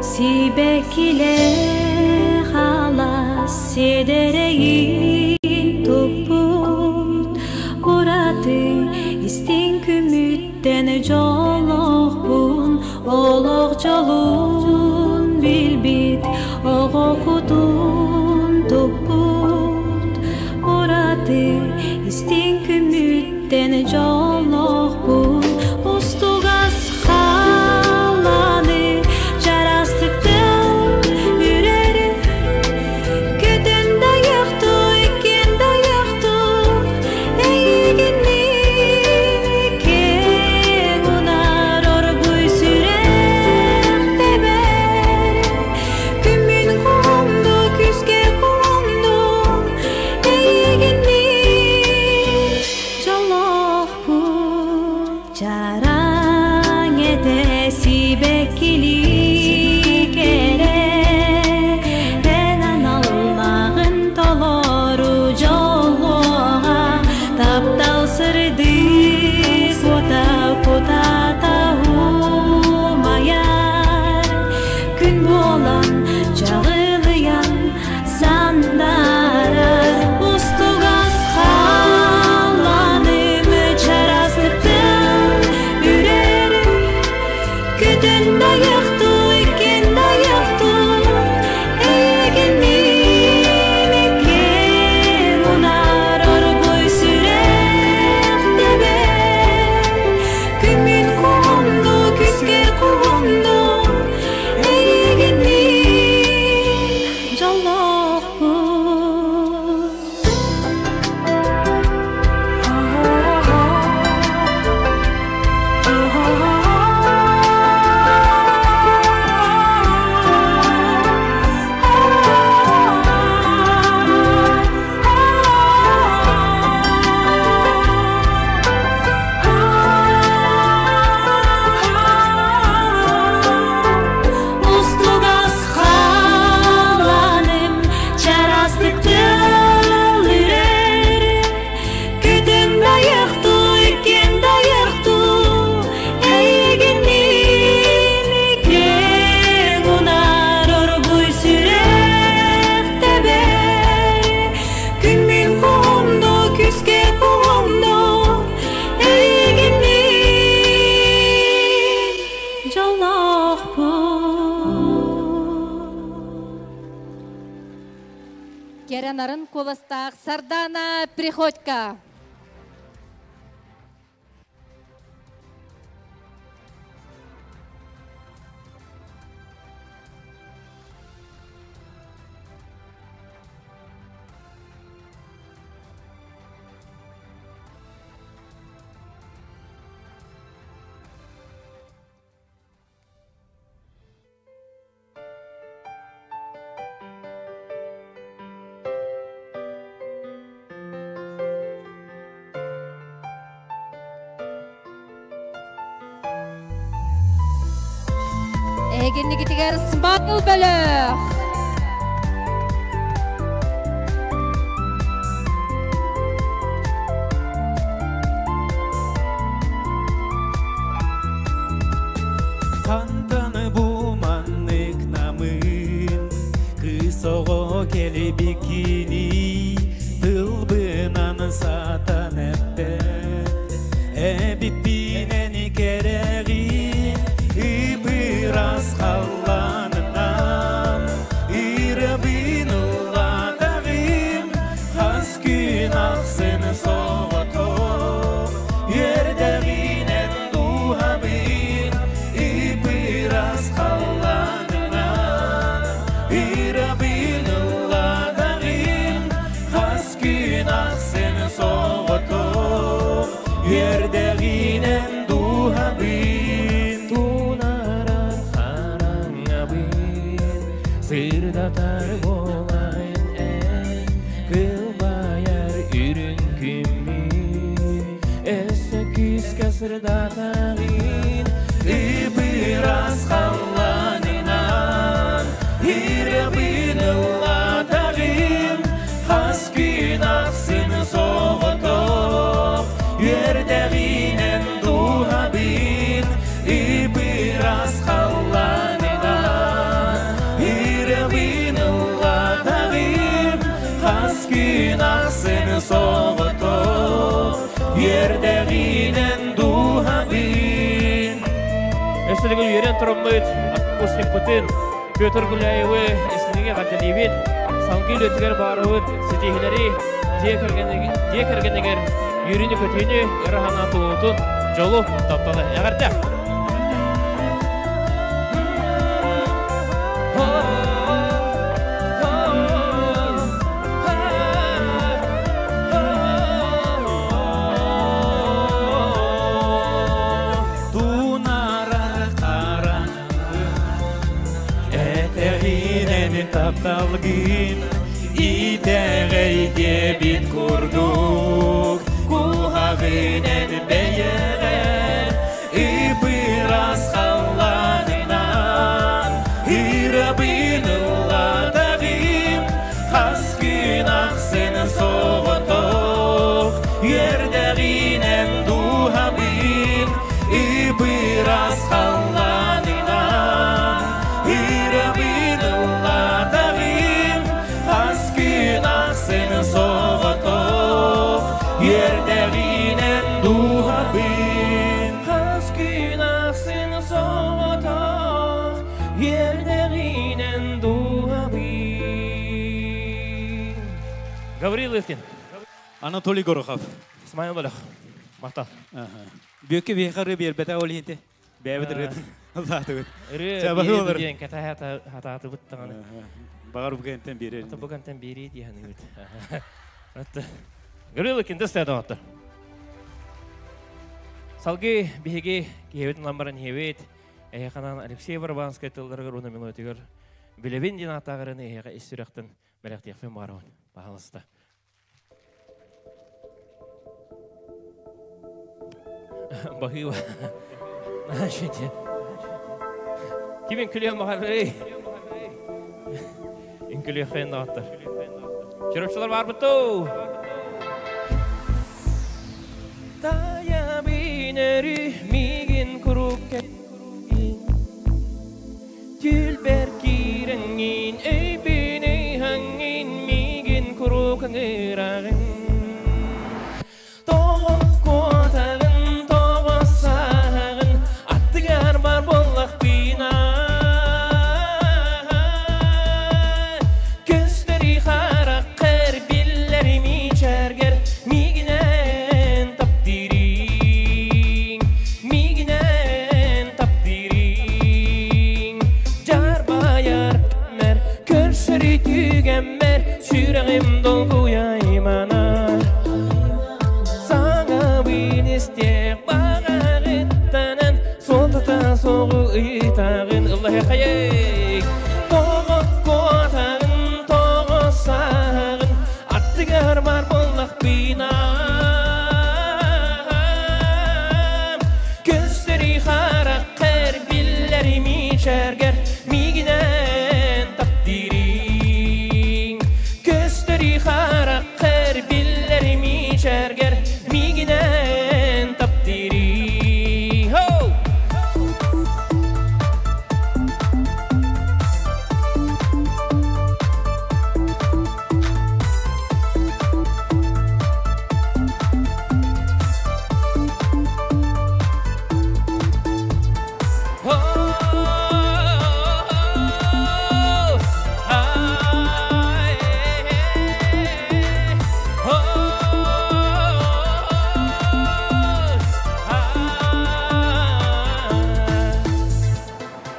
Сибекиле хала седерейин тупут ураты истин күмүттен жолохпун олох жолун билбит ого кутун тупут ураты истин күмүттен жолохпун устугас халаны жарастыктын үрери көтөн даякту экен даякту эйигиннин кең унар оргуй сүрэх тебер күмүн куонду күзгө куонду эйигиннин жолохпун жараң эте сибеккили кере эн аналлагын толору жолуга таптал сырдык ота кутата умаяр күн болан чагылыян сандарар устугас халаным чарастыктын үрери көтөн даякту Кэрэ нарын куоластаах Сардана Приходько. Эгиннигитигэр Смайл бөлөх. Хантан бу маннык намын Кыыс оҕо кэлбиккиний Тылбынан сатан эппэт Эбиппинэн кэрэҕин Ып-ыраас халлаанынан Ырыабын ыллатаҕым Хас күн ахсын соҕотох Үөрдэҕинэн дууһабын Ып-ыраас халлаанынан Ырыабын ыллатаҕым Хас күн ахсын соҕотох Үөрдэҕинэн дууһабын Тунаарар хараҥабын Сырдатар буолаҕын эн Кылбайар үрүҥ күммүн Өссө күүскэ сырдатаҕын Ып-ыраас халлаанынан Ырыабын ыллатаҕым Хас күн ахсын соҕотох Үөрдэҕинэн дууһабын Ып-ыраас халлаанынан Ырыабын ыллатаҕым Хас күн ахсын соҕотох Үөрдэҕинэн дууһабын Өссө төгүл үөрэн тураммыт, выпускникпытын Петр Гуляевы истиҥник эҕэрдэлиибит, салгыы үлэтигэр баҕарабыт ситиһиилэри, дьиэ кэргэнигэр үөрүүнү-көтүүнү, ыра санаа туолуутун, дьолу, тапталы эҕэрдэ! Тунаарар хараҥабын Этэҕинэн тапталгын Итэҕэй диэбит курдук Куһаҕынан бэйэҕэр Ып-ыраас халлаанынан Ырыабын ыллатаҕым Хас күн ахсын соҕотох Үөрдэҕинэн дууһабын Ып-ыраас халлаанынан Ырыабын ыллатаҕым Хас күн ахсын соҕотох Үөрдэҕинэн дууһабын Хас күн ахсын соҕотох Үөрдэҕинэн дууһабын Гаврил Лыткин. Анатолий Горохов. Смайл бөлөх. Махтал. Бүөккэ биһиэхэ ырыа биэрбэтэ ол иһин бэйэбит ырыатын ыллаатыбыт. Ырыа биэрии диэн кэтэһэ хатаатыбыт даҕаны. Баҕар бугантан биэрэр. Ата бугантан биэрии дии саныыбыт. Гаврил Лыткин тыс доҕоттор. Салгыы биһиги киһибит ылан баран иһэбит. Эһиэхэ Алексей Барабанскай тылларыгар уонна мелодиятыгар билэбин диэн ааттааҕарын эһиэхэ ис сүрэхтэн бэлэхтиэхпин баҕарабын. Пожалуйста. Баһыыба. Значит, кимин күлүөн баҕарарый? Үҥкүлүөххэ доҕоттор. Чурапчылар баарбыт Таайабын өрүү миигин куруук кэппин Түлбэр киирэҥҥин өйбүн ыйһаҥҥын миигин куруук ыҥыраҕын Тоҕо куотаҕын, тоҕо сааһаҕын аттыгар бар буоллахпына Көстөрүй хараххар ыйытаҕын ыллаһыаххайый. Тоҕо куотаҕын, тоҕо сааҕын, аттыгар бар буоллахпына. Көстөрүй хараххар биллэр мичэргэр миигинэн таптыырыҥ. Көстөрүй хараххар биллэр мичэргэр миигинэн таптыырыҥ. Ho!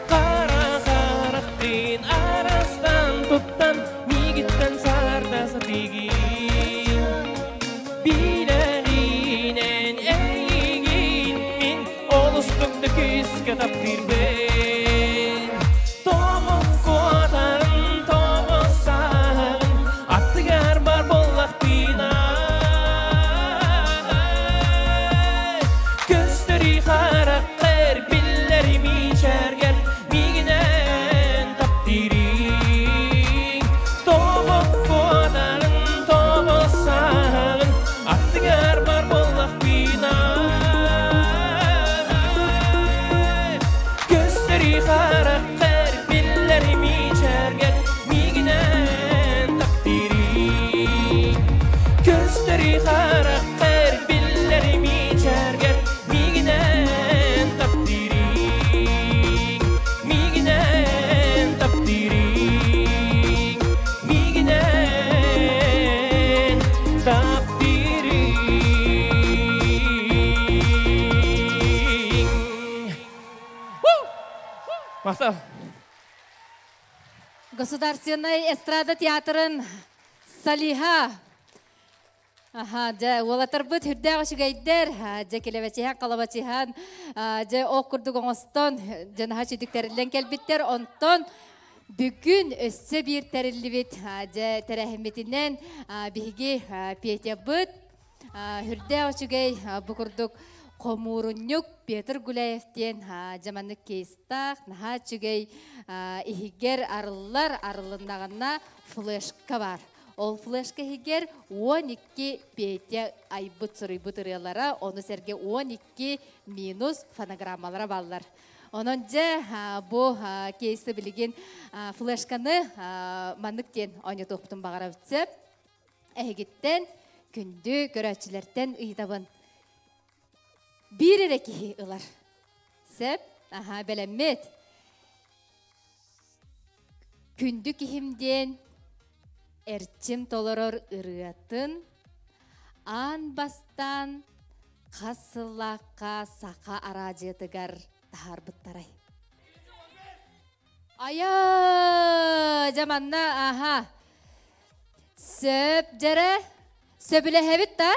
Қара харахтын арастан туттан мигиттен сардаса тигин. Билэринэн эйигин мин олустук да күүскэ таптыырбын. Тоҕо куотарын, тоҕо сааҕын, аттыгар бар буоллахпына. Көстөрүй хараххар биллэр мичэргэр миигинэн таптыырыҥ. Тоҕо куотарын, тоҕо сааҕын, аттыгар бар буоллахпына. Көстөрүй хараххар биллэр мичэргэр миигинэн таптыырыҥ. Көстөрүй хараххар биллэр мичэргэр миигинэн таптыырыҥ. Миигинэн таптыырыҥ. Миигинэн таптыырыҥ. Махтал. Государственный эстрада театрын Салиха. Аха, дьэ, уолаттарбыт үрдээх үчүгэйдэр, дьэ, килэбэчиһэн, халабачыһан, дьэ, ох курдук оҥостон, дьэ, наһаа үчүгдүк тэриллэн кэлбиттэр. Онтон бүгүн өссө биир тэриллибит, дьэ, тэрээһиммитинэн биһиги Петябыт үрдээх үчүгэй бу курдук хомуурунньук Петр Гуляев диэн дьаманнык кейстаах, наһаа үчүгэй иһигэр арыллар, арылыннаҕына флешка бар. Ол флешка иһигэр 12 Петя айбыт суруйбут ырыалара, ону сэргэ 12 минус фонограммалара баллар. Онон дьэ бу кейсы билигин флешканы маннык диэн ойнотуохпутун баҕарабыт. Эһигиттэн күндү көрөөччүлэртэн ыйытабын. Биир эрэ киһи ылар. Сөп, аха, бэлэммит. Күндү киһим диэн Эрчим толорор ырыатын аан бастаан хас сыллаахха саха араадьыйатыгар таһаарбыттарай? Айа, дьэ манна, аха. Сөп, дьэрэ, сөбүлэһэбит да?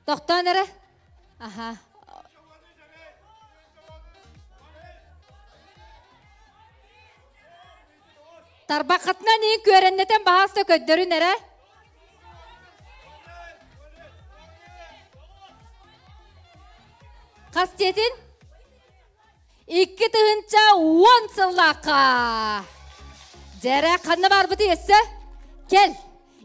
Тохтоон эрэ. Аха. Тарбаххытынан иин күөрэннэтэн баһааста көддөрүн эрэ. Хас диэтин? 2010 сыллаахха. Дьэрэ ханна барбыт өссө? Кел.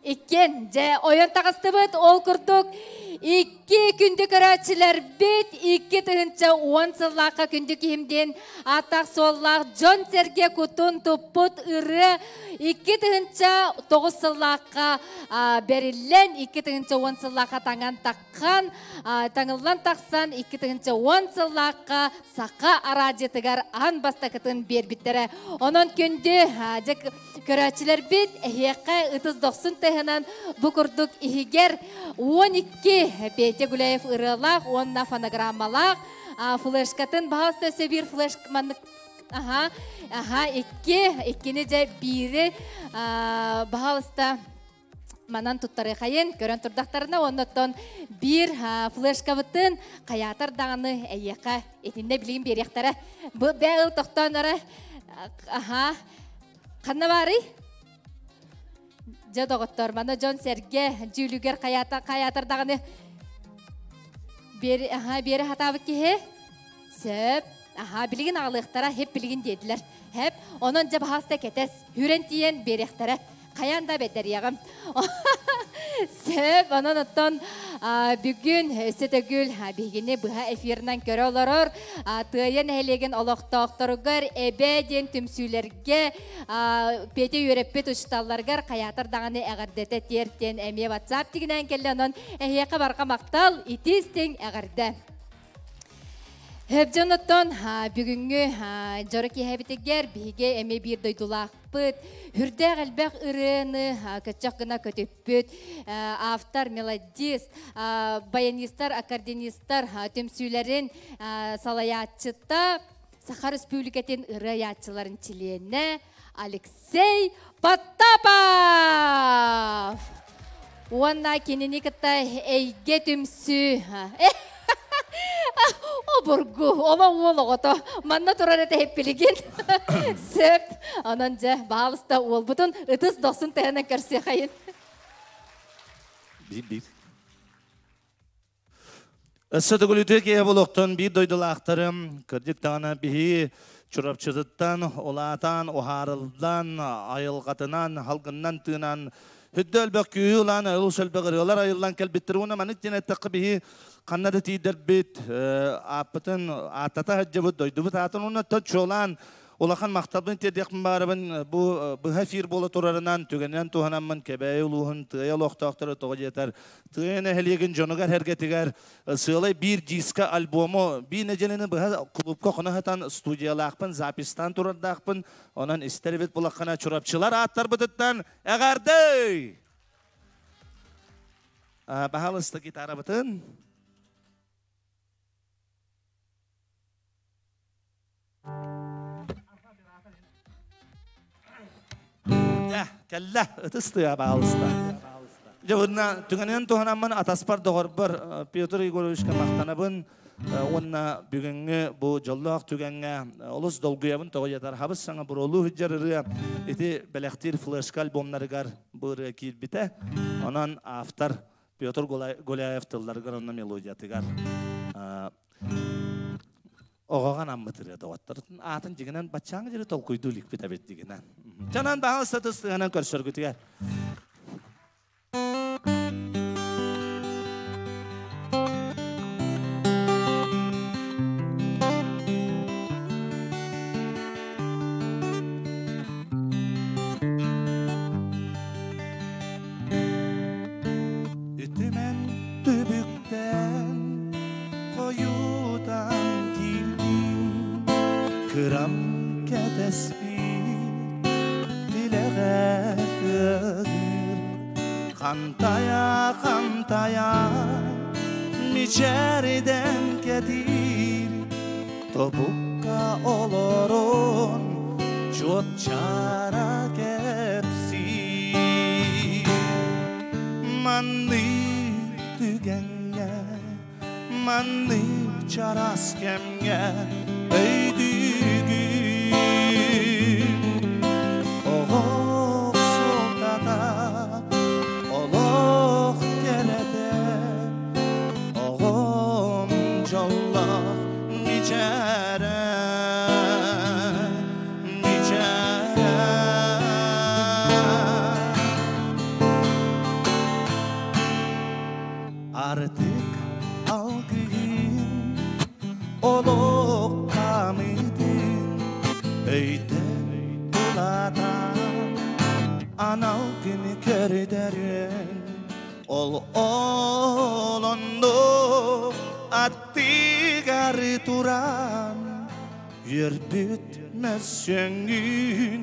Иккиэн дьэ ойон таҕыстыбыт. Ол курдук икки күндү көрөөччүлэрбит 2010 сыллаахха күндү киһим диэн ааттаах суоллаах дьон сэргэ кутун туппут ырыа 2009 сыллаахха бэриллэн 2010 сыллаахха таҥан таххан таҥыллан тахсан 2010 сыллаахха Саха араадьыйатыгар аан бастакытын биэрбиттэрэ. Онон күндү дьэ көрөөччүлэрбит эһиэхэ ытыс дохсун тыһынан бу курдук иһигэр 12 Петя Гуляев ырыалаах уонна фонограммалаах флешкатын баһаас өссө биир флеш маннык Аха, аха, икки, иккини же биири баһалыста манан туттарыхайын көрөн турдахтарына онноттон биир флешкабытын хаятар даҕаны эйиэхэ итиннэ билигин биэриэхтэрэ. Бу бээ ыл тохтооннора аха ханна баарый? Дьэ доҕоттор, мана дьон сэргэ дьүүлүгэр хаятар даҕаны биэри аха биэри хатаабыт киһи сөп. Аха билигин аҕалыахтара, хеп билигин диэтилэр. Хеп, онон дьэ баһааста кэтэс, хүрэн тиийэн биэриэхтэрэ. Хайаан да бэддэриэҕим. Сөп, онон оттон бүгүн өссө төгүл биһигини быһа эфирынан көрө олорор Тыайа нэһилиэгин олохтоохторугар эбэ диэн түмсүүлэргэ Петя үөрэппит учууталларыгар хайаатар даҕаны эҕэрдэтэ тиэртиэн эмиэ WhatsApp тигинээн кэллэ. Онон эһиэхэ барҕа махтал, итии-истиҥ эҕэрдэ. Хөп дьонуттан бүгүҥҥү дьоро киэһэбитигэр биһиги эмиэ биир дойдулаахпыт, хүрдээх элбэх ырыаны көччөх гына көтүппүт автор, мелодист, баянистар, аккордеонистар түмсүүлэрин салайааччыта, Саха Республикатын ырыа айааччыларын чилиэнэ Алексей Потапов! Уонна кинини кытта эйгэ түмсүү Обургу, ола уол оҕото. Манна турар этэ хеппилигин. Сөп. Онон дьэ, баалыста уолбутун ытыс дохсун тэһэнэн көрсүөхайын. Биир биир. Өссө төгүл үтүө киэһэ буолуохтун биир дойдулаахтарым, кырдьык даҕаны биһи Чурапчытыттан улаатан, уһаарыллан, айылҕатынан, халгыннан тыынан, хүддө элбэх күүһү ылан, олус элбэх ырыалар айыллан кэлбиттэр. Уонна маннык диэн эттэххэ биһи ханна да тиийдэрбит, ааппытын ааттата сылдьыбыт, дойдубут аатын уонна чуолаан улахан махталбын тиэрдиэхпин баарабын бу быһа эфир буола турарынан түгэнинэн туһанаммын Кэбээйи улууһун Тыайа олохтоохторо тоҕо диэтэр Тыайа нэһилиэгин дьонугар эргэтигэр сыалай биир диска альбому биир нэдиэлэни быһа клубка хоно сытан студиялаахпын запистаан турардаахпын онон истэр эбит булаххана Чурапчылар ааттарбытыттан эҕэрдэй! Баһаалыста гитарабытын Кэллэ, ытыс тыа баалыста. Дьэ, уонна түгэнинэн туһанаммын атаспар доҕорбор Петр Егоровичка махтанабын уонна бүгүҥҥү бу дьоллоох түгэҥҥэ олус долгуйабын тоҕо диэтэр хабыс саҥа буруолуу сылдьар ырыа ити бэлэхтиир флешка альбомнарыгар бу ырыа киирбитэ. Онон автор Петр Гуляев тылларыгар уонна мелодиятыгар оҕоҕо анаммыт ырыа доҕоттор аатын дьигинэн баччааҥы дьири толкуйдуу иликпит эбит дигинэн. Чанан баҕалыста тыстыганан көрсөргүтүгэр. Үтүмэн түбүктэн хойутан киирдим, кырам кэтэспит тилэҕэ тыаһыыр. Хантайа, хантайа, мичээрдэн кэтиир, тобукка олорон чуопчара кэпсиир. Маннык түгэҥҥэ, маннык чараас кэмҥэ өйдүүгүн. Оҕо суолтата, олох кэрэтэ, оҕом дьоллоох мичээрэ, мичээрэ. Артык алгыһын, олох хаамыытын өйтөн улаатан, анал күнү көрдөрүөн, ол олонно аттыгар туран, үөрбүт мөссөҥҥүн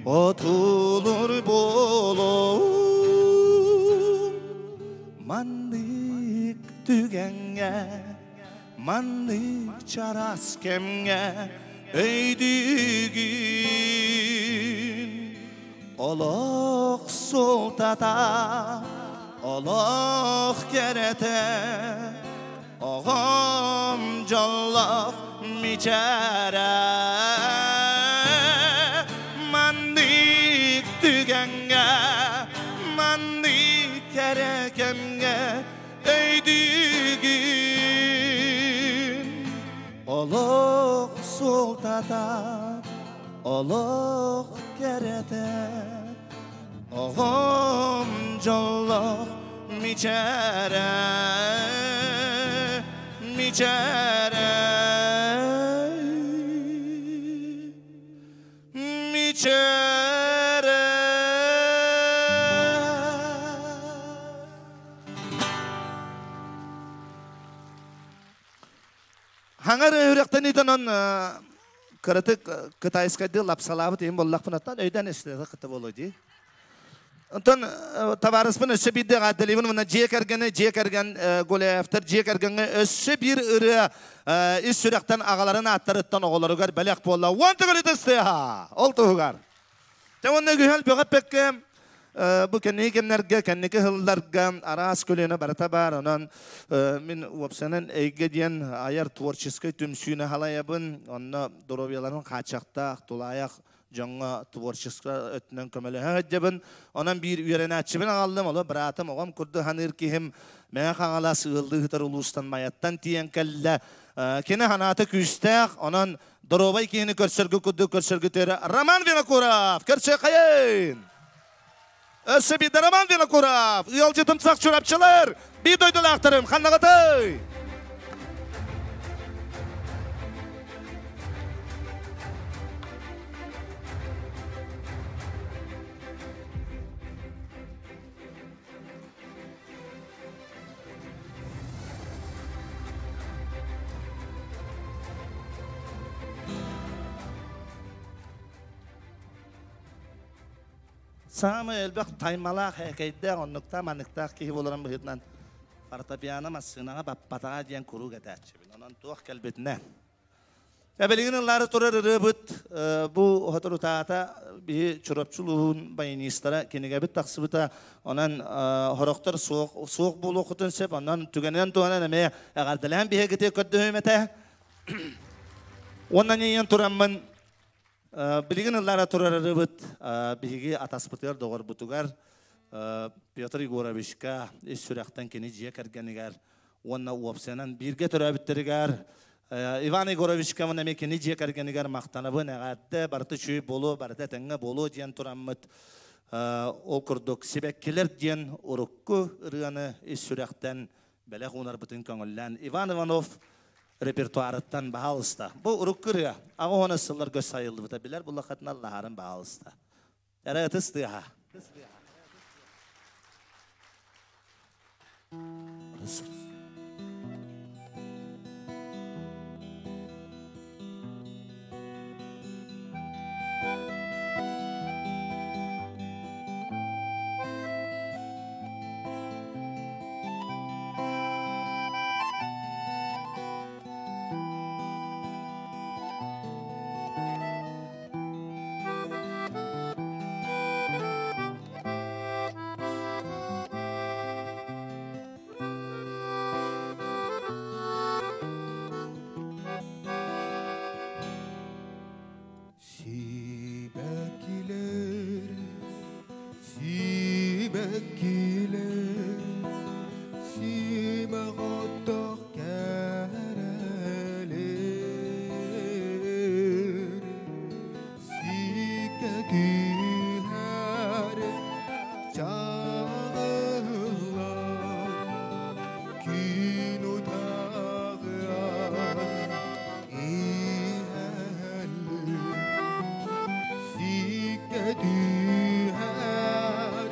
отулур буолуом. Маннык түгэҥҥэ, маннык чараас кэмҥэ Өйдүгүн Олох султата Олох керете Оҕом дьоллоох мичээрэ Маннык түгэҥҥэ Маннык кэрэ кэмҥэ Өйдүгүн Олох султата Олох кэрэтэ Оҕом дьоллоох мичээрэ Мичээрэ Мичээрэ Хаңар үрәктен итонон кыратык кытайскайды лапсалаабыт им боллахпын аттан өйдөн эстеде кыты болу ди. Онтон табарыспын өссө биирде гадалибын мына дьиэ кэргэни дьиэ кэргэн Гуляевтар дьиэ кэргэҥҥэ өссө биир ырыа ис сүрэхтэн аҕаларын ааттарыттан оҕолоругар бэлэх буолла. Уон төгүл ытыстыаха! Ол туһугар. Дьэ уонна үгүһэл бөҕө эппэккэ бу кэнники кэмнэргэ, кэнники сылларга араас көлүөнэ барыта баар. Онон мин уопсанан эйгэ диэн айар творческай түмсүүнү халайабын. Онно доруобуйаларын хааччахтаах, тулаайах дьоҥҥо творчество өттүнэн көмөлөһө сылдьабын. Онон биир үөрэнээччибин аҕаллым, оло быраатым оҕом курдук саныыр киһим Мэҥэ Хаҥалас ыаллыы сытар улуустан Майаттан тиийэн кэллэ. Кини санаата күүстээх, онон доруобай киһини көрсөргө курдук көрсөргүтүөрэ Роман Винокуров көрсүөххэйин! Өссө биирдэ Роман Винокуров, ыалдьытымсах чурапчылар, биир дойдулаахтарым, ханнаҕытый? Саамай элбэх таймалаах, ээкэйдээх, оннуктаах, манныктаах киһи буоларын быһыытынан фортепиано массыынаҕа баппатаҕа диэн куруук этээччибин. Онон туох кэлбитинэ. Эбилигин ыллаары турар ырыабыт бу соторутаата биһи Чурапчы улууһун баянистара кинигэбит тахсыбыта. Онон хорохтор суох, суох буолуоххутун сөп. Онон түгэнинэн туһанан эмиэ эҕэрдэлээн биһигити көрдөһүм этэ. Уонна ньиийэн тураммын Билигин ыллара турар ырыбыт биһиги атаспытыгар, доҕорбутугар Петр Егоровичка ис сүрэхтэн кини дьиэ кэргэнигэр уонна уопсайынан бииргэ төрөөбүттэригэр Иван Егоровичка уонна эмиэ кини дьиэ кэргэнигэр махтанабын, эҕэрдэ, барыта үчүгэй буолуо, барыта этэҥҥэ буолуо диэн тураммыт ол курдук «Сибэккилэр» диэн урукку ырыаны ис сүрэхтэн бэлэх уунарбытын көҥүллээн Иван Иванов репертуарыттан баһаалыста. Бу урукку ырыа аҕа уона сылларга сайыллыбыта билэр буллаххытына лаһарын баһаалыста. Эрэ ытыс тыаһа. Сибэккилэр, сибэккилэр, симэх оттоох кэрэлэр, сиккэ түһэр чаҕыллар, күн утаҕыан иһэллэр, сиккэ түһэр.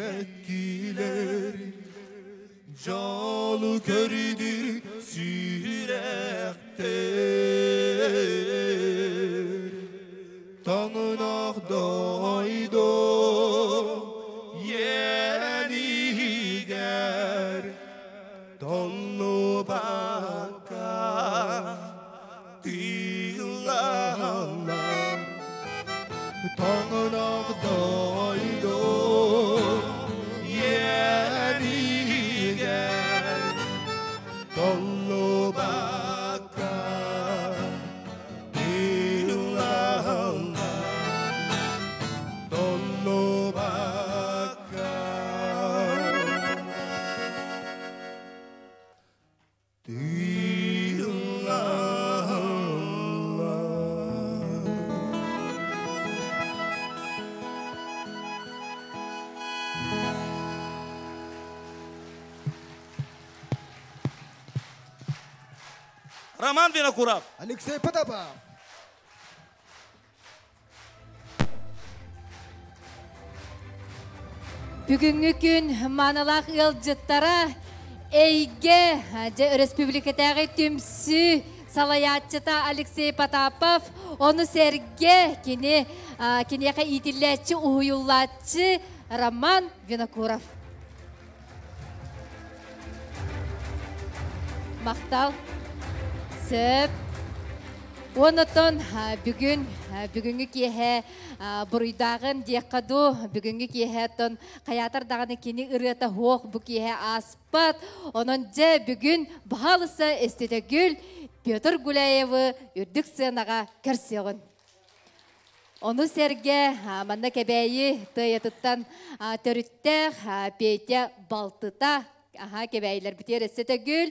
Sibekkiler, Calı kördür sürekter Tanınak daydo yeniger Tollu baka tillalar Tanınak daydo yeniger Tollu baka tillalar Tollu baka Роман Винокуров. Алексей Потапов. Бүгүҥҥү күн маанылаах ыалдьыттара Эйгэ дьэ өрөспүүбүлүкэтээҕи түмсүү салайааччыта Алексей Потапов, ону сэргэ кини киниэхэ иитиллээччи, уһуйуллааччы Роман Винокуров. Махтал. Сөп. Онотон бүгүн бүгүҥҥү киэһэ буруйдааҕын диэххэ дуу, бүгүҥҥү киэһэ хайаатар даҕаны кини ырыата суох бу киэһэ ааспат. Онон дьэ бүгүн баһаалыса эстетегүл Петр Гуляевы үрдүк сыанаҕа көрсүөҕүн. Ону сэргэ манна кэбээйи тыйатыттан төрүттээх Петя Балтыта Аха, кэбээйилэр бүтүөр өссө төгүл.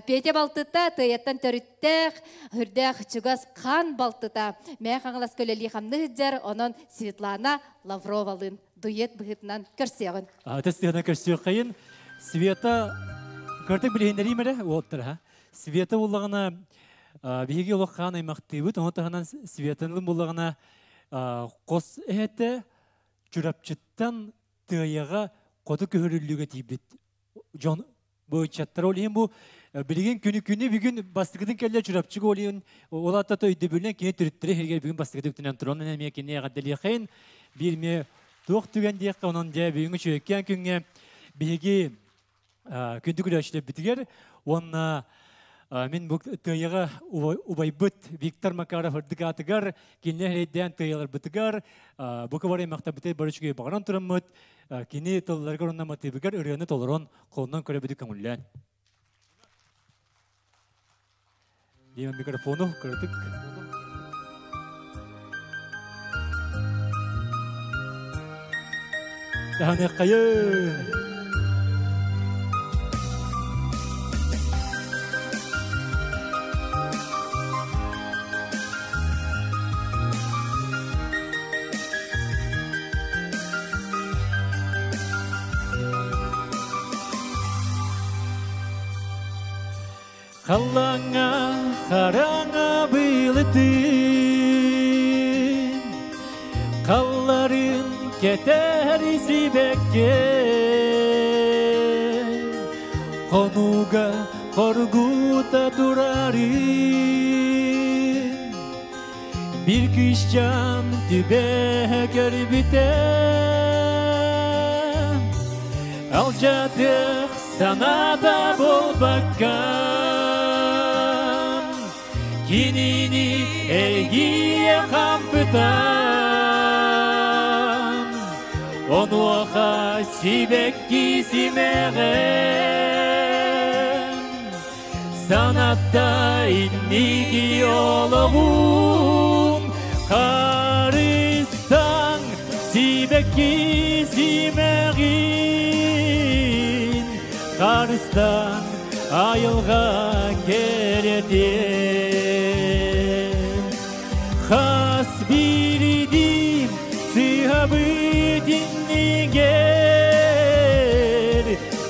Петя Балтыта тыйаттан төрүттээх, үрдээх чугас хан Балтыта. Мэ Хаҥалас көлөлии хамны сылдьар, онон Светлана Лавровалыын дуэт быһыытынан көрсүөҕүн. Ытыс тыһына көрсүөххэйин. Света көрдүк билиһиннэриим эрэ уоттар ha. Света буллаҕына биһиги олох хаан аймахтыыбыт, ону таһынан Светанылын буллаҕына хос эһэтэ Чурапчыттан Тыайаҕа хоту көһөрүллүүгэ тиийбит дьон бу ыччаттар ол иһин бу билигин күнү күнү бүгүн бастакытын кэллэ Чурапчыга ол иһин ол аата өйдөбүлүнэн кини төрүттэрэ иһигэр бүгүн бастакы үктэнэн туран эмиэ кини эҕэрдэлиэхэйин биир эмиэ туох түгэн диэххэ онон дьэ бүгүҥҥү үчүгэйкээн күҥҥэ биһиги күндү күлээччилэрбитигэр уонна мин бу Тыайаҕа убайбыт Виктор Макаров үрдүк аатыгар кинилэр эрэйдээн тыайаларбытыгар бу кыбар аймахтарбытыгар бары үчүгэй баҕаран тураммыт кини тылларыгар уонна матыыбыгар ырыаны толорон холунан көрөбүтү көҥүллээн. Дима микрофону кырытык. Таһаныаххайын! Халлаҥҥа хараҥа былытын, Халларын кэтэр сибэкке, Хонууга хоргута турарын, Bir кыысчаан түбэ көрбүтэ. Алдьатыах санаата буолбакка Кинини эргийэ хампыта Онуоха сибэкки симэҕин Санатта инники олоҕун Харыстаҥ сибэкки симэҕин Харыстаҥ айылҕа кэрэтин Хас биирдии сыһабыт иннигэр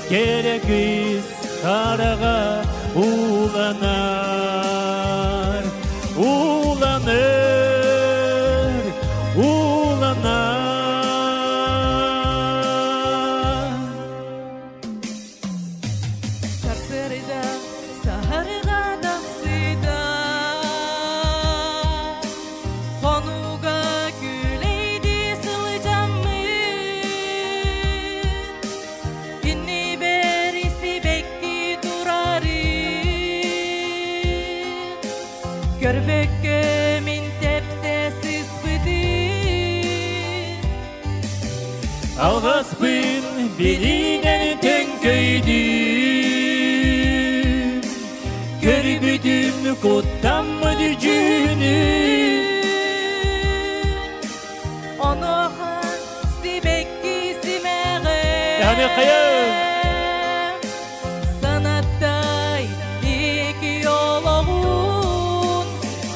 Кэрэ кыыс хараҕа ууланар, ууланар, ууланар. Сарсыарда саһарга тахсыта Хонууга күлэйди сылдьаммын Иннибэр сибэкки турарын Көрбөккө мин тэпсэ сыспытым Алҕаспын билинэн төҥкөйдүм Көрбүтүм куттаммыт дьүһүнүм Онуоха сибэкки симэҕэ Яны-хайын! Санаттай ики олоҕун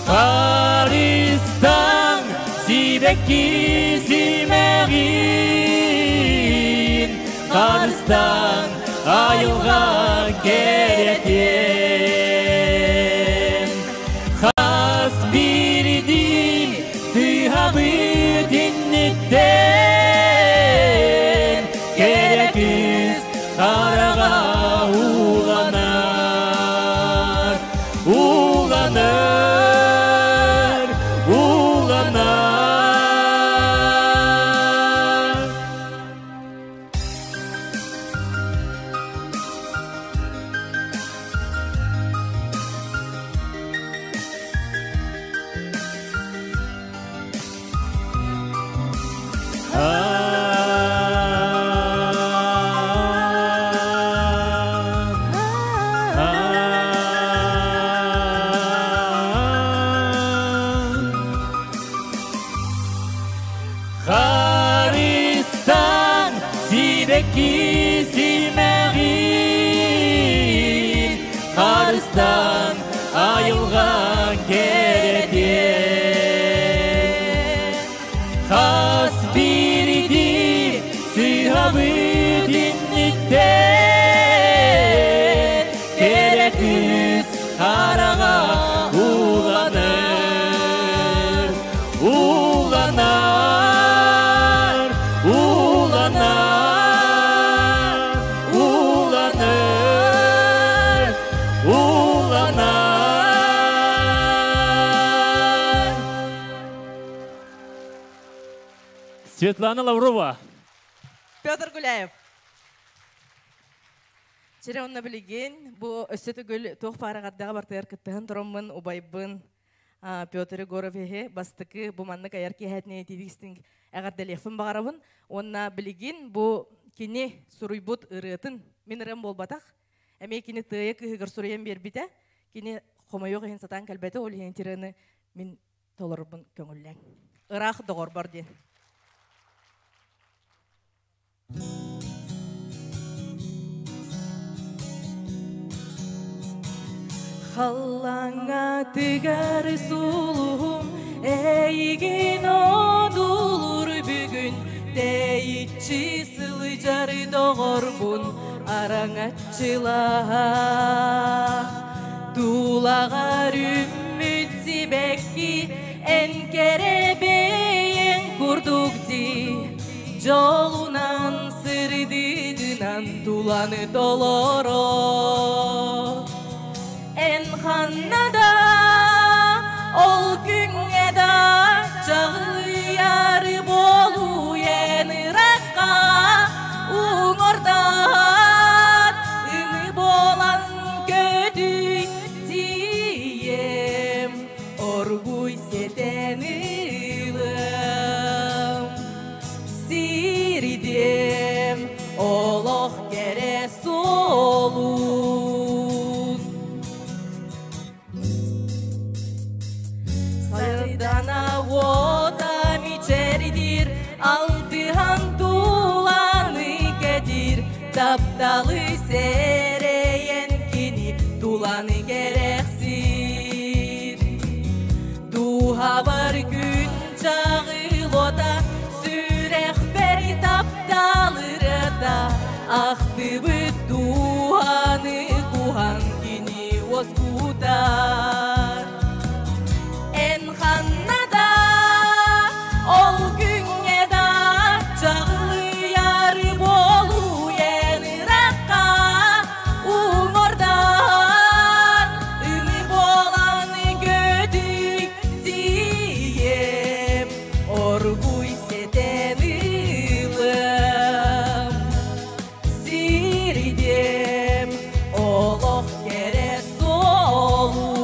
Харыстаҥ сибэкки симэҕин Харыстаҥ айылҕа кэрэтин Хас биирдии сыһабыт инниттэн Кэрэ кыыс хараҕа ууланар, ууланар, ууланар. Харыстаҥ сибэкки симэҕин, Харыстаҥ айылҕа кэрэтин. Хас биирдии сыһабыт инниттэн Кэрэ кыыс хараҕа ууланар, ууланар, ууланар, ууланар, ууланар. Светлана Лаврова. Петр Гуляев. Чэрэ онно билигин бу өссө төгүл туох паараҕардаҕа бартыгар кыттыһан тураммын убайбын Петр Егоровиһы бастакы бу маннык айар киэһэтинэн итиитик эҕэрдэлиэхпин баҕарабын. Уонна билигин бу кини суруйбут ырыатын мин ырыам буолбатах. Эмиэ кини тыайа кыыһыгар суруйан биэрбитэ. Кини хомойуох иһин сатаан кэлбэтэ, ол иһин ырыаны мин толорорбун көҥүллээн. Ыраах доҕорбор диэн. Халлааҥҥа тыгар сулуһум эйигин одуулуур бүгүн Тэйиччи сылдьар доҕорбун араҥаччылаһа Тулаҕар үүммүт сибэкки эн кэрэ бэйэҥ курдук дии Дьолунан сырдыгынан туланы толоро Эн ханна да ол күҥҥэ да чаҕылыйар буолуйан ыракка уҥорда олох кэрэ суолун. Сардана уота мичэрдир, алтыһан туланы кэтир, тапталы сэрэйэн кини туланы кэрэхсиир. Дууһабар күн чаҕылота, сүрэхпэр тапталырата, ахтыбыт дууһаны куһан кини уоскутар. Эн ханна да, ол күҥҥэ да чаҕылыйар буолуйан ыракка уҥордан ымы буолан көтүй тиийэм оргуй сэтэн ылым сирдем олох кэрэ суолун.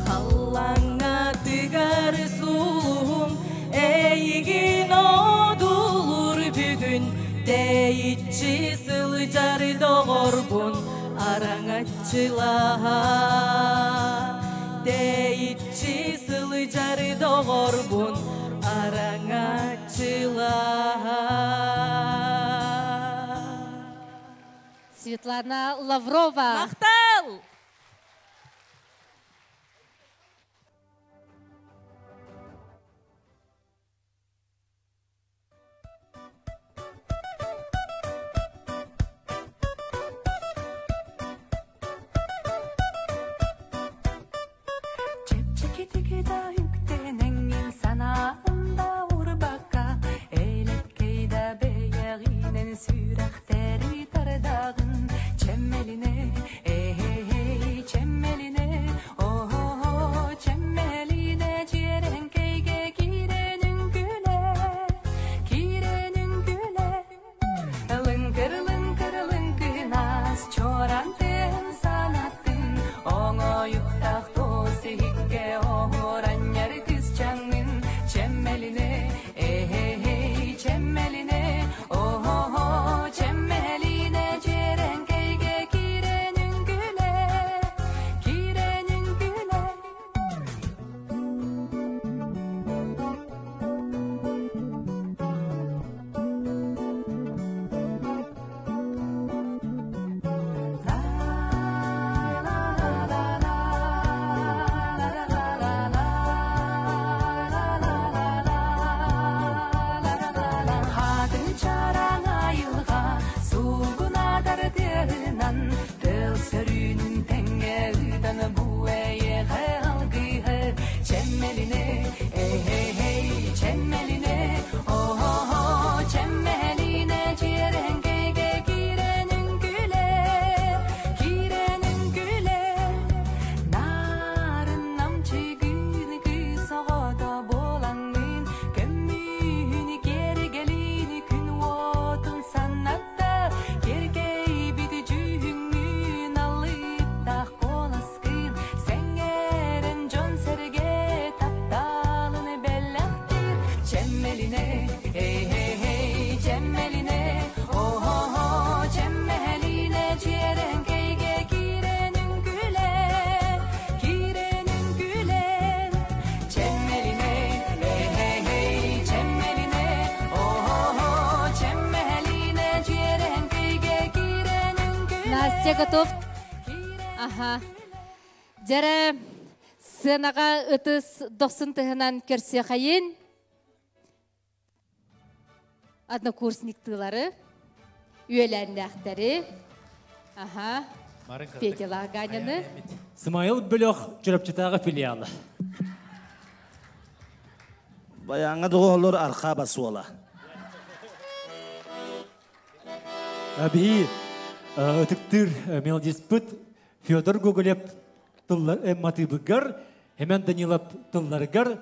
Халлаҥҥа тыгар сулуһум эйигин одулуур бүгүн тэйиччи сылдьар доҕорбун араҥаччылаһа тэйиччи сылдьар доҕорбун араҥаччылаһа. Светлана Лаврова. Махтал! Чэпчэкитик да үктэнэҥҥин санаанда урбакка, элэккэй да бэйэҕинэн сүрэхтэри тардаҕын. Чэмэлинэ, эй, чэмэлинэ, о чэмэлинэ дьиэрэҥкэйгэ киирэн үҥкүүлэ, киирэн үҥкүүлэ. Лыҥкыр, лыҥкыр, лыҥкынас, чуораан тыаһын санаттын, оҥоойуктаах туос иһиккэ оһуоранньар кысчаҥҥын. Чэмэлинэ, эй, чэмэлинэ, о чэмэлинэ дьиэрэҥкэйгэ киирэн үҥкүүлэ, киирэн үҥкүүлэ. Хатын чараҥ айылҕа суугунадар тыаһынан тыл сөрүүнүн тэҥҥэ ыытан бу эйиэхэ алгыһы. Чэмэлинэ, эй, чэмэлинэ, о чэмэлинэ дьиэрэҥкэйгэ киирэн үҥкүүлэ, киирэн үҥкүүлэ. Нарын намчыгын кыыс оҕото буолаҥҥын, көмүһүн киэргэлин күн уотун санатта, киэркэйбит дьүһүҥҥүн алыптаах куоласкын сэҥээрэн дьон-сэргэ тапталын бэлэхтиир. Чэмэлинэ, эй, чэмэлинэ, о чэмэлинэ дьиэрэҥкэйгэ киирэн үҥкүүлэ, киирэн үҥкүүлэ. Чэмэлинэ, эй, чэмэлинэ, о чэмэлинэ дьиэрэҥкэйгэ киирэн үҥкүүлэ. Настя готов? Ага. Дьэрэ сценаҕа ытыс дохсун тыһынан көрсүөхайын. Однокурсниктыылары, үөлээннээхтэри. Аха. Петя Ганяны. Смайл бөлөх Чурапчытааҕы филиалы. Баяңа доҕолор арха басуола. Биһи ытыктыыр мелодиспыт Федор Гоголев матыбыгар, Хемен Данилов тылларыгар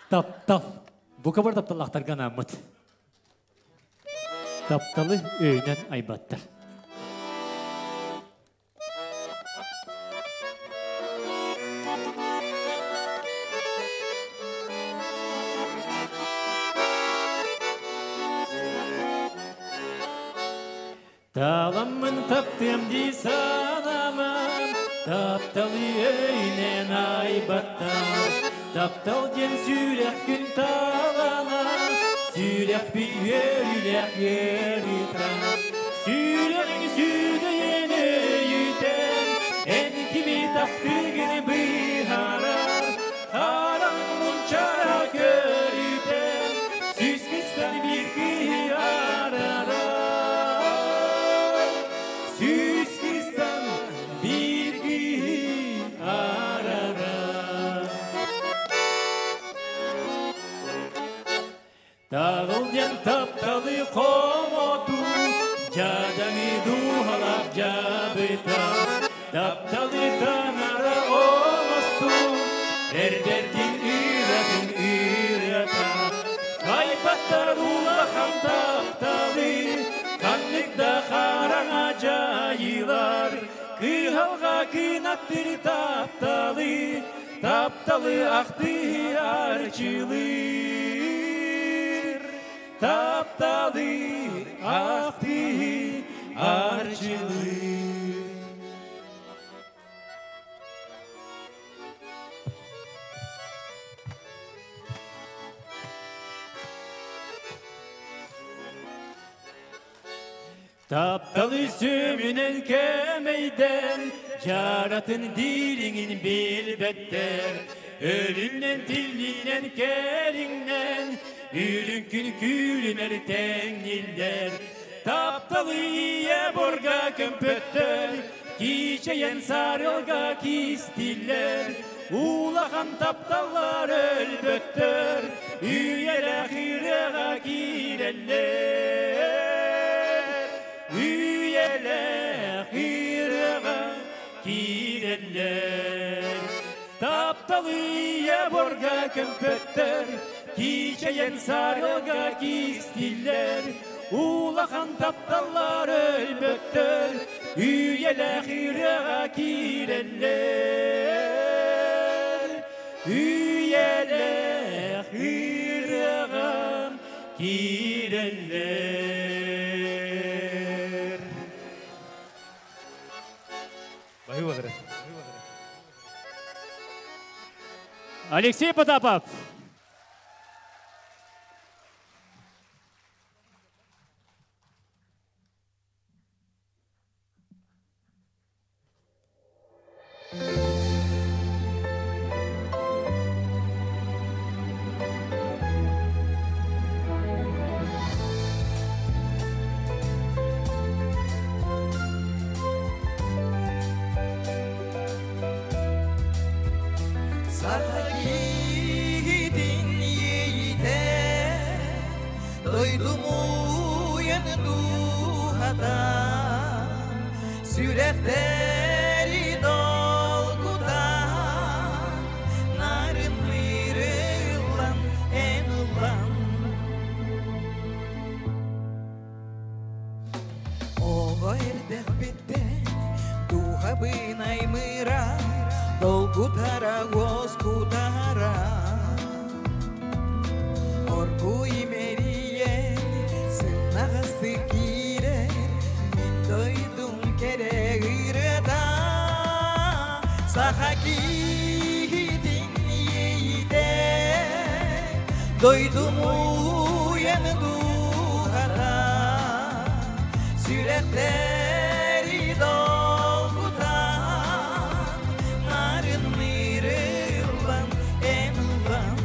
таптал. Бука бар тапталлахтарга анаммыт. Тапталы өйүнэн айбаттар. Таламмын таптым дии санамам, тапталы өйүнэн айбаттар. Таптал диэн сүрэх күн талана, сүрэх бүт үөрүлэх үөрүтэ. Сүрэҕиҥ сүдэйэн өйүтэн, эн кими таптыгын быһаарар. Хараҥ мунчара көрүтэн, сүүс кыстан биир киһи арарар. Сүүс кыстан биир киһи арарар. Тағыл ден тапталы хомоту, жадаңы духалақ жабыта. Тапталы танара оңосту, эрбердин үратын үрата. Кайпаттар улахан тапталы, каннык да хараңа жайылар. Кыһалга кынаттыр тапталы, тапталы ахты арчылыр. Тапталы ахты арчылыр. Тапталы сөмінен кемейден, жаратын дилиңин билбеттер. Өлүмнен тилинен кериңнен, үлүн күн күлүмер теңниллер. Тапталы ие борга көмпөттөр, кичейен сарылга кистиллер. Улахан тапталлар өлбөттөр, үйеле хырыга киреллер. Үйеле хырыга киреллер. Тапталы ие борга көмпөттөр, кичейен сарылга кистиллер. Улахан тапталлар өлбөттөр, үйеле хырыга киреллер. Үйеле хырыга киреллер. Алексей Потапов. Сахагидин ейде Дойдумуен духата Сүрәхтәри долгута Нарын мирылан эн ылан Ого эрдэх биттен Духа бынай мыра Долгутара воскутара Оргу имериен Сыннагасты кирер Мин дойдум керегирда Сахакидин ейде Дойдум уен духата Сүрәхтәри долгута Нарын мирылан эн ылан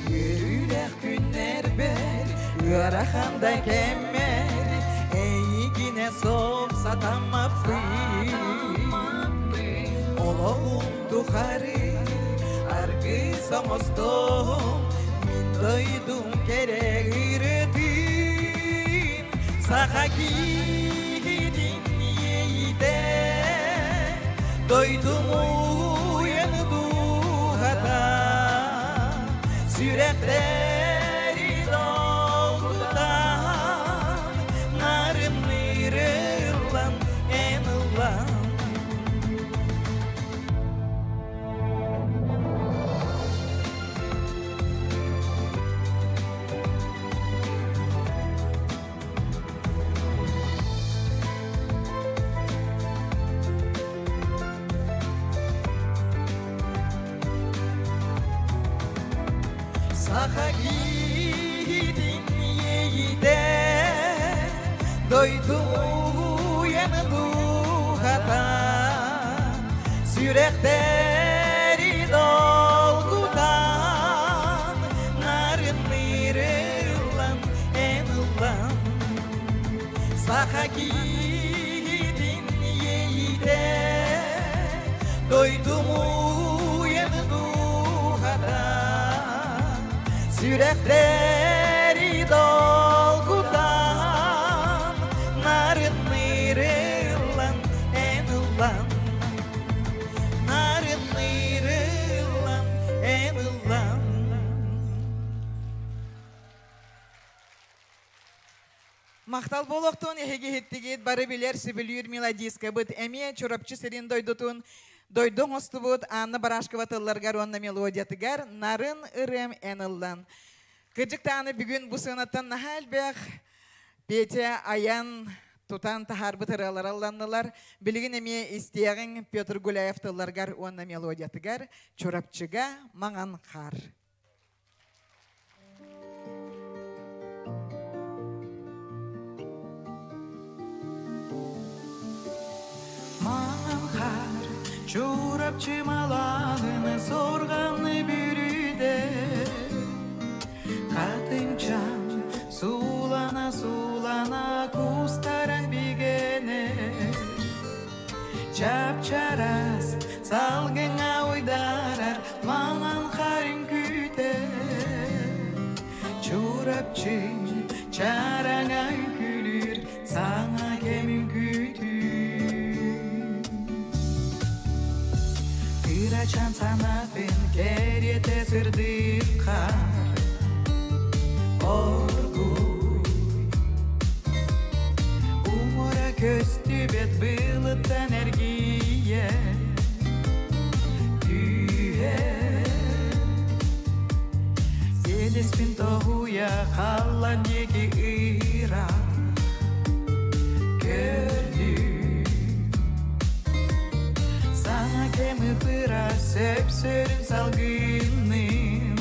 Үрүлэх күннер бер Ыараханда кемме Кеңе соқ сатамаппын Олоғым тухары аргы соңостом Мин дойдум керек ырытын Саха кигитин ейде Дойдум уян духата Сүрәктери долгутан Нарын ырылан эн ылан. Саха кигитин ейде Дойдум уян духата Сүрәктери долгутан Нарын ырылан эн ылан. Саха кигитин ейде Дойдум уян духата Сүрәктери долгутан Нарын ырылан эн ылан. Нарын ырылан эн ылан. Мақтал болоқтон эһиги хиттигит бары билер сүбүлүүр мелодиска быт эмиэ чурапчы сирин дойдутун дойдуң остубут Анна Барашкова тылларгар онна мелодиятыгар нарын ырым эн ыллан. Кыжык тааны бүгүн бу сыынаттан нахал бэх Петя аян тутан тахарбыт ырыалар алланнылар. Билигин эмиэ истиэҕиҥ Петр Гуляев тылларгар уонна мелодиятыгар Чурапчыга маңан хар. Маңан хар Чурапчы малагыны сорганы бүрүдө Катынчан сулана сулана кустаран бигене Чапчарас салгыңа уйдарар маңан харин күтө Чурапчы чараңа үкүлүр саңа кемин күтүү. Кырачан санатын керете сырдык кар Оргуй Умура көстүбет былыттан эргие Түйе Селеспин тоғуя халлан еки ыра Көрдү Саңа кеми пыра сөп-сөрүн салгынным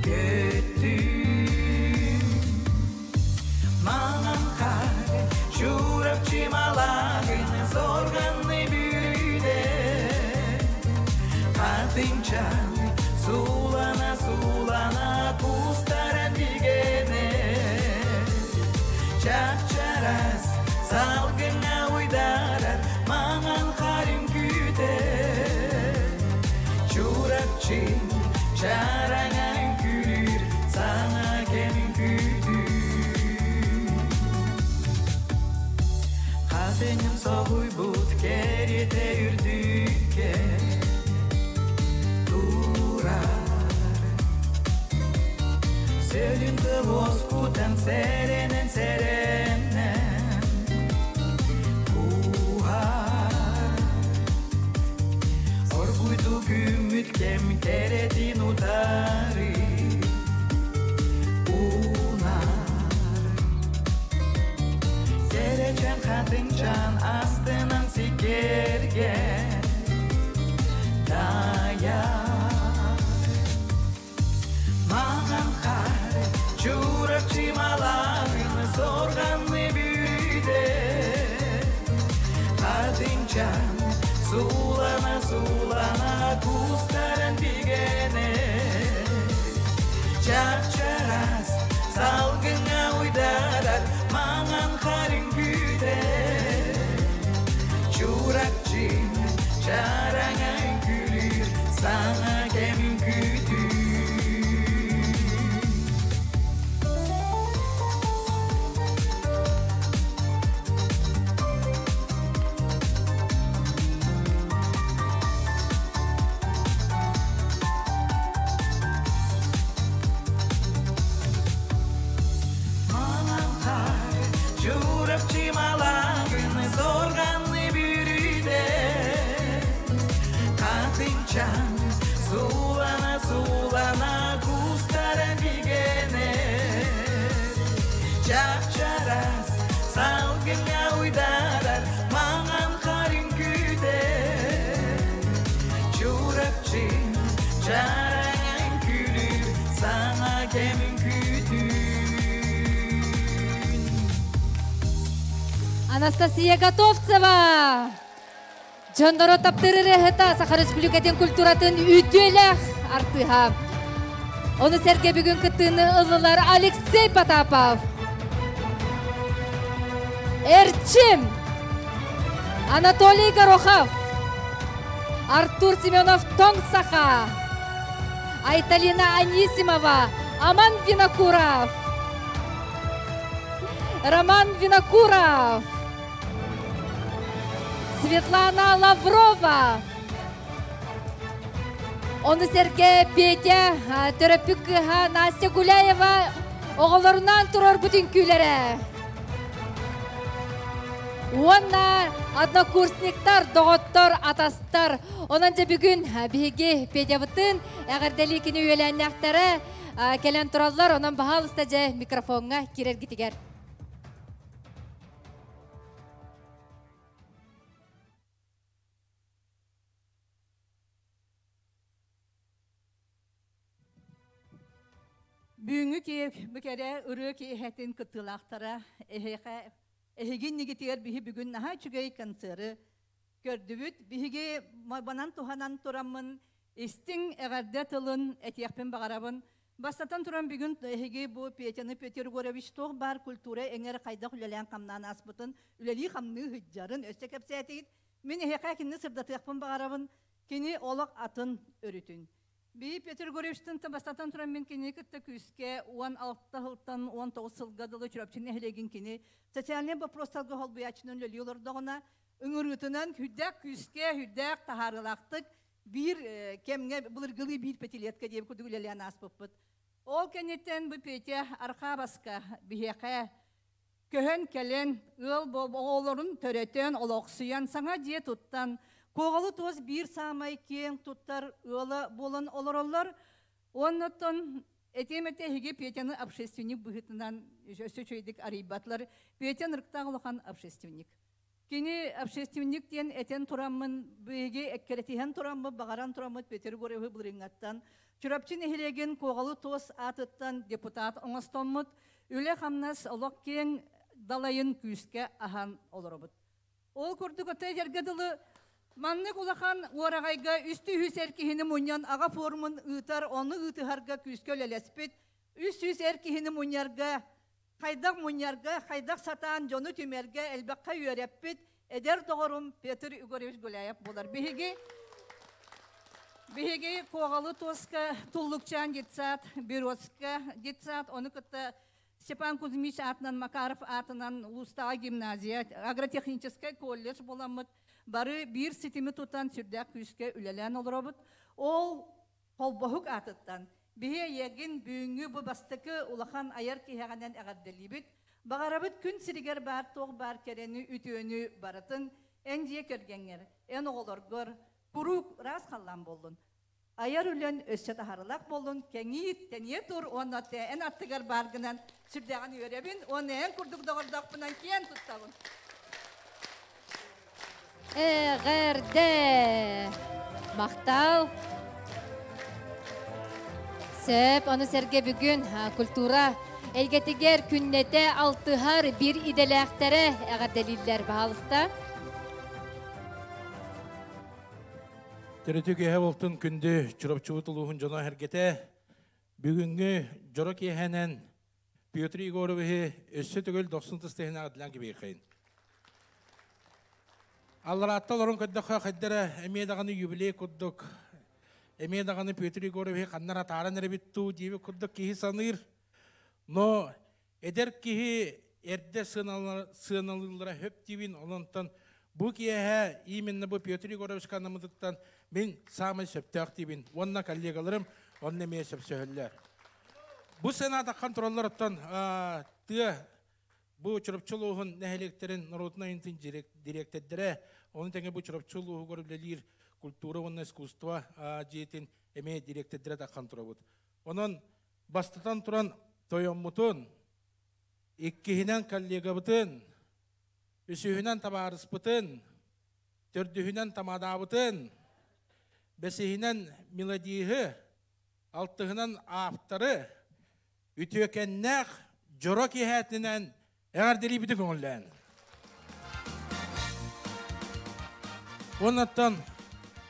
Көттүм Маңан кар Чурапчы малагыны сорганны бүрүдө Катынчан сулана сулана кустаран бигене Чапчарас салгыңа уйдарар маңан харин күтө Чурапчы чараңа үкүлүр саңа кемин күтүү. Катыным соғуйбут керете үрдүкке турар Сөлүн тылоскутан серенен серенен кухар Оргуйду күмүт кем керетин утары унар Серечен катынчан астынан сикерге даяр Маңан кар Чурапчы малагыны сорганны бүрүдө Катынчан сулана сулана кустаран бигене Чапчарас салгыңа уйдарар маңан харин күтө Кырачан Сулана сулана кустара бигенер Чап-чарас салгынга уйдарар Маңан харин күдер Чурапчы чараңан күлүр Саңа кемин күтүн Анастасия Готовцева! Дьонноро таптыыр ырыаһыта Саха Республикатын культуратын үтүөлээх артыыһа. Ону сэргэ бүгүн кыттыыны ыллылар Алексей Потапов, Эрчим, Анатолий Горохов, Артур Семенов Тоҥ Саха, Айталина Анисимова, Аман Винокуров, Роман Винокуров, Светлана Лаврова. Ону сэргэ Петя төрөппүт кыыһа Настя Гуляева оҕолорунан турарбыт үҥкүүлэрэ. Уонна однокурсниктар, доҕоттор, атастар. Онон дьэ бүгүн биһиги Петябытын эҕэрдэлии кини үөлээннээхтэрэ кэлэн тураллар. Онон баһаалыста дьэ микрофоҥҥа киирэргитигэр. Бүгүҥҥү киһи кэрэ ырыа киэһэтин кыттыылаахтара эһиэхэ эһиги иннигитигэр биһи бүгүн наһаа үчүгэй концеры көрдүбүт. Биһиги банан туһанан тураммын истиҥ эҕэрдэ тылын этиэхпин баҕарабын. Бастатан туран бүгүн эһиги бу Петяны Петр Егорович туох баар культура эҥэр хайдах үлэлээн-хамнаан ааспытын, үлэлии-хамныы сылдьарын өссө кэпсээтигит. Мин эһиэхэ кинини сырдатыахпын баҕарабын. Кини олох атын өрүтүн. Би Петр Егоровичтын бастатан туран мин кинини кытта күүскэ 16 сылтан 19 сылга дылы Чурапчы нэһилиэгин кини социальнай вопростарга холбуйааччынан үлэлии олордоҕуна ыҥырыытынан хүрдээх күүскэ, хүрдээх таһаарыылаахтык биир кэмҥэ былыргылыы биир пятилетка диэбит курдук үлэлээн ааспыппыт. Ол кэнниттэн бу Петя Архабаска биһиэхэ көһөн кэлэн, ыал оҕолорун төрөтөн, олохсуйан, саҥа дьиэ туттан, Куоҕалы туос биир саамай киэҥ туттар ыала буолан олороллор. Оннуттан этиэм этэ эһиги Петяны общественник быһыытынан өссө үчүгэйдик арыйбатылар. Петя ынырыктаах улахан общественник. Кини общественник диэн этэн тураммын, биһиги эккирэтиһэн тураммыт, баҕаран тураммыт Петр Егоровы былырыыҥҥаттан Чурапчы нэһилиэгин Куоҕалы туос аатыттан депутат оҥостоммут, үлэ-хамнас олох киэҥ далайын күүскэ аһан олоробут. Ол курдук этэргэ дылы маннык улахан уораҕайга үстүү эр киһини мунньан аҕа форумун ыытар, ону ыытыһарга күүскэ үлэлэспит, 300 эр киһини мунньарга хайдах мунньарга, хайдах сатаан дьону түмэргэ элбэххэ үөрэппит эдэр доҕорум Петр Егорович Гуляев буолар. Биһиги Биһиги Куоҕалы туоска Туллукчаан детсад, Березка детсад, ону кытта Степан Кузьмич аатынан, Макаров аатынан улуустааҕы гимназия, агротехническай колледж буоламмыт бары биир ситими тутан сүрдээх күүскэ үлэлээн олоробут. Ол холбоһук аатыттан биһи эйиэгин бүгүҥҥү бу бастакы улахан айар киһэҕинэн эҕэрдэлиибит. Баҕарабыт күн сиригэр баар туох баар кэрэни, үтүөнү барытын эн дьиэ кэргэҥҥэр, эн оҕолоргор куруук ыраас халлаан буоллун. Айар үлэн өссө таһарылаах буоллун, кэҥии, тэнийэ тур уонна эн аттыгар бааргынан сүрдээҕин үөрэбин уонна эн курдук доҕордоохпунан киэн туттабын. Эҕэрдэ! Махтал! Сөп, ону сэргэ бүгүн культура эйгэтигэр күннэтэ алтыһар биир идэлээхтэрэ эҕэрдэлииллэр, баһаалыста. Төрүтү киэһэ болтун күндү Чурапчыбыт улууһун дьоно эргэтэ бүгүҥҥү дьоро киэһэнэн Петр Егоровиһы өссө төгүл дохсун тыстыһына адлан кибиэхэйин. Аллараатта олорон көрдөххө хайдара эмиэ даҕаны юбилей курдук эмиэ даҕаны Петр Егоровиһы ханнар атааран эрэбит туу диэбит курдук киһи саныыр. Но эдэр киһи эрдэ сыаналыыллара хөп диибин, ононтон бу киэһэ именно бу Петр Егоровичка анаммытыттан мин саамай сөптөөх диибин уонна коллегаларым онно эмиэ сөпсөһөллөр. Бу сыанаатаххан тураллар оттон тыа бу Чурапчы улууһун нэһилиэктэрин норуотунай айымньытын дириэктэрдэрэ, ону тэҥэ бу Чурапчы улууһугар үлэлиир культура уонна искусство дьиэтин эмиэ директордара таххан турабыт. Онон бастатан туран тойоммутун, иккиһинэн коллегабытын, үсүһүнэн табаарыспытын, төрдүһүнэн тамадаабытын, бэсиһинэн мелодиһы, алтыһынан авторы, үтүөкэннээх дьоро киэһэтинэн эҕэрдэлиибити көҥүллээн. Оннаттан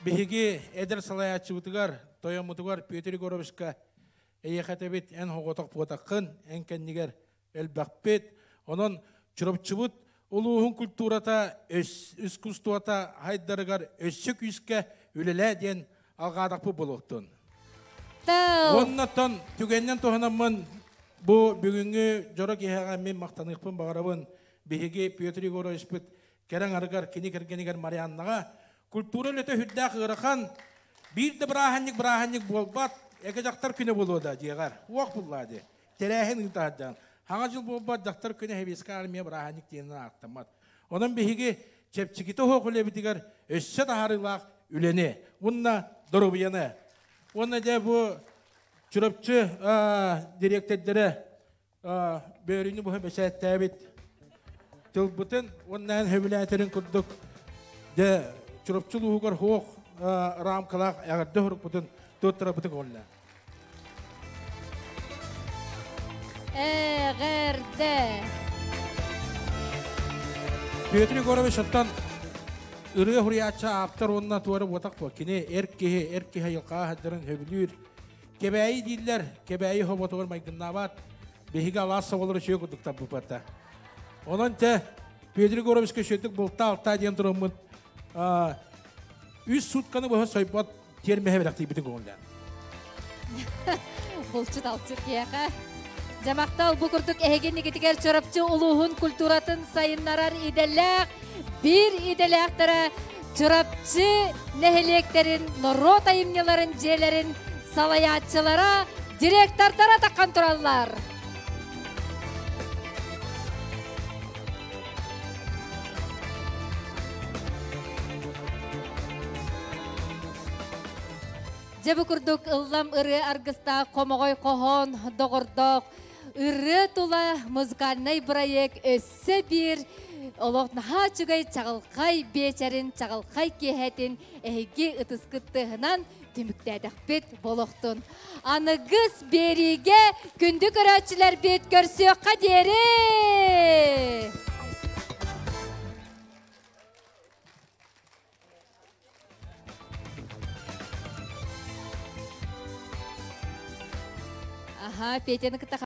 биһиги эдэр салайааччыбытыгар, тойоммутугар Петр Егоровичка эйиэхэтэбит эн хоҕотох буотаххын, эн кэннигэр элбэхпит. Онон Чурапчыбыт улууһун культурата, искусствота хайдарыгар өссө күүскэ үлэлээ диэн алҕаатахпыт буолуохтун. Оннотон түгэннэн туһанаммын бу бүгүҥҥү дьоро киһиэхэ мин махтаныахпын баҕарабын. Биһиги Петр Егоровичпыт кэрэҥ арыгар кини кэргэнигэр Марианнаҕа культура үлэтэ үрдээх ыарахан биир да бырааһынньык бырааһынньык буолбат эгэ дьахтар күнэ буолуо да дьиэҕэр уох буллаа дии тэрээһин ыытаһардаан хаҥа дьыл буолбат дьахтар күнэ сэбиэскэй армия бырааһынньык диэнинэн ааттаммат онон биһиги чэпчэкитэ суох үлэбитигэр өссө таһаарыылаах үлэни уонна доруобуйаны уонна дьэ бу Чурапчы дириэктэрдэрэ бөөрүнү быһа бэчээттээбит тылбытын уонна сөбүлээтэрин курдук дьэ Чурапчы улууһугар суох рамкалаах эҕэрдэ сурукпутун туттарабытын көҥүллээн. Эҕэрдэ! Петр Егорович оттон ырыа хуруйааччы ааптар уонна туора буотах буо. Кини эр киһи, эр киһи айылҕаҕа сылдьарын сөбүлүүр. Кэбээйи дииллэр, Кэбээйи хоботугар майгыннаабат. Биһиги алаас соболору үчүгэй курдук тарбыппата. Онон те Петр Егоровичка үчүгэйдик булта-алта диэн тураммыт үс сутканы быһа сойбот тиэрмэһэ бэлэхтиирбитин көҥүллээн. Булчут алчыт киһиэхэ. Дьамахтал бу курдук эһигин игитигэр Чурапчы улууһун культуратын сайыннарар идэлээх биир идэлээхтэрэ Чурапчы нэһилиэктэрин норуот айымньыларын дьиэлэрин салайааччылара, директордара таххан тураллар. Дьэ бу курдук ыллам ырыа аргыстаах хомоҕой хоһоон доҕордоох ырыа тула музыкальнай проект өссө биир олох наһаа үчүгэй чаҕылхай биэчэрин, чаҕылхай киэһэтин эһиги ытыскыт тыаһынан түмүктээтэхпит болохтун. Аныгыс биэриигэ күндү көрөөччүлэрбит көрсүөххэ диэри! Аха, Петяны кытта.